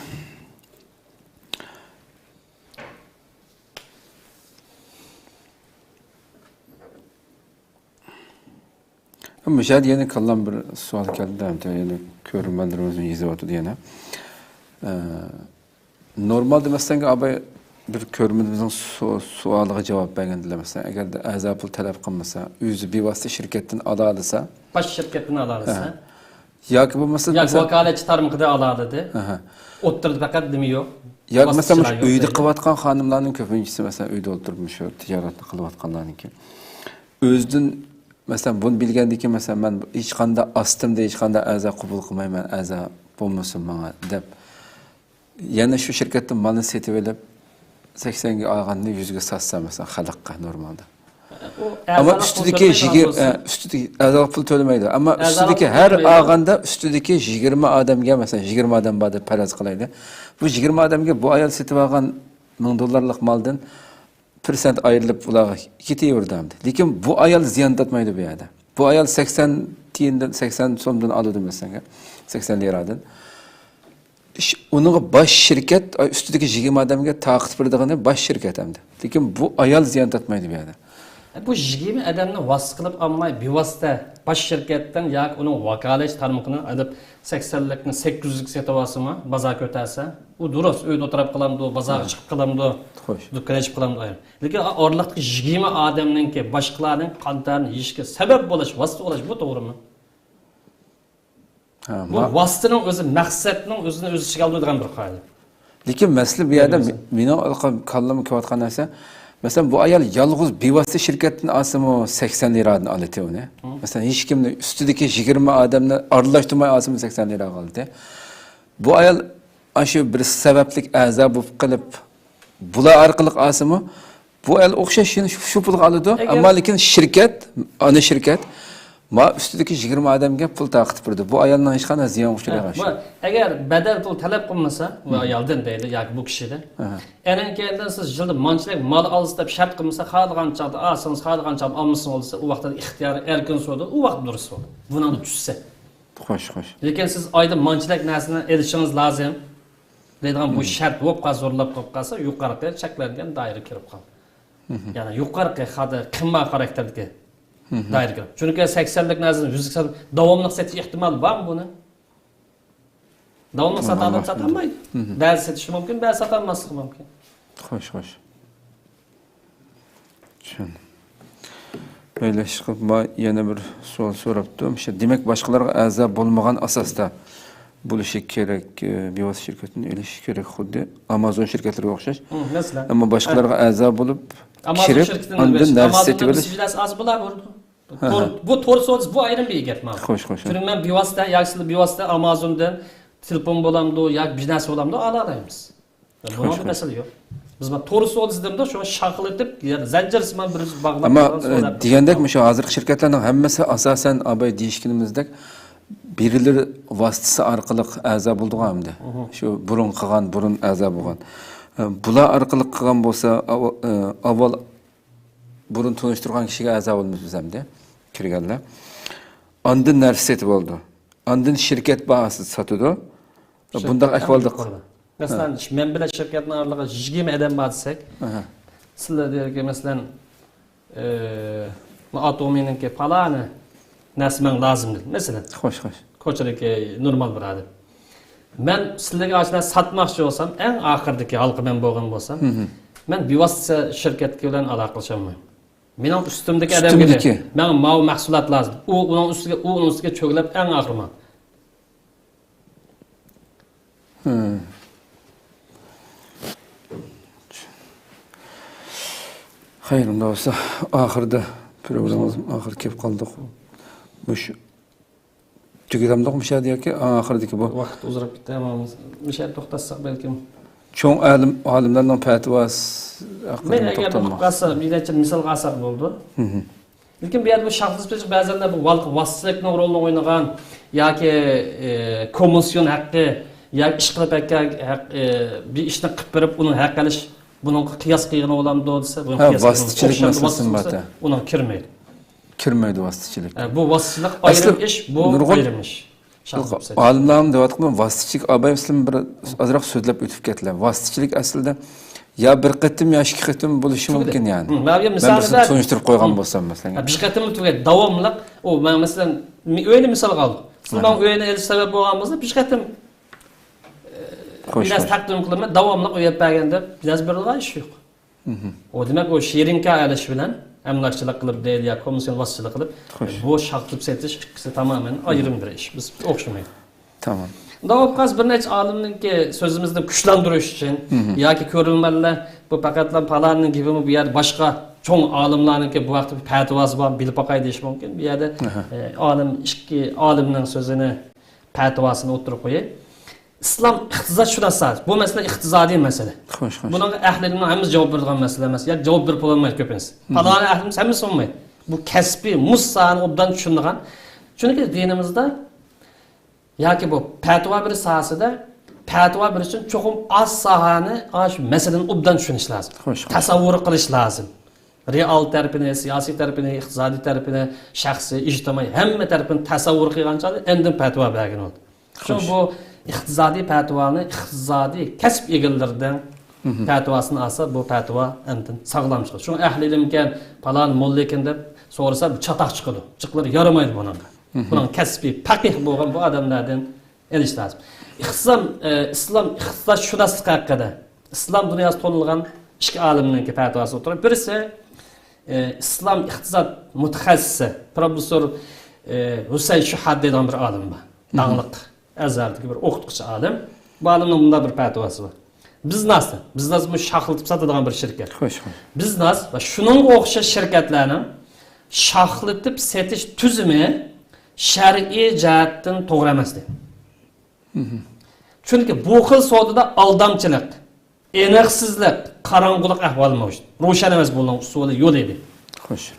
مۇشۇ يەردە يەنە كاللام بىر سوئال كەلدى، يەنە كۆرۈرمەنلىرىمىزمۇ يېزىۋاتىدۇ يەنە. ئە، نورمالدا مەسىلەن، ئاباي بىر كۆرۈرمىنىمىزنىڭ سو-، سوئالىغا جاۋاب بەرگەندىلا، مەسىلەن، ئەگەردە ئەزا پۇل تەلەپ قىلمىسا، ئۆزى بىۋاسىتە شىركەتتىن ئالالىسا، باش شىركەتتىن ئالالىسا. ھە. ياكى بولمىسا، ياكى مەسىلەن، ۋاكالەتچى تارمىقىدا ئالالىدى. ئەھە. ئوتتۇرىدا پەقەت نېمە يوق؟ ياكى مەسىلەن، مۇشۇ ئۆيدە قىلىۋاتقان خانىملارنىڭ كۆپىنچىسى، مەسىلەن، ئۆيدە ئولتۇرۇپ مۇشۇ تىجارەتنى قىلىۋاتقانلارنىڭكى ئۆزىدىن، مەسىلەن، بۇنى بىلگەندىن كېيىن، مەسىلەن، مەن ھېچقانداق ئاستىمدا ھېچقانداق ئەزا قوبۇل قىلمايمەن، ئەزا بولمىسۇن ماڭا دەپ، يەنە شۇ شىركەتتىن مالنى سېتىۋېلىپ، سەكسەنگە ئالغاننى يۈزگە ساتسا، مەسىلەن، خەلققە نورمالدا. ئەمما ئۈستىدىكى يىگىرمە، ئە، ئۈستىدىكى ئەزالىق پۇل تۆلىمەيدۇ. ئەمما ئۈستىدىكى ھەر ئالغاندا ئۈستىدىكى يىگىرمە ئادەمگە، مەسىلەن، يىگىرمە ئادەم بار دەپ پەرەز قىلايلى. بۇ يىگىرمە ئادەمگە بۇ ئايال سېتىپ ئالغان مىڭ دوللارلىق مالدىن پىرسەنت ئايرىلىپ ئۇلارغا كېتىۋېرىدۇ ئەمدى. لېكىن بۇ ئايال زىيان تارتمايدۇ بۇ يەردە. بۇ ئايال سەكسەن تىيىندىن، سەكسەن سومدىن ئالىدۇ مەسىلەن، سەكسەن لىرادىن. ئۇنىڭغا باش شىركەت، ئۈستىدىكى يىگىرمە ئادەمگە تارقىتىپ بېرىدىغىنى باش شىركەت ئەمدى. لېكىن بۇ ئايال زىيان تارتمايدۇ بۇ يەردە. بۇ يىگىرمە ئادەمنى ۋاسىتە قىلىپ ئالماي، بىۋاسىتە باش شىركەتتىن ياكى ئۇنىڭ ۋاكالەتچى تارمىقىنى ئېلىپ، سەكسەنلىكنى سەككىز يۈزگە سېتىۋالسىمۇ، بازار كۆتەرسە، ئۇ دۇرۇس، ئۆيدە ئولتۇرۇپ قالامدۇ، بازارغا چىقىپ قالامدۇ، خوش، دۇكان ئېچىپ قالامدۇ ئايرىم. لېكىن ئارىلىقتىكى يىگىرمە ئادەمنىڭكى باشقىلارنىڭ قان تەرىنى يېيىشكە سەۋەب بولۇش، ۋاسىتە بولۇش، بۇ توغرىمۇ؟ بۇ ۋاسىتىنىڭ ئۆزى مەقسەتنىڭ ئۆزىنى ئۆز ئىچىگە ئالىدۇ دېگەن بىر قائىدە. لېكىن مەسىلە بۇ يەردە مېنىڭ كاللامغا كېلىۋاتقان نەرسە، مەسىلەن، بۇ ئايال يالغۇز بىۋاسىتە شىركەتتىن ئالسىمۇ سەكسەن لىرادىن ئالىتى ئۇنى. مەسىلەن، ھېچكىمنى، ئۈستىدىكى يىگىرمە ئادەمنى ئارىلاشتۇرماي ئالسىمۇ سەكسەن لىراغا ئالىتى. بۇ ئايال ئاشۇ بىر سەۋەبلىك ئەزا بولۇپ قېلىپ، بۇلار ئارقىلىق ئالسىمۇ، بۇ ئەل ئوخشاش يەنە شۇ، شۇ پۇلغا ئالىدۇ. ئەمما لېكىن شىركەت، ئانا شىركەت، ما ئۈستىدىكى يىگىرمە ئادەمگە پۇل تارقىتىپ بېرىدۇ. بۇ ئايالنىڭ ھېچقانداق زىيان ئۇچرىمايدۇ. ئەگەر بەدەل پۇل تەلەپ قىلمىسا، بۇ ئايالدىن دەيلى ياكى بۇ كىشىدىن، ئەنەن كەينىدىن سىز يىلدا مانچىلىك مال ئالىسىز دەپ شەرت قىلمىسا، خالىغان چاغدا ئالسىڭىز، خالىغان چاغدا ئالمىسىڭىز دېسە، ئۇ ۋاقىتتا ئىختىيارى ئەركىن سودا، ئۇ ۋاقىت دۇرۇس بولىدۇ. بۇنىڭدا چۈشسە. خوش، خوش. لېكىن سىز ئايدا مانچىلىك نەرسىنى ئېلىشىڭىز لازىم دەيدىغان بۇ شەرت بولۇپ قالسا، زورلاپ قويۇپ قالسا، يۇقىرىقى چەكلەنگەن دائىرە كىرىپ قالىدۇ. يەنى يۇقىرىقى خادا قىممەت خاراكتېردىكى دائىرە كىرىپ. چۈنكى سەكسەنلىك نەرسىنى يۈزلۈك ساتىپ، داۋاملىق سېتىش ئېھتىمالى بارمۇ بۇنى؟ داۋاملىق ساتالمايدۇ. بەزى سېتىشى مۇمكىن، بەزى ساتالماسلىقى مۇمكىن. خوش، خوش. چۈشەندىم. مەيلى، ئىشقىلىپ، ما يەنە بىر سوئال سوراپتۇ. مۇشۇ، دېمەك، باشقىلارغا ئەزا بولمىغان ئاساستا بولۇشى كېرەك، ئە، بىۋاسىتە شىركەتتىن ئېلىشى كېرەك، خۇددى ئامازون شىركەتلىرىگە ئوخشاش. مەسىلەن. ئەمما باشقىلارغا ئەزا بولۇپ، ئامازون كىرىپ، شىركىتىدىن ئاندىن نەرسە سېتىۋېلىش. بىزنېس ئاساسى بۇلار بۇ. تور، بۇ تور سودىسى، بۇ ئايرىم بىر گەپ مانا. خوش، خوش. چۈنكى مەن بىۋاسىتە ياكى سىلەر بىۋاسىتە ئامازوندىن تېلېفون بولامدۇ ياكى بىر نەرسە بولامدۇ ئالالايمىز. بۇنىڭدا مەسىلە يوق. بىز مانا تور سودىسى دېدۇمدا، شۇ شاخلىتىپ، زەنجىرسىمان بىر باغلاپ، ئەمما، ئە، دېگەندەك، مۇشۇ ھازىرقى شىركەتلەرنىڭ ھەممىسى ئاساسەن ئاباي دېيىشكىنىمىزدەك بىرىلىرى ۋاسىتىسى ئارقىلىق ئەزا بولىدىغان ئەمدى. شۇ بۇرۇن قىلغان، بۇرۇن ئەزا بولغان. ئە، بۇلار ئارقىلىق قىلغان بولسا، ئاۋ-، ئە، ئاۋۋال بۇرۇن تونۇشتۇرغان كىشىگە ئەزا بولىمىز بىز ئەمدى، كىرگەنلەر. ئاندىن نەرسە سېتىپ ئالىدۇ. ئاندىن شىركەت باھاسىدا ساتىدۇ. بۇنداق ئەھۋالدا، مەسىلەن، مەن بىلەن شىركەتنىڭ ئارىلىقىدا يىگىرمە ئادەم بار دېسەك، سىلەر دېيەركى، مەسىلەن، ئە، ئاتومىنىڭكى پالانى نەرسە ماڭا لازىم دېدى، مەسىلەن. خوش، خوش. كوچىدىكى نورمال بىر ئادەم. مەن سىلەرگە ئاشۇ نەرسە ساتماقچى بولسام، ئەڭ ئاخىرىدىكى ھالقا مەن بولغان بولسام، مەن بىۋاسىتە شىركەتكە بىلەن ئالاقىلىشالمايمەن. مېنىڭ ئۈستۈمدىكى ئادەمگە، ئۈستۈمدىكى، ماڭا ماۋۇ مەھسۇلات لازىم. ئۇ ئۇنىڭ ئۈستىگە، ئۇ ئۇنىڭ ئۈستىگە چۆگىلەپ، ئەڭ ئاخىرى ماڭا. خەير، ئۇنداق بولسا، ئاخىرىدا پروگراممىمىز ئاخىرىغا كېلىپ قالدۇق. مۇشۇ تۈگىتەمدۇق مۇشۇ يەردە ياكى ئەڭ ئاخىرىدىكى بۇ؟ ۋاقىت ئۇزىراپ كېتەر، مانا مۇشۇ يەردە توختاتساق بەلكىم. چوڭ ئالىم، ئالىملارنىڭ پەتىۋاسى ھەققىدە توختالماق. مەن ئەگەر بولۇپ قالسا، بىر نەچچە مىسالغا ئالساق بولىدۇ. لېكىن بۇ يەردە بۇ شەخسلىشىپ بەزەن بۇ ۋاسىتىچىلىكنىڭ رولىنى ئوينىغان ياكى، ئى، كومىسسىيون ھەققى ياكى ئىش قىلىپ ھەققى، ھەق، ئى، بىر ئىشنى قىلىپ بېرىپ ئۇنىڭ ھەق ئېلىش، بۇنىڭغا قىياس قىلغىلى بولامدۇ دېسە، بۇنىڭ قىياس قىلغىلى ۋاسىتىچىلىك مەسىلىسى بار. ئۇنىڭغا كىرمەيدۇ. كىرمەيدۇ ۋاسىتىچىلىك. ئە، بۇ ۋاسىتىچىلىك ئايرىم ئىش، بۇ ئايرىم ئىش. ئالىملارمۇ دەۋاتقان ۋاسىتىچىلىك، ئاباي سىلەر بىر ئازراق سۆزلەپ ئۆتۈپ كەتتىلەر. ۋاسىتىچىلىك ئەسلىدە يا بىر قېتىم، يا ئىككى قېتىم بولۇشى مۇمكىن، يەنى. مەن بىر سىزنى تونۇشتۇرۇپ قويغان بولسام، مەسىلەن. بىر قېتىم تۈگەپ، داۋاملىق، ئۇ، مەن، مەسىلەن، ئۆينى مىسالغا ئالدىم. سىز ماڭا ئۆينى ئېلىش سەۋەب بولغان بولسا، بىر قېتىم، ئە، بىر نەرسە تەقدىم قىلىمەن، داۋاملىق ئۆي ئېلىپ بەرگەن دەپ، بىر نەرسە بېرىدىغان ئىش يوق. ئۇ، دېمەك، ئۇ شېرىنكا ئېلىش بىلەن، ئەملاكچىلىق قىلىپ دەيلى يا كومىسسىيون ۋاسىتىچىلىك قىلىپ، بۇ شاخلىتىپ سېتىش ئىككىسى تامامەن ئايرىم بىر ئىش. بىز ئوخشىمايدۇ. تامام. ئۇنداق بولۇپ قالسا، بىر نەچچە ئالىمنىڭكى سۆزىمىزنى كۈچلەندۈرۈش ئۈچۈن ياكى كۆرۈرمەنلەر بۇ پەقەتلا پالانىنىڭ گېپىمۇ، بۇ يەردە باشقا چوڭ ئالىملارنىڭكى بۇ ھەقتە بىر پەتىۋاسى بار، بىلىپ باقاي دېيىشى مۇمكىن. بۇ يەردە، ئە، ئالىم، ئىككى ئالىمنىڭ سۆزىنى، پەتىۋاسىنى ئوتتۇرىغا قوياي. ئىسلام ئىقتىسادشۇناس ساھەسى. بۇ مەسىلە ئىقتىسادىي مەسىلە. خوش، خوش. بۇنىڭغا ئەھلى ئىلىمنىڭ ھەممىسى جاۋاب بېرىدىغان مەسىلە ئەمەس. ياكى جاۋاب بېرىپ بولالمايدۇ كۆپىنچىسى. مم. پالانى ئەھلىمىز ھەممىسى بولمايدۇ. بۇ كەسپىي مۇشۇ ساھەنى ئوبدان چۈشىنىدىغان. چۈنكى دىنىمىزدا ياكى بۇ پەتىۋا بېرىش ساھەسىدە پەتىۋا بېرىش ئۈچۈن چوقۇم ئاز ساھەنى، ئاز شۇ مەسىلىنى ئوبدان چۈشىنىش لازىم. خوش، خوش. تەسەۋۋۇر قىلىش لازىم. رېئال تەرىپىنى، سىياسىي تەرىپىنى، ئىقتىسادىي تەرىپىنى، شەخسىي، ئىجتىمائىي ھەممە تەرىپىنى تەسەۋۋۇر قىلغان چاغدا ئاندىن پەتىۋا بەرگىلى بولىدۇ. شۇڭا خوش. بۇ ئىقتىسادىي پەتىۋانى ئىقتىسادىي كەسىپ ئىگىلىرىدىن مم. پەتىۋاسىنى ئالسا، بۇ پەتىۋا ئاندىن ساغلام چىقىدۇ. شۇڭا ئەھلى ئىلىمكەن، پالان موللىكەن دەپ سورىسا، بىر چاتاق چىقىدۇ. جىقلىرى يارىمايدۇ بۇنىڭغا. مم. بۇنىڭ كەسپىي پەقىھ بولغان بۇ ئادەملەردىن ئېلىش لازىم. ئىسلام، ئە، ئىسلام ئىقتىسادشۇناسلىقى ھەققىدە ئىسلام دۇنياسى تونۇلغان ئىككى ئالىمنىڭكى پەتىۋاسى ئوتتۇرىغا. بىرسى، ئە، ئىسلام ئىقتىساد مۇتەخەسسىسى، پروفېسسور، ئە، ھۈسەيىن شۇھاد دەيدىغان بىر ئالىم بار. مم. داڭلىق ئەزھەردىكى بىر ئوقۇتقۇچى ئالىم. بۇ ئالىمنىڭ مۇنداق بىر پەتىۋاسى بار. بىزناس، بىزناس بۇ شاخلىتىپ ساتىدىغان بىر شىركەت. خوش، خوش. بىزناس ۋە شۇنىڭغا ئوخشاش شىركەتلەرنىڭ شاخلىتىپ سېتىش تۈزۈمى شەرئىي جەھەتتىن توغرا ئەمەس دەيدۇ. مم. چۈنكى بۇ خىل سودىدا ئالدامچىلىق، ئېنىقسىزلىق، قاراڭغۇلۇق ئەھۋالى مەۋجۇت. روشەن ئەمەس بۇنىڭ ئۇسۇلى، يولى دەيدۇ. خوش.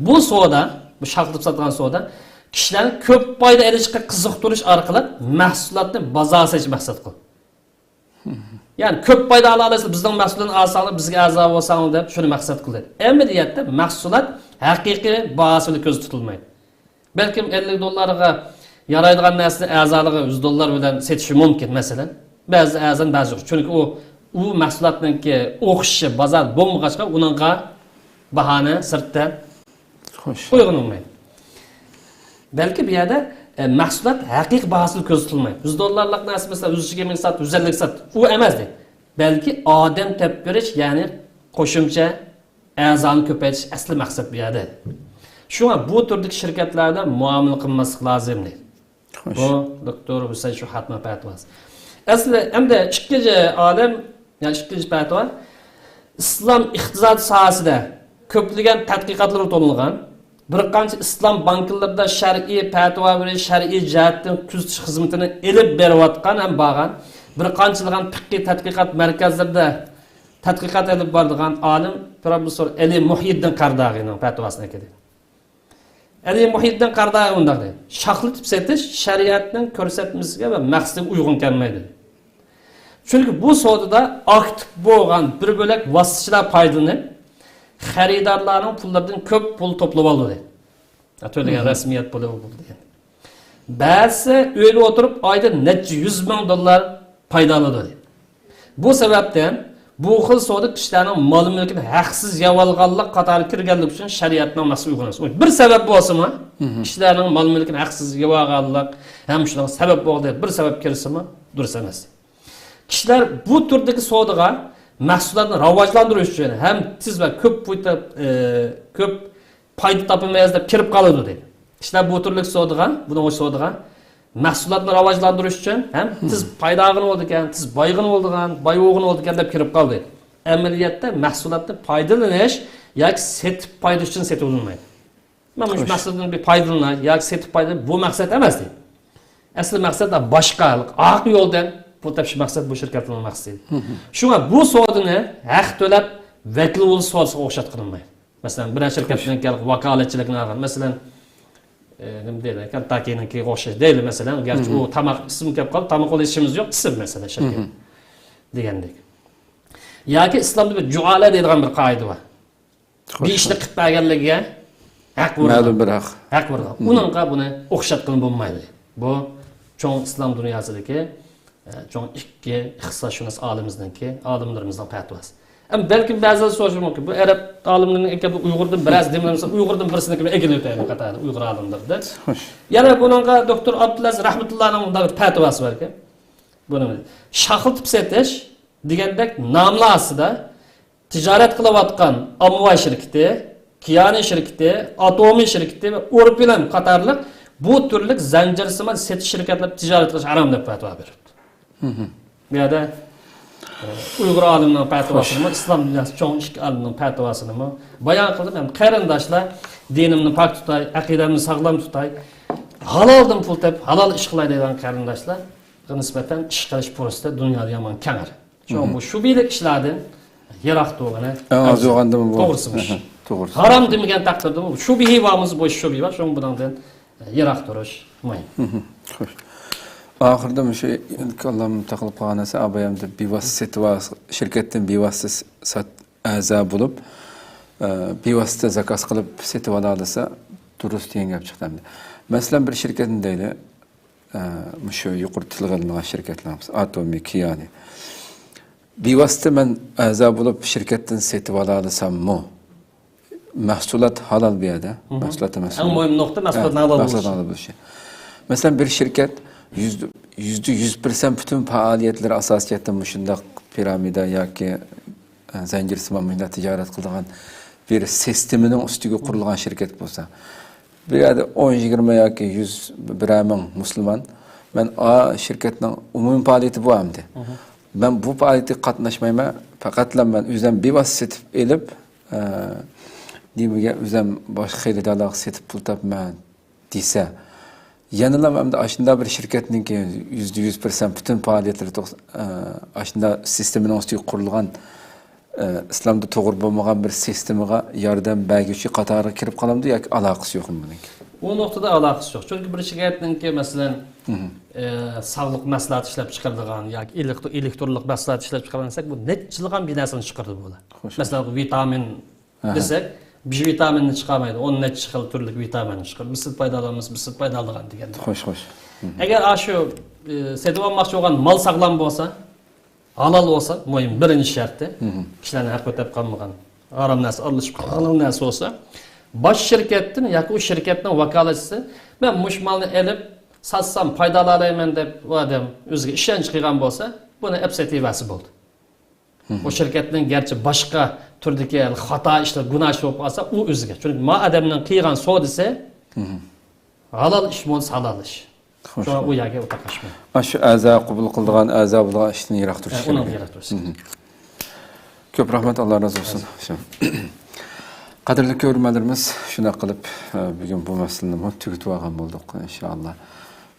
بۇ سودا، بۇ شاخلىتىپ ساتىدىغان سودا كىشىلەرنى كۆپ پايدا ئېلىشقا قىزىقتۇرۇش ئارقىلىق مەھسۇلاتنى بازارغا سېلىش مەقسەت قىلدى. يەنى كۆپ پايدا ئالالايسىلەر، بىزنىڭ مەھسۇلاتنى ئالساڭلار، بىزگە ئەزا بولساڭلار دەپ شۇنى مەقسەت قىلدى. ئەمەلىيەتتە مەھسۇلات ھەقىقىي باھاسى بىلەن كۆزدە تۇتۇلمايدۇ. بەلكىم ئەللىك دوللارغا يارايدىغان نەرسىنى ئەزالىرىغا يۈز دوللار بىلەن سېتىشى مۇمكىن، مەسىلەن. بەزى ئەزانى بەزى يوق. چۈنكى ئۇ، ئۇ مەھسۇلاتنىڭكى ئوخشىشى بازار بولمىغاچقا، ئۇنىڭغا باھانى سىرتتىن خوش. قويغىلى بولمايدۇ. بەلكى بۇ يەردە، ئە، مەھسۇلات ھەقىقىي باھاسىنى كۆزىتىلمەيدۇ. يۈز دوللارلىق نەرسە، مەسىلەن، يۈز يىگىرمە سات، يۈز ئەللىك سات، ئۇ ئەمەس دەيدۇ. بەلكى ئادەم تېپىپ بېرىش، يەنى قوشۇمچە ئەزانى كۆپەيتىش ئەسلى مەقسەت بۇ يەردە. شۇڭا بۇ تۈردىكى شىركەتلەردە مۇئامىلە قىلماسلىق لازىم دەيدۇ. خوش. بۇ دوكتور ھۈسەيىن شۇھادنىڭ پەتىۋاسى. ئەسلى ئەمدى ئىككىنچى ئالىم، يەنى ئىككىنچى پەتىۋا، ئىسلام ئىقتىساد ساھەسىدە كۆپلىگەن تەتقىقاتلىرى تونۇلغان، بىر قانچە ئىسلام بانكىلىرىدا شەرئىي پەتىۋا بېرىش، شەرئىي جەھەتتىن كۆزىتىش خىزمىتىنى ئېلىپ بېرىۋاتقان ھەم بارغان، بىر قانچىلىغان پىققىي تەتقىقات مەركەزلىرىدە تەتقىقات ئېلىپ بارىدىغان ئالىم پروفېسسور ئەلى مۇھيىدىن قەرداغىنىڭ پەتىۋاسىنى ئەكەلدى. ئەلى مۇھيىدىن قەرداغى مۇنداق دەيدۇ: شاخلىتىپ سېتىش شەرىئەتنىڭ كۆرسەتمىسىگە ۋە مەقسىتىگە ئۇيغۇن كەلمەيدۇ. چۈنكى بۇ سودىدا ئاكتىپ بولغان بىر بۆلەك ۋاسىتىچىلەر پايدىلىنىپ، خېرىدارلارنىڭ پۇللىرىدىن كۆپ پۇل توپلىۋالدى. ھە، تۆلىگەن مم. رەسمىيەت پۇلى، بۇ پۇل دېگەن. بەزىسى ئۆيدە ئولتۇرۇپ ئايدا نەچچە يۈز مىڭ دوللار پايدا ئالىدۇ. بۇ سەۋەبتىن بۇ خىل سودا كىشىلەرنىڭ مال-مۈلكىنى ھەقسىز يەۋالغانلىق قاتارىغا كىرگەنلىكى ئۈچۈن شەرىئەتنىڭ مەخسۇس ئۇيغۇن ئەمەس. بىر سەۋەب بولسىمۇ، مم. كىشىلەرنىڭ مال-مۈلكىنى ھەقسىز يەۋالغانلىق ھەم شۇنىڭ سەۋەب بولدى دەپ بىر سەۋەب كىرسىمۇ دۇرۇس ئەمەس. كىشىلەر بۇ تۈردىكى سودىغا مەھسۇلاتنى راۋاجلاندۇرۇش ئۈچۈن ھەم تېز ۋە كۆپ پۇل تاپ-، ئى، كۆپ پايدا تاپىمىز دەپ كىرىپ قالىدۇ دەيدۇ. كىشىلەر بۇ تۈرلۈك سودىغا، بۇنىڭ سودىغا مەھسۇلاتنى راۋاجلاندۇرۇش ئۈچۈن ھەم تېز پايدا ئالغىلى بولىدىكەن، تېز بايىغىلى بولىدىغان، باي بولغىلى بولىدىكەن دەپ كىرىپ قالدى. ئەمەلىيەتتە مەھسۇلاتنى پايدىلىنىش ياكى سېتىپ پايدا ئۈچۈن سېتىۋېلىنمايدۇ. مەن مۇشۇ خوش. مەھسۇلاتتىن بىر پايدىلىناي ياكى سېتىپ پايدا، بۇ مەقسەت ئەمەس دەيدۇ. ئەسلى مەقسەت باشقا، ئاق يولدىن پۇل تېپىش مەقسەت بۇ شىركەتنىڭ مەقسىتى. شۇڭا بۇ سودىنى ھەق تۆلەپ ۋەكىل بولۇش سودىسىغا ئوخشاتقىلى بولمايدۇ. مەسىلەن، بىرەر شىركەتنىڭ ۋاكالەتچىلىكىنى ئالغان. مەسىلەن، ئە، نېمە دەيدۇ؟ كېنتاككىنىڭكىگە ئوخشاش دەيلى، مەسىلەن، گەرچە ئۇ تاماق ئىسمى كەپ قالدى، تاماق ئېلىشىمىز يوق، ئىسىم مەسىلەن، شىركەت دېگەندەك. ياكى ئىسلامدا بىر جۇئالە دەيدىغان بىر قائىدە بار. بىر ئىشنى قىلىپ بەرگەنلىكىگە ھەق بېرىدۇ. مەلۇم بىر ھەق. ھەق بېرىدۇ. ئۇنىڭغا بۇنى ئوخشاتقىلى بولمايدۇ. بۇ چوڭ ئىسلام دۇنياسىدىكى، ئە، چوڭ ئىككى ئىقتىسادشۇناس ئالىمىمىزنىڭكى، ئالىملىرىمىزنىڭ پەتىۋاسى. ئەمما بەلكىم بەزىلەر سورىشى مۇمكىن، بۇ ئەرەب ئالىملىرىنىڭ ئەكەلگەن ئۇيغۇردىن بىرەرسى دېمىلىمىسە، ئۇيغۇردىن بىرسىنىڭكىنى ئەكېلىۋېتەيلى قاتارىدا، ئۇيغۇر ئالىملىرىدىن. خوش. يەنە بۇنىڭغا دوكتور ئابدۇلئەزىز رەھمەتۇللانىڭ مۇنداق بىر پەتىۋاسى باركەن. بۇنى شاخلىتىپ سېتىش دېگەندەك ناملار ئاستىدا تىجارەت قىلىۋاتقان ئاممىۋى شىركىتى، كىيانى شىركىتى، ئاتومى شىركىتى ۋە ئورپىلان قاتارلىق بۇ تۈرلۈك زەنجىرسىمان سېتىش شىركەتلىرى تىجارەت قىلىش ھارام دەپ پەتىۋا بېرىپتۇ. بۇ يەردە، ئە، ئۇيغۇر ئالىمنىڭ پەتىۋاسىمۇ، ئىسلام دۇنياسى چوڭ ئىككى ئالىمنىڭ پەتىۋاسىنىمۇ بايان قىلدىم. ھەم قېرىنداشلار، دىنىمنى پاك تۇتاي، ئەقىدەمنى ساغلام تۇتاي، ھالالدىن پۇل تېپىپ، ھالال ئىش قىلاي دەيدىغان قېرىنداشلار نىسبەتەن ئىش قىلىش پۇرسىتى دۇنيادا يامان كەڭرى. شۇڭا بۇ شۈبھىلىك ئىشلاردىن يىراق تۇرغىنى ئەڭ ئەۋزەل. ئەڭ ئاز بولغاندىمۇ بۇ؟ توغرىسى مۇشۇ. توغرىسى. ھارام دېمىگەن تەقدىردىمۇ، شۈبھە بارمىسا بۇ شۈبھە بار، شۇڭا بۇنىڭدىن يىراق تۇرۇش مۇھىم. خوش. ئاخىرىدا مۇشۇ كاللام تاقىلىپ قالغان نەرسە، ئابايامدا بىۋاسىتە سېتىۋال-، شىركەتتىن بىۋاسىتە سات-، ئەزا بولۇپ، ئە، بىۋاسىتە زاكاز قىلىپ سېتىۋالالىسا دۇرۇس دېگەن گەپ چىقتى ئەمدى. مەسىلەن، بىر شىركەتنى دەيلى، ئە، مۇشۇ يۇقىرىدا تىلغا ئېلىنغان شىركەتلەر، ئاتومى، كىيانى. بىۋاسىتە مەن ئەزا بولۇپ شىركەتتىن سېتىۋالالىساممۇ، مەھسۇلات ھالال بۇ يەردە. مەھسۇلاتتا ئەڭ مەسىلە. مۇھىم نۇقتا مەھسۇلاتنىڭ ھە، ھالال مەھسۇلاتنىڭ بولۇشى. ھالال بولۇشى. مەسىلەن، بىر شىركەت يۈزدە، يۈزدە يۈز پىرسەنت پۈتۈن پائالىيەتلىرى ئاساسىي جەھەتتىن مۇشۇنداق پىرامىدا ياكى، ئە، زەنجىرسىمان مۇشۇنداق تىجارەت قىلىدىغان بىر سىستېمىنىڭ ئۈستىگە قۇرۇلغان شىركەت بولسا، بۇ يەردە ئون، يىگىرمە ياكى يۈز، بىرەر مىڭ مۇسۇلمان، مەن ئا شىركەتنىڭ ئومۇمىي پائالىيىتى بۇ ئەمدى. مەن بۇ پائالىيەتكە قاتناشمايمەن، پەقەتلا مەن ئۆزۈم بىۋاسىتە سېتىپ ئېلىپ، ئە، نېمىگە ئۆزۈم باشقا خېرىدارلارغا سېتىپ پۇل تاپىمەن دېسە، يەنىلا ئەمدى ئاشۇنداق بىر شىركەتنىڭكى يۈزدە يۈز پىرسەنت پۈتۈن پائالىيەتلىرى توغرىسى، ئە، ئاشۇنداق سىستېمىنىڭ ئۈستىگە قۇرۇلغان، ئە، ئىسلامدا توغرا بولمىغان بىر سىستېمىغا ياردەم بەرگۈچى قاتارىغا كىرىپ قالامدۇ ياكى ئالاقىسى يوقمۇ بۇنىڭكى؟ ئۇ نۇقتىدا ئالاقىسى يوق. چۈنكى بىر شىركەتنىڭكى، مەسىلەن، ئە، ساغلىق مەھسۇلاتى ئىشلەپ چىقىرىدىغان ياكى ئېلېكتر-، ئېلېكترونلۇق مەھسۇلات ئىشلەپ چىقىرىدىغان دېسەك، بۇ نەچچە يىلغا بىر نەرسىنى چىقىرىدۇ بۇلار. خوش. مەسىلەن، ۋىتامىن دېسەك، بىر ۋىتامىننى چىقارمايدۇ، ئون نەچچە خىل تۈرلۈك ۋىتامىننى چىقىرىدۇ. بىر سىز پايدالانمىسا، بىر سىز پايدالىغان دېگەندەك. خوش، خوش. ئەگەر ئاشۇ، ئە، سېتىۋالماقچى بولغان مال ساغلام بولسا، ھالال بولسا، مۇھىم، بىرىنچى شەرتى، كىشىلەرنى ھەق ئۆتەپ قالمىغان، ھارام نەرسە ئارىلىشىپ قالغان ھالال نەرسە بولسا، باش شىركەتتىن ياكى ئۇ شىركەتنىڭ ۋاكالەتچىسى، مەن مۇشۇ مالنى ئېلىپ ساتسام پايدىلالايمەن دەپ، ئۇ ئادەم ئۆزىگە ئىشەنچ قىلغان بولسا، بۇنى ئەپ سېتىۋەرسە بولدى. ئۇ شىركەتنىڭ گەرچە باشقا تۈردىكى خاتا ئىشلار، گۇناھ ئىشلار بولۇپ قالسا، ئۇ ئۆزىگە. چۈنكى ما ئادەمنىڭ قىلغان سودىسى ھالال ئىش بولسا، ھالال ئىش. خوش، شۇڭا خوش. ئۇ يەرگە ئۇ تاقاشمايدۇ. ئاشۇ ئەزا قوبۇل قىلىدىغان، ئەزا بولىدىغان ئىشتىن يىراق تۇرۇش ئۇنىڭ كېرەك. يىراق تۇرۇش. كۆپ رەھمەت، ئاللا رازى بولسۇن. قەدىرلىك كۆرۈرمەنلىرىمىز، شۇنداق قىلىپ، ئە، بۈگۈن بۇ مەسىلىنىمۇ تۈگىتىۋالغان بولدۇق، ئىنشائاللا.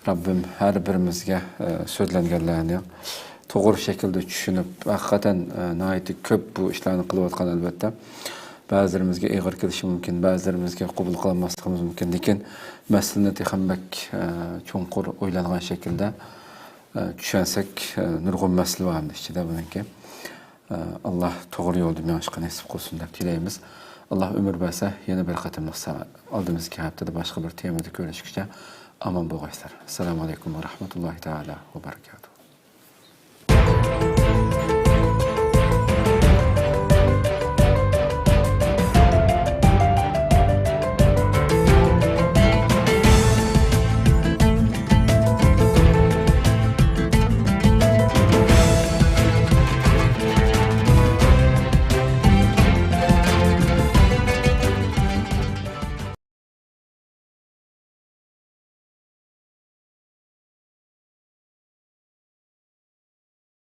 رەببىم ھەر بىرىمىزگە، ئە، سۆزلەنگەنلەرنى توغرا شەكىلدە چۈشىنىپ، ھەقىقەتەن، ئە، ناھايىتى كۆپ بۇ ئىشلارنى قىلىۋاتقان، ئەلۋەتتە. بەزىلىرىمىزگە ئېغىر كېلىشى مۇمكىن، بەزىلىرىمىزگە قوبۇل قىلالماسلىقىمىز مۇمكىن. لېكىن مەسىلىنى تېخىمۇ بەك، ئە، چوڭقۇر ئويلانغان شەكىلدە، ئە، چۈشەنسەك، ئە، نۇرغۇن مەسىلە بار ئەمدى ئىچىدە بۇنىڭكى. ئاللا توغرا يولدا مېڭىشقا نېسىپ قىلسۇن دەپ تىلەيمىز. ئاللا ئۆمۈر بەرسە، يەنە بىر قېتىملىق سا-، ئالدىمىزدىكى ھەپتىدە باشقا بىر تېمىدا كۆرۈشكىچە ئامان بولغايسىلەر. ئەسسالامۇ ئەلەيكۇم ۋە رەھمەتۇللاھى تائالا ۋە بەرىكاتۇھ.